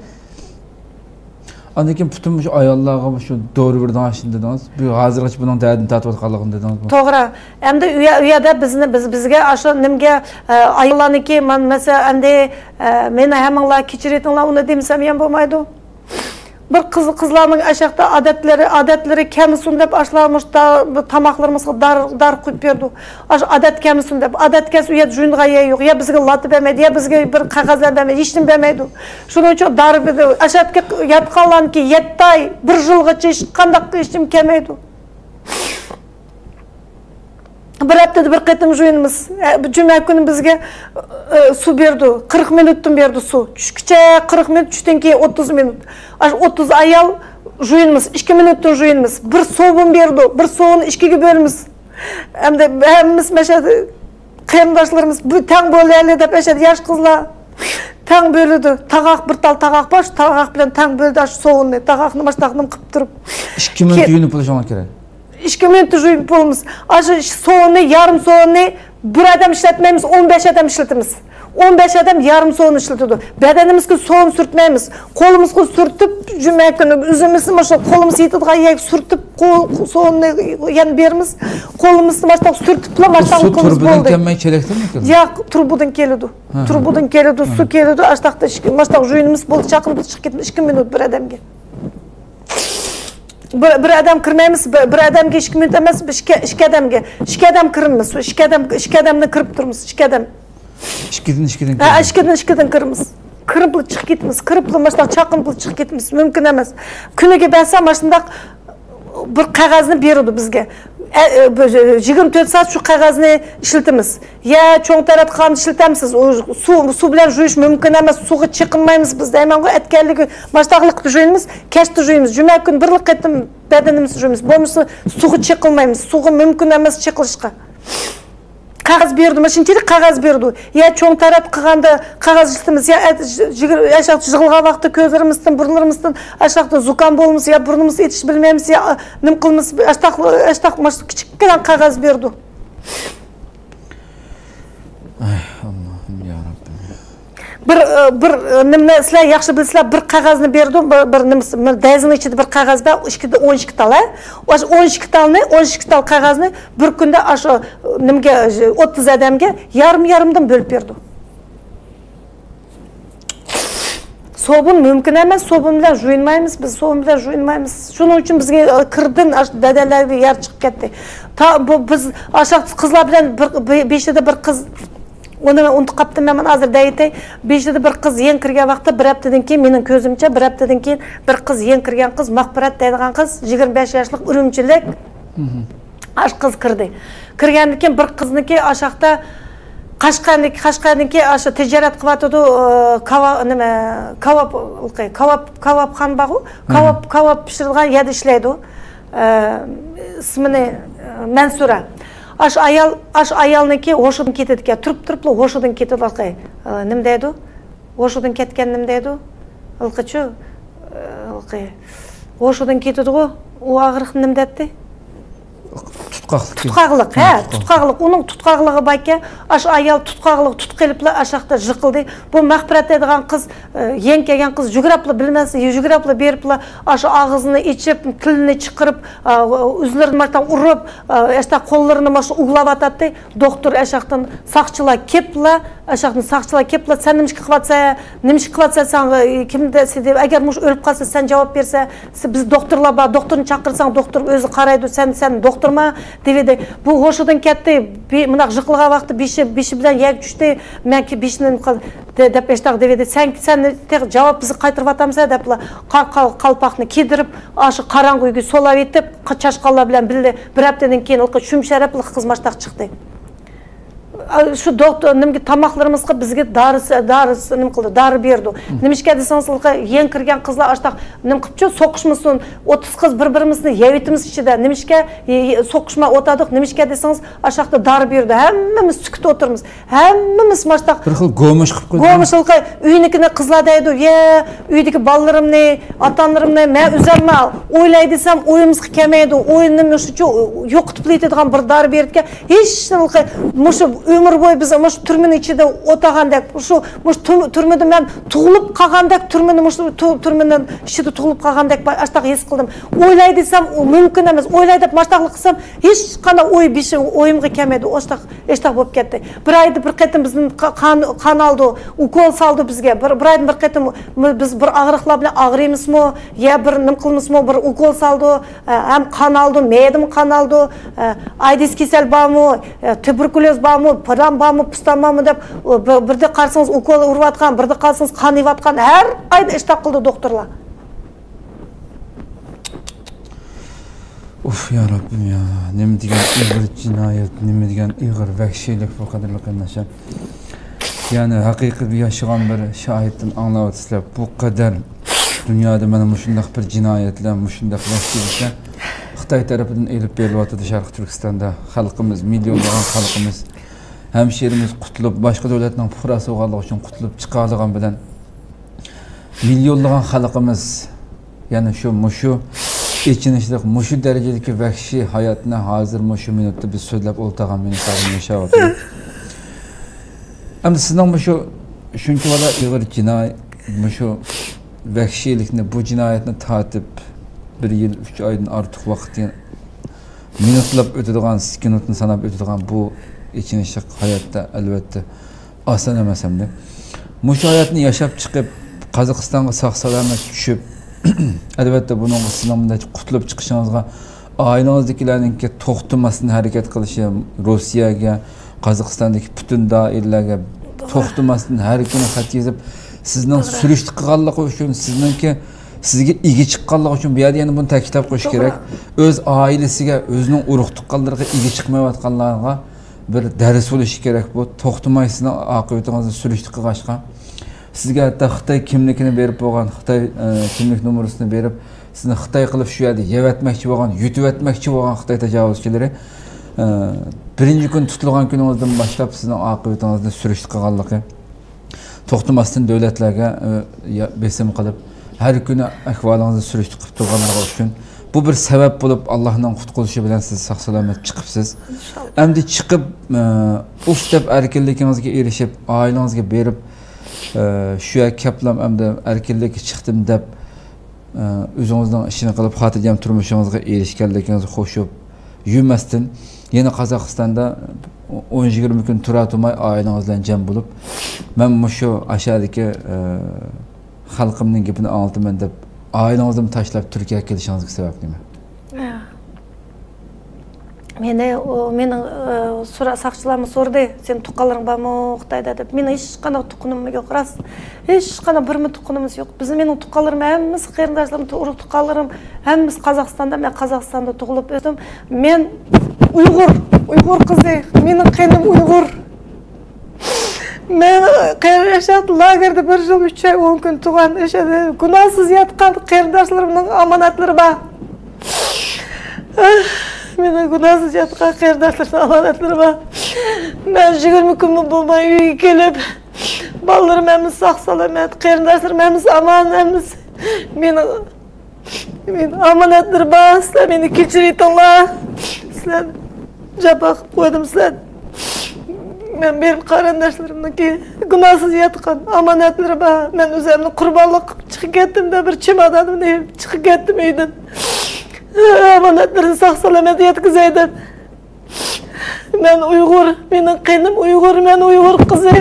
ئاندىن كېيىن پۈتۈن مۇشۇ ئاياللارغا مۇشۇ دورا بېرىدىغان ئىشنى دېدىڭىز. بۇ ھازىرغىچە بۇنىڭ دەردىنى تارتىۋاتقانلىقىنى دېدىڭىز. توغرا. ئەمدى ئۇ يە-، ئۇ يەردە بىزنى، بىز، بىزگە ئاشۇ نېمىگە، ئە، ئاياللارنىڭكى، مەن، مەسىلەن، ئەمدى، ئە، مېنى ھەممىڭلار كەچۈرۈۋېتىڭلار، ئۇنى دېمىسەم يەنە بولمايدۇ. بىر قىز، قىزلارنىڭ ئاشاقتا ئادەتلىرى، ئادەتلىرى كەلمىسۇن دەپ ئاشۇلار مۇشتا تاماقلىرىمىزغا دار، دار قويۇپ بېرىدۇ. ئاشۇ ئادەت كەلمىسۇن دەپ. ئادەت كەلسە ئۇ يەردە جۇيۇنىدىغان يەر يوق. يا بىزگە لاتا بەرمەيدۇ، يا بىزگە بىر قەغەزلەر بەرمەيدۇ، ھېچنېمە بەرمەيدۇ. شۇنىڭ ئۈچۈن دار بېرىدۇ. ئاشۇ يەتكە ياتقانلارنىڭكى يەتتە ئاي، بىر يىلغىچە ھېچقانداق ھېچنېمە كەلمەيدۇ. بىر ھەپتىدە بىر قېتىم جۇيۇنىمىز. ئە، جۈمە كۈنى بىزگە، ئە، سۇ بېرىدۇ. قىرىق مىنۇتتىن بېرىدۇ سۇ. چۈشكىچە قىرىق مىنۇت، چۈشتىن كېيىن ئوتتۇز مىنۇت. ئاشۇ ئوتتۇز ئايال جۇيۇنىمىز. ئىككى مىنۇتتىن جۇيۇنىمىز. بىر سوۋۇن بېرىدۇ. بىر سوۋۇننى ئىككىگە بۆلىمىز. ئەمدى ھەممىمىز مەشەدە قېرىنداشلىرىمىز بۇ تەڭ بۆلەيلى دەپ، ئەشەدە ياش قىزلار تەڭ بۆلىدۇ. تاغاق، بىر تال تاغاق بار، شۇ تاغاق بىلەن تەڭ بۆلدى، شۇ سوۋۇننى. تاغاقنى ماشتاقنىم قىپ تۇرۇپ. ئىككى مىنۇت يۇيۇنۇپ بولۇشۇڭلار كېرەك. ئىككى مىنۇتتا يۇيۇنۇپ بولىمىز. ئاشۇ سوۋۇننى، يارىم سوۋۇننى بىر ئادەم ئىشلەتمەيمىز، ئون بەش ئادەم ئىشلىتىمىز. ئون بەش ئادەم يارىم سوۋۇن ئىشلىتىدۇ. بەدىنىمىزگە سوۋۇن سۈرتمەيمىز. قولىمىزغا سۈرتۈپ، جۈمە كۈنى ئۆزىمىزنى مۇشۇ قولىمىز يېتىدىغان يەرگە سۈرتۈپ، قول، سوۋۇننى يەنە بېرىمىز. قولىمىزنى ماشتاق سۈرتۈپلا، ماشتاق قىلىمىز، بولدى. كەلمەي چېلەكتىنمۇ كېلىدۇ؟ ياق، تۇرۇبىدىن كېلىدۇ. تۇرۇبىدىن كېلىدۇ، سۇ كېلىدۇ، ئاشتاقتا ئىككى، ماشتاق جۇيۇنىمىز، بولدى، چاقىرىپ چىقىپ كېتىمىز، ئىككى مىنۇت بىر ئادەمگە. بىر، بىر ئادەم كىرمەيمىز، بىر، بىر ئادەمگە ئىككى مىنۇت ئەمەس، بىز ئىككى، ئىككى ئادەمگە، ئىككى ئادەم كىرىمىز، شۇ ئىككى ئادەم، ئىككى ئادەمدىن كىرىپ تۇرىمىز، ئىككى ئادەم. ئىككىدىن، ئىككىدىن ھە، كىرىمىز. ئىككىدىن، ئىككىدىن كىرىمىز. كىرىپلا چىقىپ كېتىمىز، كىرىپلا ماشتاق چاقىنىپلا چىقىپ كېتىمىز، مۇمكىن ئەمەس. كۈنىگە بەرسە ماشۇنداق بىر قەغەزنى بېرىدۇ بىزگە. ئە، ئە، بىر، يىگىرمە تۆت سائەت شۇ قەغەزنى ئىشلىتىمىز. يا چوڭ تەرەت قىلغاندا ئىشلىتەمسىز؟ ئۇ سۇ، سۇ بىلەن جۇيۇش مۇمكىن ئەمەس. سۇغا چېقىنمايمىز بىز دەيمەنغۇ. ئەتكەنلىكى ماشتاقلىقتا جۇيىمىز، كەچتە جۇيىمىز. جۈمە كۈنى بىرلا قېتىم بەدىنىمىزنى جۇيىمىز. بولمىسا سۇغا چېقىلمايمىز. سۇغا مۇمكىن ئەمەس چېقىلىشقا. قەغەز بېرىدۇ، مانا شۇنچىلىك قەغەز بېرىدۇ. يا چوڭ تەرەت قىلغاندا قەغەز ئىشلىتىمىز، يا ئەت-، يىغىل-، ياشاق يىغىلغان ۋاقىتتا كۆزلىرىمىزدىن، بۇرۇنلىرىمىزدىن ئاشاقتا زۇكام بولمىسا، يا بۇرنىمىزنى ئېتىشنى بىلمەيمىز، يا نېمە قىلمىسا، ئاشتاق، ئاشتاق، مانا شۇ كىچىككىنە قەغەز بېرىدۇ. ئاي، ئاللاھۇم يا رەببىم. بىر، بىر نېمىنى سىلەر ياخشى بىلىسىلەر، بىر قەغەزنى بېرىدۇ، بىر، بىر نېمىسى، بىر دەيزىنىڭ ئىچىدە بىر قەغەز بار، ئىككىدە ئون ئىككى تال، ھە؟ ئاشۇ ئون ئىككى تالنى، ئون ئىككى تال قەغەزنى بىر كۈندە ئاشۇ نېمىگە، ئوتتۇز ئادەمگە يارىم يارىمدىن بۆلۈپ بېرىدۇ. سوبۇن مۇمكىن ئەمەس، سوبۇن بىلەن جۇيۇنمايمىز، بىز سوبۇن بىلەن جۇيۇنمايمىز. شۇنىڭ ئۈچۈن بىزگە، ئە، كىردىن ئاش-، بەدەنلەرگە يەر چىقىپ كەتتى. تا بۇ، بىز ئاشاق قىزلار بىلەن بىر، بې-، بېشىدا بىر قىز ئۇنى مەن ئۇنتۇپ قاپتىمەن، مەن ھازىر دەيتەي. بېشىدا بىر قىز يېڭى كىرگەن ۋاقىتتا، بىر ھەپتىدىن كېيىن، مېنىڭ كۆزۈمچە، بىر ھەپتىدىن كېيىن بىر قىز يېڭى كىرگەن قىز، مەغپىرەت دەيدىغان قىز، يىگىرمە بەش ياشلىق ئۈرۈمچىلىك. ئاشۇ قىز كىردى. كىرگەندىن كېيىن بىر قىزنىڭكى ئاشاقتا قەشقەردىكى، قەشقەردىكى ئاشۇ تىجارەت قىلىۋاتىدۇ، ئى، كاۋا-، نېمە، كاۋاپ، كاۋاپ، كاۋاپخانا بارغۇ، كاۋاپ، كاۋاپ پىشۇرىدىغان يەردە ئىشلەيدۇ. ئى، ئىسمىنى، ئى، مەنسۇرە. ئاشۇ ئايال، ئاشۇ ئايالنىڭكى ھوشىدىن كېتىدىكەن. تۇرۇپ، تۇرۇپلا ھوشىدىن كېتىدۇ. ئى، نېمە دەيدۇ؟ ھوشىدىن كەتكەن نېمە دەيدۇ؟ ھېلىقىچۇ، ھېلىقى، ھوشىدىن كېتىدىغۇ، ئۇ ئاغرىق نېمە دەتتى؟ تۇتقاقلىق. تۇتقاقلىق، ھە، تۇتقاقلىق. تۇتقاقلىق. ئۇنىڭ تۇتقاقلىقى باركەن، ئاشۇ ئايال تۇتقاقلىق تۇتۇپ قېلىپلا ئاشاقتا جىقىلدى. بۇ مەغپىرەت دەيدىغان قىز، ئە، يېڭى كەلگەن قىز يۈگۈرۈپلا، بىلمەس، يۈگۈرۈپلا بېرىپلا ئاشۇ ئاغزىنى ئېچىپ، تىلىنى چىقىرىپ، ئە، ئۆزلىرىنى ماشتا ئۇرۇپ، ئە، ئاشتا قوللىرىنى ماشتا ئۇگلاۋاتاتتى. دوختۇر ئاشاقتىن ساقچىلار كېپلا، ئاشاقتىن ساقچىلار كېپلا، سەن نېمىشقا قىلىۋاتسەن، نېمىشقا قىلىۋاتسەن، ساڭا كىم دېسە، ئەگەر مۇشۇ ئۆلۈپ قالسا، سەن جاۋاب بېرىسەن، بىز دوختۇرلار بار، دوختۇرنى چاقىرساڭ، دوختۇر ئۆزى قارايدۇ، سەن، سەن دوختۇرما؟ دېۋىدى. بۇ ھوشىدىن كەتتى، بى-، مۇنداق يىقىلغان ۋاقتىتتا بېشى، بېشى بىلەن يەرگە چۈشتى، مەن كى-، بېشىنى نېمە قىل-، دە-، دەپ ئاشتاق دېۋىدى. سەن، سەن تېخى جاۋاب بىزگە قايتۇرۇۋاتامسەن دەپلا، قا-، قا-، قالپاقنى كىيدۈرۈپ، ئاشۇ قاراڭغۇ ئۆيگە سولاۋېتىپ، قا-، چاشقانلار بىلەن بىللە بىر ھەپتىدىن كېيىن ھېلىقى شۈمشەرەپلا قىز ماشتاق چىقتى. شۇ دوختۇر نېمىگە تاماقلىرىمىزغا بىزگە دارى، دارى نېمە قىلدى، دارى بېرىدۇ. نېمىشقا دېسىڭىز، يېڭى كىرگەن قىزلار ئاشتاق نېمە قىپچۇ، سوقۇشمىسۇن، ئوتتۇز قىز بىر بىرىمىزنى يەۋېتىمىز ئىچىدە. نېمىشقا سوقۇشماي ئوتادۇق؟ نېمىشقا دېسىڭىز، ئاشاقتا دارى بېرىدۇ. ھەممىمىز سۈكۈت ئولتۇرىمىز. ھەممىمىز ماشتاق بىر خىل گومۇش قىلىپ قويدى. گومۇش قىلىپ قوي-، ئۆينىكىنى قىزلار دەيدۇ، يە، ئۆيدىكى بالىلىرىمنى، ئاتا-ئانىلىرىمنى مەن ئۆزۈممۇ ئويلاي دېسەم، ئويىمىزغا كەلمەيدۇ. ئويۇمنى مۇشۇ يوقىتىپ يېتىدىغان بىر دارى بېرىدىكەن. ھېچ نېمە قىل-، مۇشۇ ئۆمۈر بويى بىز مۇشۇ تۈرمىنىڭ ئىچىدە ئولتۇرغاندەك، مۇشۇ، مۇشۇ تۈرمە-، تۈرمىدە مەن تۇغۇلۇپ قالغاندەك، تۈرمىنى مۇشۇ تۈ-، تۈرمىنىڭ ئىچىدە تۇغۇلۇپ قالغاندەك بىر ئاشتاق ھېس قىلدىم. ئويلاي دېسەم، ئۇ مۇمكىن ئەمەس. ئويلاي دەپ ماشتاقلىق قىلسام، ھېچقانداق ئوي بېشى، ئويۇمغا كەلمەيدۇ. ئاشتاق ئاشتاق بولۇپ كەتتى. بىر ئايدا بىر قېتىم بىزدىن قا-، قان، قان ئالدى، ئوكول سالدى بىزگە. بىر، بىر ئايدىن بىر قېتىم م-، بىز بىر ئاغرىقلار بىلەن ئاغرىيمىزمۇ، يا بىر نېمە قىلمىسمۇ، بىر ئوكول سالدى، ئە، ھەم قان ئالدى، مەيدىمۇ قان ئالدى، ئە، ئايدىس كېسەل بارمۇ، ئە، تۇبېركۇليوز بارمۇ، پىلان بارمۇ، پۇستان بارمۇ دەپ، ئۇ بىر، بىردە قارىسىڭىز ئوكول ئۇرۇۋاتقان، بىردە قارىسىڭىز قان يەۋاتقان، ھەر ئايدا ئاشتاق قىلدى دوختۇرلار. ئۇف، يا رەببىم يا، نېمە دېگەن ئېغىر جىنايەت، نېمە دېگەن ئېغىر ۋەھشىيلىك بۇ، قەدىرلىك قېرىنداشلار. يەنى ھەقىقىي بىر ياشىغان بىر شاھىتتىن ئاڭلاۋاتىسىلەر، بۇ قەدەر دۇنيادا مانا مۇشۇنداق بىر جىنايەتلەر، مۇشۇنداق ۋەھشىيلىكلەر خىتاي تەرىپىدىن ئېلىپ بېرىلىۋاتىدۇ شەرقىي تۈركىستاندا. خەلقىمىز، مىليونلىغان خەلقىمىز، ھەمشىرىمىز قۇتۇلۇپ، باشقا دۆلەتنىڭ پۇقراسى بولغانلىقى ئۈچۈن قۇتۇلۇپ چىقالىغان بىلەن، مىليونلىغان خەلقىمىز يەنە شۇ، مۇشۇ ئېچىنىشلىق، مۇشۇ دەرىجىدىكى ۋەھشىي ھاياتنى ھازىر مۇشۇ مىنۇتتا بىز سۆزلەپ ئولتۇرغان مىنۇتلاردىن ياشاۋاتىمىز. ئەمدى سىزنىڭ مۇشۇ شۇنچىۋالا ئېغىر جىنايى، مۇشۇ ۋەھشىيلىكنى، بۇ جىنايەتنى تارتىپ بىر يىل، ئۈچ ئايدىن ئارتۇق ۋاقىت مىنۇتلاپ ئۆتىدىغان، سېكۇنتنى ساناپ ئۆتىدىغان بۇ ئېچىنىشلىق ھاياتتا، ئەلۋەتتە، ئاسان ئەمەس ئەمدى. مۇشۇ ھاياتنى ياشاپ چىقىپ، قازاقىستانغا ساق-سالامەت چۈشۈپ، ئەلۋەتتە، بۇنىڭغا سىزنىڭ مۇنداق قۇتۇلۇپ چىقىشىڭىزغا، ئائىلىڭىزدىكىلەرنىڭكى توختىماستىن ھەرىكەت قىلىشى، روسىيەگە، قازاقىستاندىكى پۈتۈن دائىرىلەرگە توختىماستىن ھەر كۈنى خەت يېزىپ، سىزنىڭ سۈرۈشتە قىلغانلىقى ئۈچۈن، سىزنىڭكى سىزگە ئىگە چىققانلىقى ئۈچۈن بۇ يەردە يەنە بۇنى تەكىتلەپ قويۇش كېرەك. ئۆز ئائىلىسىگە، ئۆزىنىڭ ئۇرۇق-تۇغقانلىرىغا ئىگە چىقمايۋاتقانلارغا بىر دەرس بولۇشى كېرەك. بۇ توختىماي سىزنىڭ ئاقىۋىتىڭىزنى سۈرۈشتە قىلغاچقا، سىزگە ھەتتا خىتاي كىملىكىنى بېرىپ بولغان، خىتاي، ئە، كىملىك نومۇرىسىنى بېرىپ، سىزنى خىتاي قىلىپ شۇ يەردە يەۋەتمەكچى بولغان، يۇتۇۋەتمەكچى بولغان خىتاي تاجاۋۇزچىلىرى، ئە، بىرىنچى كۈن تۇتۇلغان كۈنىڭىزدىن باشلاپ سىزنىڭ ئاقىۋىتىڭىزنى سۈرۈشتە قىلغانلىقى، توختىماستىن دۆلەتلەرگە، ئە، يا-، بېسىم قىلىپ، ھەر كۈنى ئەھۋالىڭىزنى سۈرۈشتە قىلىپ تۇرغانلىقى ئۈچۈن، بۇ بىر سەۋەب بولۇپ، ئاللاھنىڭ قۇتقۇزۇشى بىلەن سىز ساق-سالامەت چىقىپسىز. ئىنشاللا. ئەمدى چىقىپ، ئە، ئۇف دەپ ئەركىنلىكىڭىزگە ئېرىشىپ، ئائىلىڭىزگە بېرىپ، ئە، شۇ يەرگە كەپلام ئەمدى ئەركىنلىككە چىقتىم دەپ، ئە، ئۆزىڭىزنىڭ ئىشىنى قىلىپ، خاتىرجەم تۇرمۇشىڭىزغا ئېرىشكەنلىكىڭىزنى قوشۇپ يۈرمەستىن، يەنە قازاقىستاندا ئون يىگىرمە كۈن تۇرا تۇرماي ئائىلىڭىز بىلەن جەم بولۇپ، مەن مۇشۇ ئاشادىكى، ئە، خەلقىمنىڭ گېپىنى ئاڭلىتىمەن دەپ ئائىلىڭىزنىمۇ تاشلاپ تۈركىيەگە كېلىشىڭىزگە سەۋەب نېمە؟ يا. مېنى، ئۇ، مېنىڭ، ئى، سورا-، ساقچىلارمۇ سورىدى، «سېنىڭ تۇغقانلىرىڭ بارمۇ خىتايدا؟» دەپ. مېنىڭ ھېچقانداق تۇغقىنىم يوق، راست. ھېچقانداق بىرمۇ تۇغقىنىمىز يوق. بىزنىڭ، مېنىڭ تۇغقانلىرىم ھەممىسى، قېرىنداشلىرىم، ئۇرۇق تۇغقانلىرىم ھەممىسى قازاقىستاندا. مەن قازاقىستاندا تۇغۇلۇپ ئۆستۈم. مەن ئۇيغۇر، ئۇيغۇر قىزى. مېنىڭ قېنىم ئۇيغۇر. مەن قېرىنداشلار لاگېردا بىر يىل ئۈچ ئاي ئون كۈن تۇرغان، ئۆشەدە گۇناھسىز ياتقان قېرىنداشلىرىمنىڭ ئامانەتلىرى بار. مېنىڭ گۇناھسىز ياتقان قېرىنداشلىرىمنىڭ ئامانەتلىرى بار. مەن يىگىرمە كۈنمۇ بولماي ئۆيگە كېلىپ، بالىلىرىم ھەممىسى ساق-سالامەت، قېرىنداشلىرىم ھەممىسى ئامان، ھەممىسى مېنىڭ مېنىڭ ئامانەتلىرىم بار، سىلەر مېنى كەچۈرۈۋېتىڭلار. سىلەر جاپا قىلىپ قويدۇم سىلەر. مەن بېرىپ قېرىنداشلىرىمنىڭكى گۇناھسىز ياتقان ئامانەتلىرى بار. مەن ئۆزۈمنى قۇربانلىق قىلىپ چىقىپ كەتتىم دە، بىر چېمادانىمنى ئېلىپ چىقىپ كەتتىم ئۆيدىن. ئامانەتلىرىنى ساق-سالامەت يەتكۈزەي دەپ. مەن ئۇيغۇر، مېنىڭ قېنىم ئۇيغۇر، مەن ئۇيغۇر قىزى.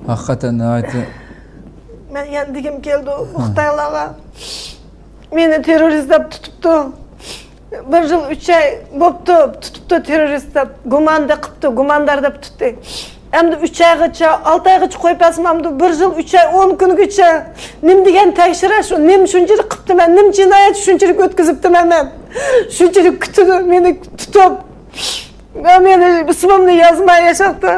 ھەقىقەتەن ناھايىتى. مەن يەنە دېگۈم كەلدى خىتايلارغا. مېنى تېررورىست دەپ تۇتۇپتۇ. بىر يىل ئۈچ ئاي بوپتۇ، تۇتۇپتۇ تېررورىست دەپ. گۇماندار قىپتۇ، گۇماندار دەپ تۇتتى. ئەمدى ئۈچ ئايغىچە، ئالتە ئايغىچە قويۇپ بەرسىمۇ، ئەمدى بىر يىل ئۈچ ئاي ئون كۈنگىچە نېمە دېگەن تەكشۈرۈش ئۇ؟ نېمە شۇنچىلىك قىپتىمەن؟ نېمە جىنايەت شۇنچىلىك ئۆتكۈزۈپتىمەن مەن؟ شۇنچىلىك كۈتىدۇ مېنى تۇتۇپ. مەن، مېنى ئىسمىمنى يازماي ياشاقتا.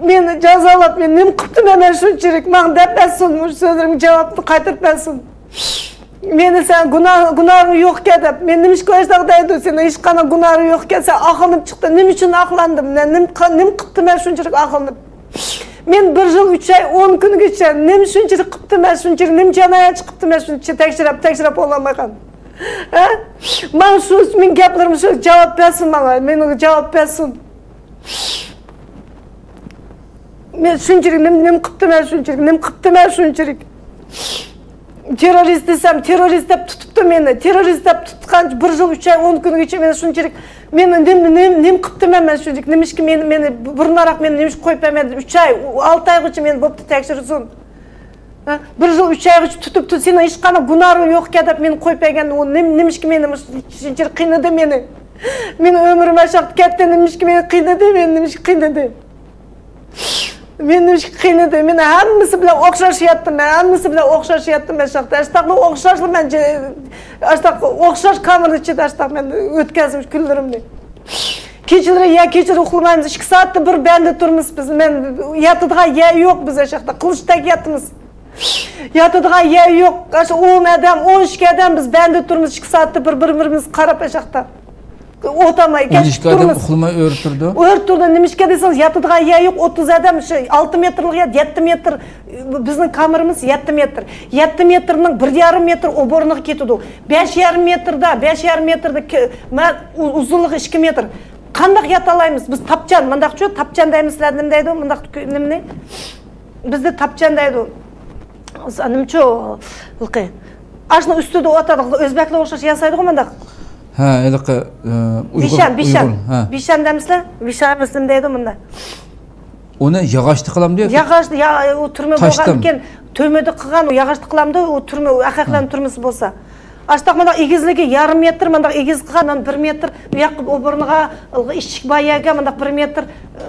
مېنى جازالاپ، مەن نېمە قىپتىمەن مەن شۇنچىلىك؟ ماڭا دەپ بەرسۇن، مۇشۇ سۆزلىرىمگە جاۋابنى قايتۇرۇپ بەرسۇن. مېنى سەن گۇناھ، گۇناھىڭ يوقكەن دەپ، مېنى نېمىشقا ئاشتاق دەيدۇ؟ سېنىڭ ھېچقانداق گۇناھىڭ يوقكەن، سەن ئاقلىنىپ چىقتىڭ. نېمە ئۈچۈن ئاقلاندىم؟ مەن نېمە قى-، نېمە قىپتىمەن شۇنچىلىك ئاقلىنىپ؟ مېنى بىر يىل ئۈچ ئاي ئون كۈنگىچە نېمە شۇنچىلىك قىپتىمەن شۇنچىلىك؟ نېمە جىنايەت چىقىپتىمەن شۇنچە تەكشۈرۈپ، تەكشۈرۈپ بولالمايقان؟ ھە؟ ماڭا شۇ، مېنىڭ گەپلىرىمگە شۇ جاۋاب بەرسۇن ماڭا، مېنىڭ جاۋاب بەرسۇن. مەن شۇنچىلىك نېمە، نېمە قىپتىمەن شۇنچىلىك، نېمە قىپتىمەن شۇنچىلىك؟ تېررورىست دېسەم، تېررورىست دەپ تۇتۇپتۇ مېنى. تېررورىست دەپ تۇتقان بىر يىل ئۈچ ئاي ئون كۈنگىچە مېنى شۇنچىلىك، مېنى نېمە، نېمە، نېمە قىپتىمەن مەن شۇنچىلىك؟ نېمىشقا مېنى، مېنى بۇرۇنراق مېنى نېمىشقا قويۇپ بەرمەيدۇ؟ ئۈچ ئاي، ئالتە ئايغىچە مېنى بوپتۇ تەكشۈرسۇن. ھە؟ بىر يىل ئۈچ ئايغىچە تۇتۇپتۇ، سېنىڭ ھېچقانداق گۇناھىڭ يوقكەن دەپ مېنى قويۇپ بەرگەن، ئۇ نېمە، نېمىشقا مېنى مۇشۇ شۇنچىلىك قىينىدى مېنى؟ مېنىڭ ئۆمرۈم ئاشاقتا كەتتى، نېمىشقا مېنى قىينىدى، مېنى نېمىشقا قىينىدى؟ مېنى نېمىشقا قىينىدى؟ مېنى ھەممىسى بىلەن ئوخشاش ياتتىم مەن، ھەممىسى بىلەن ئوخشاش ياتتىم مەن شۇ ھەقتە. ئاشتاقلا ئوخشاشلا مەن جې-، ئاشتاق ئوخشاش كامېرا ئىچىدە ئاشتاق مەن ئۆتكەزدىم شۇ كۈنلىرىمنى. كېچىلىرى يا كېچىدە ئۇخلىمايمىز، ئىككى سائەتتە بىر بەندە تۇرىمىز بىز. مەن ياتىدىغان يەر يوق، بىز ئاشاقتا قىلىچتەك ياتىمىز. ياتىدىغان يەر يوق. ئاشۇ ئون ئادەم، ئون ئىككى ئادەم بىز بەندە تۇرىمىز، ئىككى سائەتتە بىر، بىر-بىرىمىزگە قاراپ ئاشاقتا. ئولتۇرماي، ئون ئىككى ئادەم تۇرىمىز. ئۇخلىماي ئۆرە تۇرىدۇ. ئۆرە تۇرىدۇ. نېمىشقا دېسىڭىز، ياتىدىغان يەر يوق. ئوتتۇز ئادەم، شۇ ئالتە مېتىرلىق يەر، يەتتە مېتىر، بىزنىڭ كامېرىمىز يەتتە مېتىر. يەتتە مېتىرنىڭ بىر يارىم مېتىر ئوبورنىغا كېتىدۇ. بەش يارىم مېتىردا، بەش يارىم مېتىردا كە-، مە-، ئۇ-، ئۇزۇنلۇقى ئىككى مېتىر. قانداق ياتالايمىز؟ بىز تاپچان، مۇنداقچۇ، تاپچان دەيمىز، سىلەر نېمە دەيدۇ؟ مۇنداق نېمىنى؟ بىزدە تاپچان دەيدۇ. نېمىچۇ، ھېلىقى. ئاشۇنىڭ ئۈستىدە ئولتۇرىدىغان ئۆزبەكلەرگە ئوخشاش ياسايدىغۇ مۇنداق. ھە، ھېلىقى، ئە، ئۇيغۇر، بىشان، بىشان. ئۇيغۇر، ھە. بىشان دەمسىلەر؟ بىشان ئەمەسمۇ دەيدۇ مۇندا. ئۇنى ياغاچتا قىلامدۇ ياكى؟ ياغاچتا، يا، ئۇ تۈرمە تاشتىن بولغاندىكىن، تۈرمىدە قىلغان، ئۇ ياغاچتا قىلامدۇ، ئۇ تۈرمە، ئەخەقلەرنىڭ ھە. تۈرمىسى بولسا. ئاشتاق مانا ئېگىزلىكى يارىم مېتىر، مانداق ئېگىز قىلغان، مانا بىر مېتىر، بۇ ياققا ئوبورنىغا ئىشىك بار يەرگە مانداق بىر مېتىر،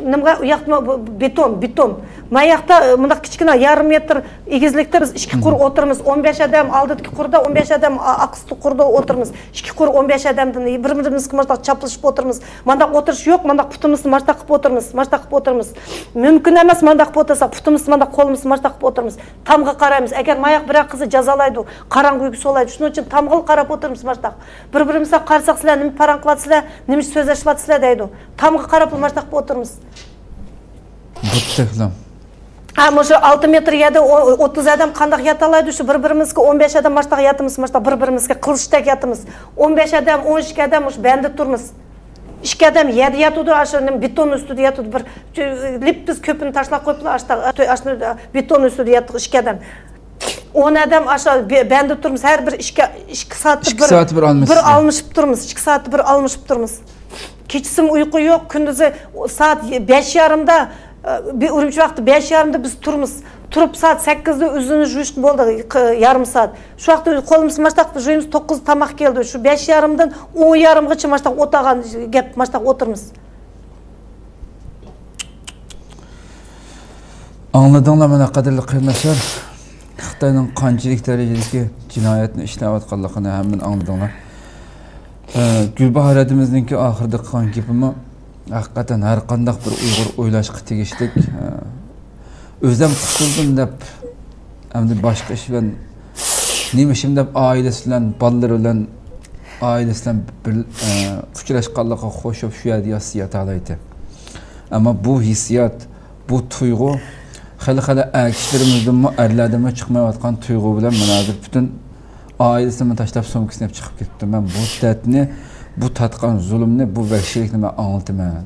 نېمىگە، ئۇ ياقتا بۇ بېتون، بېتون. ما ياقتا، مانداق كىچىككىنە يارىم مېتىر ئېگىزلىكتە بىز ئىككى قۇر مم. ئولتۇرىمىز. ئون بەش ئادەم ئالدىدىكى قۇردا، ئون بەش ئادەم ئا-، ئاقسىدىكى قۇردا ئولتۇرىمىز. ئىككى قۇر ئون بەش ئادەمدىن بىر-بىرىمىزگە مۇشۇنداق چاپلىشىپ ئولتۇرىمىز. مانداق ئولتۇرۇش يوق، مانداق پۇتىمىزنى ماشتاق قىلىپ ئولتۇرىمىز، ماشتاق قىلىپ ئولتۇرىمىز. مۇمكىن ئەمەس مانداق قىلىپ ئولتۇرساق، پۇتىمىزنى مانداق، قولىمىزنى ماشتاق قىلىپ ئولتۇرىمىز. تامغا قارايمىز. ئەگەر ماياق بىرەر قىلسا جازالايدۇ، قاراڭغۇ يۈكى سولايدۇ. شۇنىڭ ئۈچۈن تامغىلا قاراپ ئولتۇرىمىز ماشتاق. بىر-بىرىمىزگە قارىساق، سىلەر نېمە پاراڭ قىلىۋاتىسىلەر دەيدۇ. تامغا قاراپلا ماشتاق قىلىپ ئولتۇرىمىز. بوپتۇ، ئەكلەم. ھە، مۇشۇ ئالتە مېتىر يەردە ئو-، ئوتتۇز ئادەم قانداق ياتالايدۇ؟ شۇ بىر-بىرىمىزگە ئون بەش ئادەم ماشتاق ياتىمىز، ماشتاق بىر-بىرىمىزگە قىلىشتەك ياتىمىز. ئون بەش ئادەم، ئون ئىككى ئادەم مۇشۇ بەندە تۇرمىز. ئىككى ئادەم يەردە ياتىدۇ، ئاشۇ نېمە، بېتون ئۈستىدە ياتىدۇ. بىر چۆ-، لىپ بىز كۆپىنى تاشلاپ قويۇپلا، ئاشتا-، ئاشۇ بېتون ئۈستىدە ياتتۇق ئىككى ئادەم. ئون ئادەم ئاشۇ بە-، بەندە تۇرمىز. ھەر بىر ئىككى، ئىككى سائەتتە ئىككى بىر، سائەتتە بىر بىر ئالمىشىسىز. ئالمىشىپ تۇرمىز. ئىككى سائەتتە بىر ئالمىشىپ تۇرمىز. كېچىسىمۇ ئۇيقۇ يوق، كۈندۈزى سائەت بەش يېرىمدا، ئە، بىر ئۈرۈمچى ۋاقتى بەش يېرىمدا بىز تۇرىمىز. تۇرۇپ سائەت سەككىزدە ئۆزىنى جۇيۇشقا بولدى، ق-، يارىم سائەت. شۇ ۋاقىتتا قولىمىز ماشتاق جۇيىمىز، توققۇزدا تاماق كەلدى. شۇ بەش يېرىمدىن ئون يېرىمغىچە ماشتاق ئولتۇرغان گەپ، ماشتاق ئولتۇرىمىز. ئاڭلىدىڭلار مانا، قەدىرلىك قېرىنداشلار، خىتاينىڭ قانچىلىك دەرىجىدىكى جىنايەتنى ئىشلەۋاتقانلىقىنى ھەممىنى ئاڭلىدىڭلار. ئە، گۈلباھار ھەدىمىزنىڭكى ئاخىرىدىكى قىلغان گېپىمۇ ھەقىقەتەن ھەر قانداق بىر ئۇيغۇر ئويلاشقا تېگىشلىك. ئە، ئۆزۈم قۇتۇلدۇم دەپ، ئەمدى باشقا ئىش بىلەن، نېمە ئىشىم دەپ، ئائىلىسى بىلەن، بالىلىرى بىلەن، ئائىلىسى بىلەن بىر، ئە، ئۇچراشقانلىقىغا قوشۇپ، شۇ يەردە ياتسا ياتالايتتى. ئەمما بۇ ھېسسىيات، بۇ تۇيغۇ خېلى-خېلى ئەر كىشىلىرىمىزدىنمۇ، ئەرلەردىنمۇ چىقمايۋاتقان تۇيغۇ بىلەن مانا ھازىر پۈتۈن ئائىلىسىنى تاشلاپ، سومكىسىنى ئېلىپ چىقىپ كېتىپتۇ. مەن بۇ دەردنى، بۇ تارتقان زۇلۇمنى، بۇ ۋەھشىيلىكنى مەن ئاڭلىتىمەن.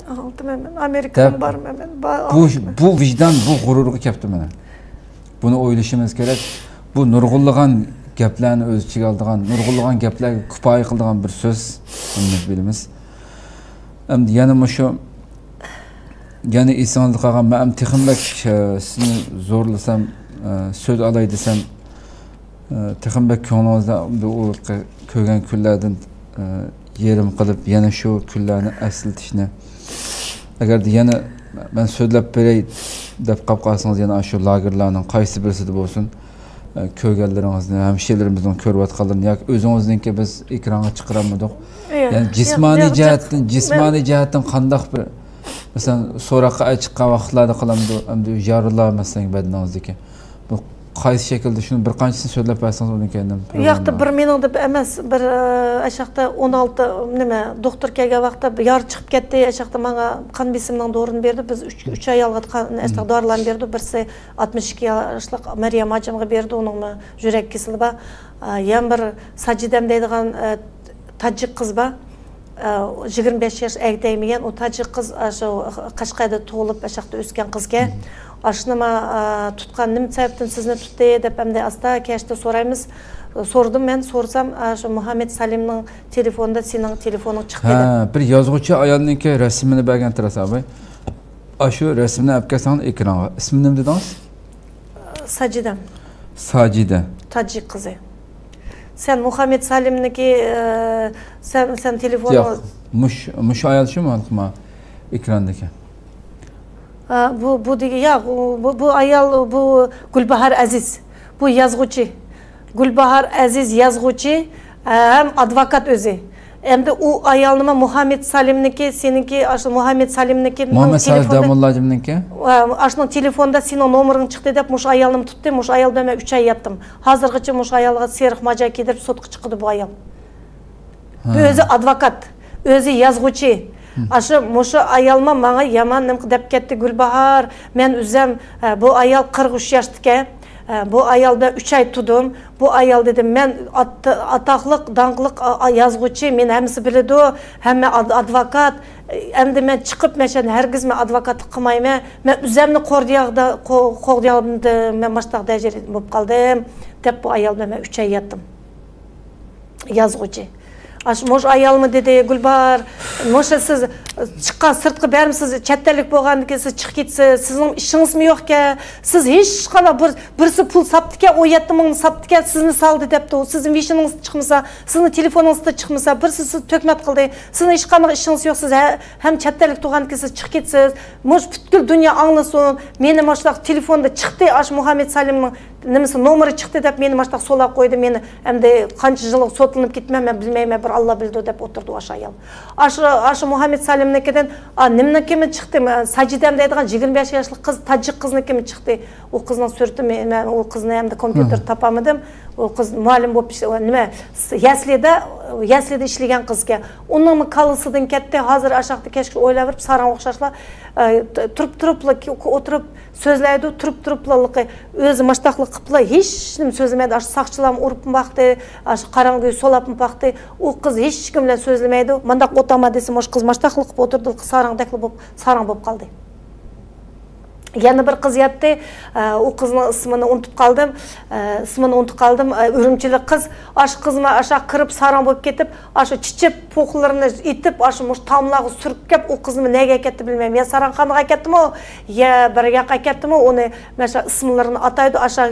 ئاڭلىتىمەن مەن. ئامېرىكىدىن دەپ، بارىمەن مەن. با-، بۇ، ئاڭلىتىمەن. بۇ ۋىجدان، بۇ غۇرۇرغا كەپتۇ مانا. بۇنى ئويلىشىمىز كېرەك. بۇ نۇرغۇنلىغان گەپلەرنى ئۆز ئىچىگە ئالىدىغان، نۇرغۇنلىغان گەپلەرگە كۇپايە قىلىدىغان بىر سۆز. ھەممىمىز بىلىمىز. ئەمدى يەنە مۇشۇ، يەنە ئېسىڭىزدە قالغان، مەن تېخىمۇ بەك، ئە، سىزنى زورلىسام، ئە، سۆز ئالاي دېسەم، ئە، تېخىمۇ بەك كۆڭلىڭىزدە بۇ كۆرگەن كۈنلەردىن، ئە، يېرىم قىلىپ، يەنە شۇ كۈنلەرنى ئەسلىتىشنى. ئەگەردە يەنە مەن سۆزلەپ بېرەي دەپ قاپ قالسىڭىز، يەنە شۇ لاگېرلارنىڭ قايسى بىرسىدە بولسۇن، ئە، كۆرگەنلىرىڭىزنى، ھەمشىرىلىرىمىزنىڭ كۆرۈۋاتقانلىرىنى ياكى ئۆزىڭىزنىڭكى بىز ئېكرانغا چىقىرالمىدۇق. ياق، يەنى ياق، جىسمانىي ياق، جەھەتتىن، ياق. جىسمانىي جەھەتتىن قانداق بىر، مەسىلەن، سوراققا ئەي چىققان ۋاقىتلاردا قالامدۇ، ئەمدى يارىلار، مەسىلەن، بەدىنىڭىزدىكى. بۇ قايسى شەكىلدە، شۇنى بىر قانچىسىنى سۆزلەپ بەرسىڭىز، ئۇنىڭ كەينىدىن بىر ياقتا بىر مېنىڭ دەپ ئەمەس، بىر، ئە، ئەشەقتە ئون ئالتە، نېمە، دوختۇر كەلگەن ۋاقىتتا يارا چىقىپ كەتتى، ئەشەقتە ماڭا قان بېسىمنىڭ دورىنى بەردى، بىز ئۈچ، ئۈچ ئايالغا قان، ئەشەق دورىلارنى بەردى، بىرسى ئاتمىش ئىككى ياشلىق مەريەم ھاجىمغا بەردى، ئۇنىڭمۇ يۈرەك كېسىلى بار. ئە، يەنە بىر ساجىدەم دەيدىغان، ئە، تاجىك قىز بار. ئە، يىگىرمە بەش ياش ئەگدەيمىگەن، ئۇ تاجىك قىز، ئاشۇ قەشقەردە تۇغۇلۇپ، ئاشاقتا ئۆسكەن قىزكەن. ئاشۇنىما، ئە، تۇتقان، نېمە سەۋەبتىن سىزنى تۇتتى دەپ، ئەمدى ئاستا كەچتە سورايمىز. سورىدىم مەن، سورىسام، ئاشۇ مۇھەممەد سالىمنىڭ تېلېفونىدا سېنىڭ تېلېفونۇڭ چىقتى دەپ. ھە، بىر يازغۇچى ئايالنىڭكى رەسىمىنى بەرگەنتى راست ئاباي. ئاشۇ رەسىمنى ئەپ كەلسەڭ ئېكرانغا. ئىسمى نېمە دېدىڭىز؟ ساجىدە. ساجىدە. تاجىك قىزى. سەن مۇھەممەد سالىمنىكى، ئە، سەن، سەن تېلېفوننى ياق، مۇش-، مۇشۇ ئايال شۇمۇ ھېلىقى ما ئېكراندىكى؟ ئا، بۇ، بۇ دېگەن، ياق، ئۇ، بۇ، بۇ ئايال، بۇ گۈلباھار ئەزىز. بۇ يازغۇچى. گۈلباھار ئەزىز يازغۇچى، ئە، ھەم ئادۋوكات ئۆزى. ئەمدى ئۇ ئايالنىمۇ مۇھەممەد سالىمنىكى، سېنىڭكى، ئاشۇ مۇھەممەد سالىمنىكى مۇھەممەد سالىم تېلېفوندا، داموللاجىمنىڭكى؟ ئاشۇنىڭ تېلېفوندا سېنىڭ نومۇرۇڭ چىقتى دەپ مۇشۇ ئايالنىمۇ تۇتتى، مۇشۇ ئايال بىلەن مەن ئۈچ ئاي ياتتىم. ھازىرغىچە مۇشۇ ئايالغا سېرىق ماجا كىيدۈرۈپ سوتقا چىقىدۇ بۇ ئايال. ھە. ئۆزى ئادۋوكات، ئۆزى يازغۇچى. ھە. ئاشۇ، مۇشۇ ئايالمۇ ماڭا يامان نېمە دەپ كەتتى، گۈلباھار، مەن ئۆزۈم، ئە، بۇ ئايال قىرىق ئۈچ ياشتىكەن، ئە، بۇ ئايال بىلەن ئۈچ ئاي تۇردۇم. بۇ ئايال دېدىم، مەن ئات-، ئاتاقلىق، داڭقلىق، ئا-، ئا-، يازغۇچى، مېنى ھەممىسى بىلىدۇ، ھەممە ئاد-، ئادۋوكات. ئەمدى مەن چىقىپ، مەن شۇ يەردىن ھەرگىزمۇ ئادۋوكاتلىق قىلمايمەن. مەن ئۆزۈمنى قوغدىياغدا-، قو-، قوغدىيالمىدىم، مەن ماشۇنداق دەرىجىدە بولۇپ قالدىم، دەپ بۇ ئايال بىلەن مەن ئۈچ ئاي ياتتىم. يازغۇچى. ئاشۇ، مۇشۇ ئايالمۇ دېدى، گۈلباھار، مۇشۇ سىز چىققان سىرتقا بەرمىسىز، چەت ئەللىك بولغاندىن كېيىن سىز چىقىپ كېتىسىز، سىزنىڭ ئىشىڭىزمۇ يوقكەن، سىز ھېچقانداق بىر، بىرسى پۇل ساپتىكەن، ئون يەتتە مىڭنى ساپتىكەن، سىزنى سالدى دەپتۇ، سىزنىڭ مېشىنىڭىزدا چىقمىسا، سىزنىڭ تېلېفونىڭىزدا چىقمىسا، بىرسى سىز تۆھمەت قىلدى، سىزنىڭ ھېچقانداق ئىشىڭىز يوق، سىز ھە-، ھەم چەت ئەللىك تۇرغاندىن كېيىن سىز چىقىپ كېتىسىز، مۇشۇ پۈتكۈل دۇنيا ئاڭلىسۇن، مېنى ماشۇنداق تېلېفوندا چىقتى، ئاشۇ مۇھەممەد سالىمنىڭ نېمىسى، نومۇرى چىقتى دەپ مېنى ماشۇنداق سولاپ قويدى، مېنى ئەمدى قانچە يىلغا سوتلىنىپ كېتىمەن، مەن بىلمەيمەن، بىر ئاللا بىلىدۇ دەپ ئولتۇردى ئاشۇ ئايال. ئاشۇ، ئاشۇ مۇھەممەد سالىمنىڭكىدىن، ئا، نېمىنىڭكىمۇ چىقتى، ساجىدەم دەيدىغان يىگىرمە بەش ياشلىق قىز، تاجىك قىزنىڭكىمۇ چىقتى. ئۇ قىزنىڭ سۈرىتى، مەن ئۇ قىزنى ئەمدى كومپيۇتېردا تاپالمىدىم. ئۇ قىز مۇئەللىم بولۇپ ئىش-، نېمە، يەسلىدە، يەسلىدە ئىشلىگەن قىزكەن. ئۇنىڭمۇ كاللىسىدىن كەتتى. ھازىر ئاشاقتا كەچكە ئويلاۋېرىپ، ساراڭ ئوخشاشلا، ئە، تۇرۇپ تۇرۇپلا كى-، ئولتۇرۇپ سۆزلەيدۇ، تۇرۇپ تۇرۇپلا ئۆزى ماشتاقلىق قىپلا ھېچنېمە سۆزلىمەيدۇ. ئاشۇ ساقچىلارمۇ ئۇرۇپمۇ باقتى، ئاشۇ قاراڭغۇ سولاپمۇ باقتى. ئۇ قىز ھېچكىم بىلەن سۆزلىمەيدۇ. مانداق ئولتۇرما دېسىم، ئاشۇ قىز ماشتاقلىق قىلىپ ئولتۇردى، ساراڭدەكلا بولۇپ، ساراڭ بولۇپ قالدى. يەنە بىر قىز ياتتى. ئە، ئۇ قىزنىڭ ئىسمىنى ئۇنتۇپ قالدىم. ئە، ئىسمىنى ئۇنتۇپ قالدىم. ئە، ئۈرۈمچىلىك قىز. ئاشۇ قىزمۇ ئاشۇ قىرىپ ساراڭ بولۇپ كېتىپ، ئاشۇ چىچىپ پوخلىرىنى ئېتىپ، ئاشۇ مۇشۇ تاملارغا سۈرۈپ كەپ، ئۇ قىزمۇ نەگە كەتتى بىلمەيمەن. يا ساراڭخانىغا كەتتىمۇ، يا بىر ياققا كەتتىمۇ، ئۇنى مەشۇ ئىسىملىرىنى ئاتايدۇ، ئاشۇ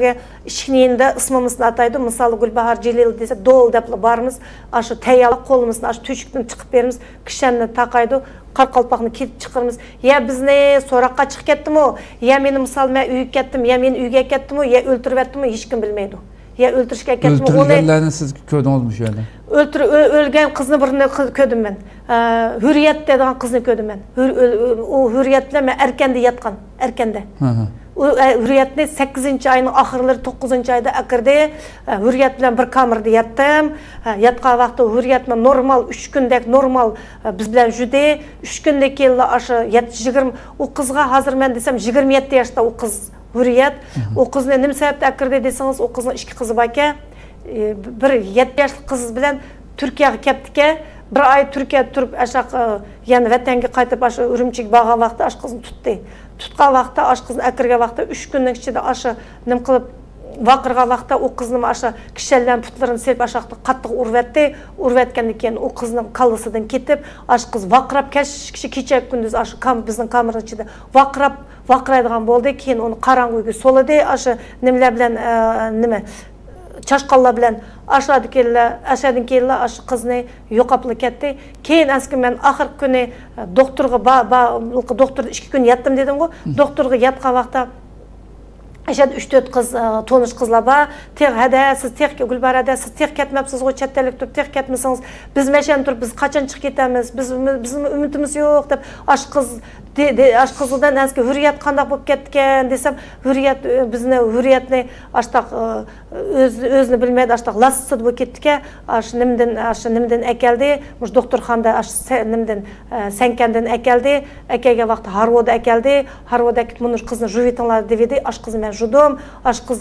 ئىشىكنىڭ يېنىدا ئىسمىمىزنى ئاتايدۇ. مىسالى، گۈلباھار جېلىل دېسە، دول دەپلا بارىمىز. ئاشۇ تەييارلىق قولىمىزنى ئاشۇ تۆشۈكتىن چىقىپ بېرىمىز. كىشەننى تاقايدۇ، قارا قالپاقنى كىيىپ چىقىرىمىز. يا بىزنى سوراققا چىقىپ كەتتىمۇ، يا مېنى مىسال مەن ئۆيگە كەتتىم، يا مېنى ئۆيگە كەتتىمۇ، يا ئۆلتۈرۈۋەتتىمۇ، ھېچكىم بىلمەيدۇ. يا ئۆلتۈرۈشكە كەتتىمۇ، ئۇنى ئۆلتۈرۈلگەنلەرنى سىز كۆردىڭىزمۇ شۇ يەردە؟ ئۆلتۈر-، ئۆ-، ئۆلگەن قىزنى بىرنى قىز-، كۆردۈم مەن. ئە، ھۈررىيەت دەيدىغان قىزنى كۆردۈم مەن. ھۈر-، ئۆ-، ئۆ-، ئۇ ھۈررىيەت بىلەن مەن ئەركەندە ياتقان، ئەركەندە. ھە، ھە. ئۇ، ئە، ھۈررىيەتنى سەككىزىنچى ئاينىڭ ئاخىرلىرى، توققۇزىنچى ئايدا ئەكىردى. ئە، ھۈررىيەت بىلەن بىر كامېردا ياتتىم. ئە، ياتقان ۋاقتى ھۈررىيەتمۇ نورمال، ئۈچ كۈندەك نورمال، ئە، بىز بىلەن يۈردى. ئۈچ كۈندىن كېيىنلا ئاشۇ يەت-، يىگىرمە، ئۇ قىزغا ھازىر مەن دېسەم يىگىرمە يەتتە ياشتا ئۇ قىز. ھۈررىيەت. مم. ئۇ قىزنى نېمە سەۋەبتىن ئەكىردى دېسىڭىز، ئۇ قىزنىڭ ئىككى قىزى باركەن. ئى، بىر يەتتە ياشلىق قىز بىلەن تۈركىيەگە كەپتىكەن. بىر ئاي تۈركىيەدە تۇرۇپ، ئاشاق، ئى، يەنە ۋەتەنگە قايتىپ، ئاشۇ ئۈرۈمچىگە بارغان ۋاقىتتا ئاشۇ قىزنى تۇتتى. تۇتقان ۋاقىتتا، ئاشۇ قىزنى ئەكىرگەن ۋاقىتتا، ئۈچ كۈننىڭ ئىچىدە ئاشۇ نېمە قىلىپ، ۋارقىرىغان ۋاقىتتا ئۇ قىزنىمۇ ئاشۇ كىشەنلەرنى پۇتلىرىنى سېلىپ، ئاشاقتا قاتتىق ئۇرۇۋەتتى. ئۇرۇۋەتكەندىن كېيىن ئۇ قىزنىڭ كاللىسىدىن كېتىپ، ئاشۇ قىز ۋارقىراپ، كەچ-، كېچە-كۈندۈز ئاشۇ كام-، بىزنىڭ كامېرنىڭ ئىچىدە ۋارقىراپ، ۋارقىرايدىغان بولدى. كېيىن ئۇنى قاراڭغۇ ئۆيگە سولىدى. ئاشۇ نېمىلەر بىلەن، ئە، نېمە، چاشقانلار بىلەن ئاشۇلاردىن كېيىنلا، ئاشۇلاردىن كېيىنلا ئاشۇ قىزنى يوقاپلا كەتتى. كېيىن ئەسكى مەن ئاخىرقى كۈنى، ئە، دوختۇرغا با-، با-، دوختۇردا ئىككى كۈن ياتتىم دېدىمغۇ. دوختۇرغا ياتقان ۋاقىتتا ئاشۇ يەردە ئۈچ تۆت قىز، ئە، تونۇش قىزلار بار. تېخى، ھەدە، سىز تېخى، گۈلباھار ھەدە، سىز تېخى كەتمەپسىزغۇ، چەت ئەللىك تۇرۇپ تېخى كەتمىسىڭىز، بىز مەشەدە تۇرۇپ، بىز قاچان چىقىپ كېتەمىز؟ بىز، بىزنىڭ ئۈمىدىمىز يوق، دەپ، ئاشۇ قىز، دې-، دې-، ئاشۇ قىز بىلەن ئەسكى ھۈررىيەت قانداق بولۇپ كەتكەن دېسەم، ھۈررىيەت، ئە، بىزنى، ھۈررىيەتنى ئاشتاق، ئە، ئۆز-، ئۆزىنى بىلمەيدۇ، ئاشتاق لاسسىدا بولۇپ كېتىدىكەن. ئاشۇ نېمىدىن، ئاشۇ نېمىدىن ئەكەلدى، مۇشۇ دوختۇرخانىدا، ئاشۇ سە-، نېمىدىن، ئە، سەنكەندىن ئەكەلدى. ئەكەلگەن ۋاقتى ھارۋودا ئەكەلدى. ھارۋودا ئەكېتىپ، مۇنۇ قىزنى يۇيۇۋېتىڭلار دېۋىدى. ئاشۇ قىزنى مەن يۇدۇم. ئاشۇ قىز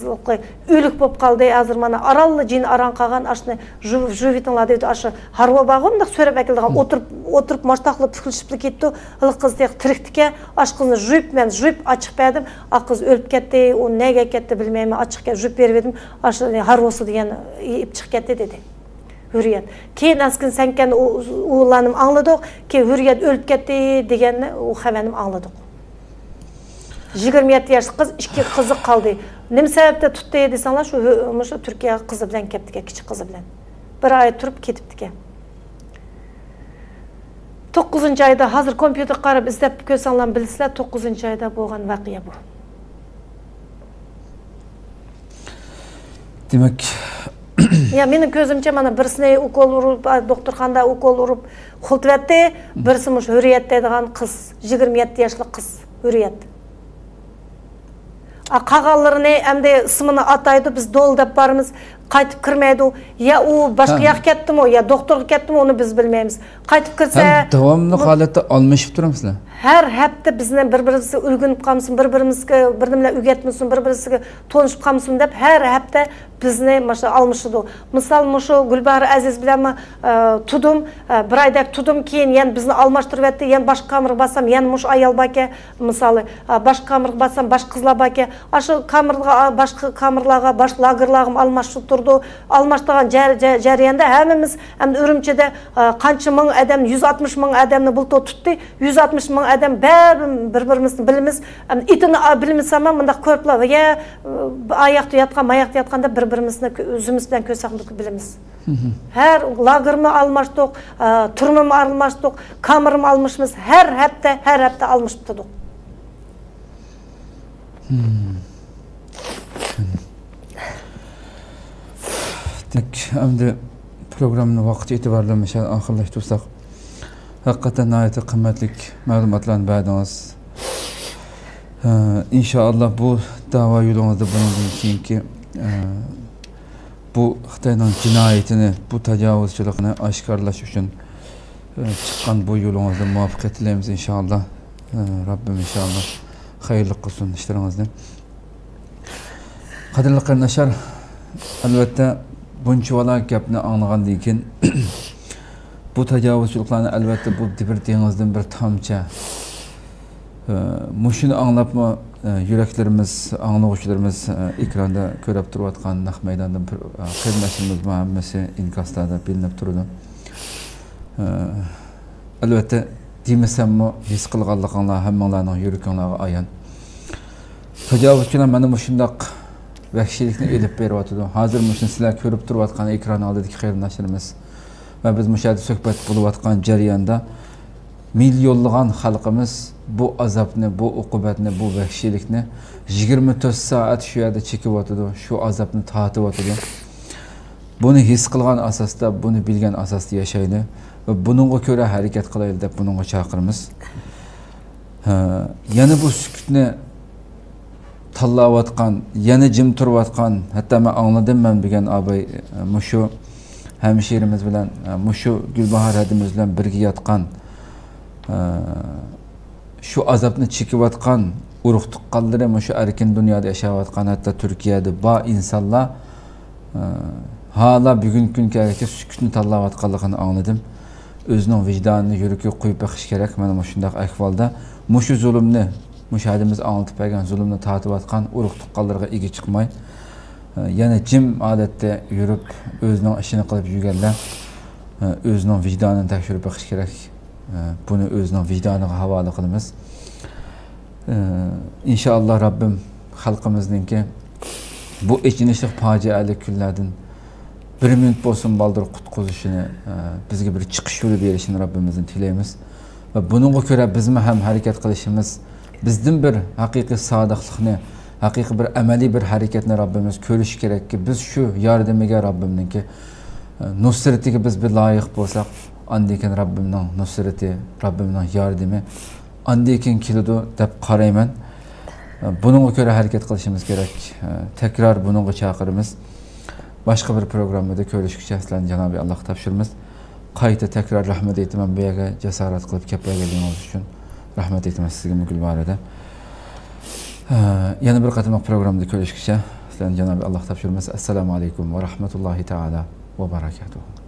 ئۆلۈك بولۇپ قالدى. ھازىر مانا ئارانلا جېنى ئاران قالغان. ئاشۇنى يۇ-، يۇيۇۋېتىڭلار دېۋىدى. ئاشۇ ھارۋو بارغۇ، مۇنداق سۆرەپ ئەكېلىدىغان، مم، ئولتۇرۇپ، ئولتۇرۇپ ماشتاقلا پۈكلىشىپلا كېتىپتۇ. ھېلىقى قىز تېخى تىرىكتىكەن. ئاشۇ قىزنى يۇيۇپ، مەن يۇيۇپ ئاچىقىپ بەردىم. ئا قىز ئۆلۈپ كەتتى. ئۇ نەگە كەتتى بىلمەيمەن. ئاچىقىپ كەت-، يۇيۇپ بېرىۋىدىم. ئاشۇ ھارۋوسى دېگەن ئېلىپ چىقىپ كەتتى دېدى. ھۈررىيەت. كېيىن ئەسكىن سەنكەن ئۇ، ئۇلارنى ئاڭلىدۇق. كېيىن ھۈررىيەت ئۆلۈپ كەتتى دېگەننى، ئۇ خەۋەرنى ئاڭلىدۇق. يىگىرمە يەتتە ياشلىق قىز، ئىككى قىزى قالدى. نېمە سەۋەبتىن تۇتتى دېسەڭلار، شۇ ھۆ-، مۇشۇ تۈركىيە قىزى بىلەن كەپتىكەن، كىچىك قىزى بىلەن. بىر ئاي تۇرۇپ كېتىپتىكەن. توققۇزىنچى ئايدا، ھازىر كومپيۇتېرغا قاراپ ئىزدەپ كۆرسەڭلار بىلىسىلەر، توققۇزىنچى ئايدا بولغان ۋەقە بۇ. دېمەك، يا، مېنىڭ كۆزۈمچە، مانا، بىرسىنى ئوكول ئۇرۇپ، دوختۇرخانىدا ئوكول ئۇرۇپ خۇلتىۋەتتى، بىرسى مۇشۇ ھۈررىيەت دەيدىغان قىز، يىگىرمە يەتتە ياشلىق قىز، ھۈررىيەت. ئا، قالغانلىرىنى ئەمدى ئىسمىنى ئاتايدۇ، بىز دول دەپ بارىمىز، قايتىپ كىرمەيدۇ. يا ئۇ باشقا، ھە، ياققا كەتتىمۇ، يا دوختۇرغا كەتتىمۇ، ئۇنى بىز بىلمەيمىز. قايتىپ كىرسە، ھەم داۋاملىق بۇ ھالەتتە ئالمىشىپ تۇرامسىلەر؟ ھەر ھەپتە بىزنى بىر-بىرىمىزگە ئۆگىنىپ قالمىسۇن، بىر-بىرىمىزگە بىر نېمىلەر ئۆگەتمىسۇن، بىر-بىرىمىزگە تونۇشۇپ قالمىسۇن دەپ، ھەر ھەپتە بىزنى مۇشۇ ئالمىشىدۇ. مىسال، مۇشۇ گۈلباھار ئەزىز بىلەنمۇ، ئە، تۇدۇم، ئە، بىر ئايدەك تۇدۇم، كېيىن يەنە بىزنى ئالماشتۇرۇۋەتتى، يەنە باشقا كامېرغا بارسام، يەنە مۇشۇ ئايال باركەن، مىسالى، ئە، باشقا كامېرغا بارسام، باشقا قىزلار باركەن، ئاشۇ كامېرغا، ئا، باشقا كامېرلارغا، باشقا لاگېرلارغىمۇ ئالماشتۇرۇپ تۇرىدۇ. ئالماشتۇرغان جەر-، جە-، جەرياندا ھەممىمىز، ئەمدى ئۈرۈمچىدە، ئە، قانچە مىڭ ئادەم، يۈز ئاتمىش مىڭ ئادەمنى بۇلتۇر تۇتتى. يۈز ئاتمىش مىڭ ئادەم بەرىبىر بىر-بىرىمىزنى بىلىمىز. ئەمدى ئېتىنى، ئا، بىلمىسەم، مۇنداق كۆرۈپلا، يا، ئا ياقتا ياتقان، ما ياقتا ياتقان دەپ بىر-بىرىمىزنى كۆ-، يۈزىمىز بىلەن كۆرسەكمۇ بىلىمىز. مم. ھەر لاگېرمۇ ئالماشتۇق، ئا، تۈرمىمۇ ئالماشتۇق، كامېرمۇ ئالماشىمىز. ھەر ھەپتە، ھەر ھەپتە ئالمىشىپ تۇردۇق. مم. دېمەك، ئەمدى پروگراممىنى ۋاقىت ئېتىبارى بىلەن مۇشۇ ئاخىرلاشتۇرساق. ھەقىقەتەن ناھايىتى قىممەتلىك مەلۇماتلارنى بەردىڭىز. ئە، ئىنشائاللا، بۇ داۋا يولىڭىزدا بۇنىڭدىن كېيىنكى، ئە، بۇ خىتاينىڭ جىنايىتىنى، بۇ تاجاۋۇزچىلىقنى ئاشكارىلاش ئۈچۈن، ئە، چىققان بۇ يولىڭىزدا مۇۋەپپەقىيەت تىلەيمىز، ئىنشائاللا. ئە، رەببىم ئىنشائاللا خەيرلىك قىلسۇن ئىشلىرىڭىزنى. قەدىرلىك قېرىنداشلار، ئەلۋەتتە، بۇنچىۋالا گەپنى ئاڭلىغاندىن كېيىن، بۇ تاجاۋۇزچىلىقلارنى، ئەلۋەتتە، بۇ بىر دېڭىزدىن بىر تامچە. ئە، مۇشۇنى ئاڭلاپمۇ، ئە، يۈرەكلىرىمىز، ئاڭلىغۇچىلىرىمىز، ئە، ئېكراندا كۆرۈپ تۇرۇۋاتقان نەق مەيداندىن بىر، ئە، قېرىنداشلىرىمىزمۇ ھەممىسى ئىنكاسلاردا بىلىنىپ تۇرىدۇ. ئە، ئەلۋەتتە، دېمىسەممۇ ھېس قىلغانلىقىڭلار ھەممىڭلارنىڭ يۈرىكىڭلارغا ئايان. تاجاۋۇزچىلار مانا مۇشۇنداق ۋەھشىيلىكنى ئېلىپ بېرىۋاتىدۇ. ھازىر مۇشۇنى سىلەر كۆرۈپ تۇرۇۋاتقان ئېكران ئالدىدىكى قېرىنداشلىرىمىز ۋە بىز مۇشۇ يەردە سۆھبەت بولۇۋاتقان جەرياندا مىليونلىغان خەلقىمىز بۇ ئازابنى، بۇ ئوقۇبەتنى، بۇ ۋەھشىيلىكنى يىگىرمە تۆت سائەت شۇ يەردە چېكىۋاتىدۇ، شۇ ئازابنى تارتىۋاتىدۇ. بۇنى ھېس قىلغان ئاساستا، بۇنى بىلگەن ئاساستا ياشايلى ۋە بۇنىڭغا كۆرە ھەرىكەت قىلايلى دەپ بۇنىڭغا چاقىرىمىز. ھە، يەنە بۇ سۈكۈتنى تاللاۋاتقان، يەنە جىم تۇرۇۋاتقان، ھەتتا مەن ئاڭلىدىم، مەن بۈگۈن ئاباي، مۇشۇ ھەمشىرىمىز بىلەن، مۇشۇ گۈلباھار ھەدىمىز بىلەن بىرگە ياتقان، شۇ ئازابنى چېكىۋاتقان ئۇرۇق تۇغقانلىرى، مۇشۇ ئەركىن دۇنيادا ياشاۋاتقان، ھەتتا تۈركىيەدە بار ئىنسانلار، ھالا بۈگۈنكى كۈنگە كەلگەچكە سۈكۈتنى تاللاۋاتقانلىقىنى ئاڭلىدىم. ئۆزىنىڭ ۋىجدانىنى يۈرىكىگە قويۇپ بېقىش كېرەك. مانا مۇشۇنداق ئەھۋالدا مۇشۇ زۇلۇمنى، مۇشۇ ھەدىمىز ئاڭلىتىپ بەرگەن زۇلۇمنى تارتىۋاتقان ئۇرۇق تۇغقانلىرىغا ئىگە چىقماي، يەنە جىم ھالەتتە يۈرۈپ، ئۆزىنىڭ ئىشىنى قىلىپ يۈرگەنلەر، ئۆزىنىڭ ۋىجدانىنى تەكشۈرۈپ بېقىش كېرەك. بۇنى ئۆزىنىڭ ۋىجدانىغا ھاۋالە قىلىمىز. ئىنشائاللا، رەببىم خەلقىمىزنىڭكى بۇ ئېچىنىشلىق پاجىئەلىك كۈنلەردىن بىر مىنۇت بولسىمۇ بالدۇر قۇتقۇزۇشىنى، بىزگە بىر چىقىش يولى بېرىشىنى رەببىمىزدىن تىلەيمىز. ۋە بۇنىڭغا كۆرە بىزمۇ ھەم ھەرىكەت قىلىشىمىز، بىزدىن بىر ھەقىقىي سادىقلىقنى، ھەقىقىي بىر ئەمەلىي بىر ھەرىكەتنى رەببىمىز كۆرۈشى كېرەككى، بىز شۇ ياردىمىگە، رەببىمنىڭكى، ئە، نۇسرىتىگە بىز بىر لايىق بولساق، ئاندىن كېيىن رەببىمنىڭ نۇسرىتى، رەببىمنىڭ ياردىمى ئاندىن كېيىن كېلىدۇ دەپ قارايمەن. ئە، بۇنىڭغا كۆرە ھەرىكەت قىلىشىمىز كېرەك. ئە، تەكرار بۇنىڭغا چاقىرىمىز. باشقا بىر پروگراممىدا كۆرۈشكىچە سىلەرنى جانابى ئاللاغا تاپشۇرىمىز. قايتا تەكرار رەھمەت ئېيتىمەن، بۇ يەرگە جاسارەت قىلىپ كەپ بەرگەنلىكىڭىز ئۈچۈن رەھمەت ئېيتىمەن سىزگىمۇ، گۈلباھار ھەدە. ھە، يەنە بىر قېتىملىق پروگراممىدا كۆرۈشكىچە سىلەرنى جانابى ئاللاغا تاپشۇرىمىز. ئەسسالامۇ ئەلەيكۇم ۋە رەھمەتۇللاھى تائالا ۋە بەرەكاتۇھۇ.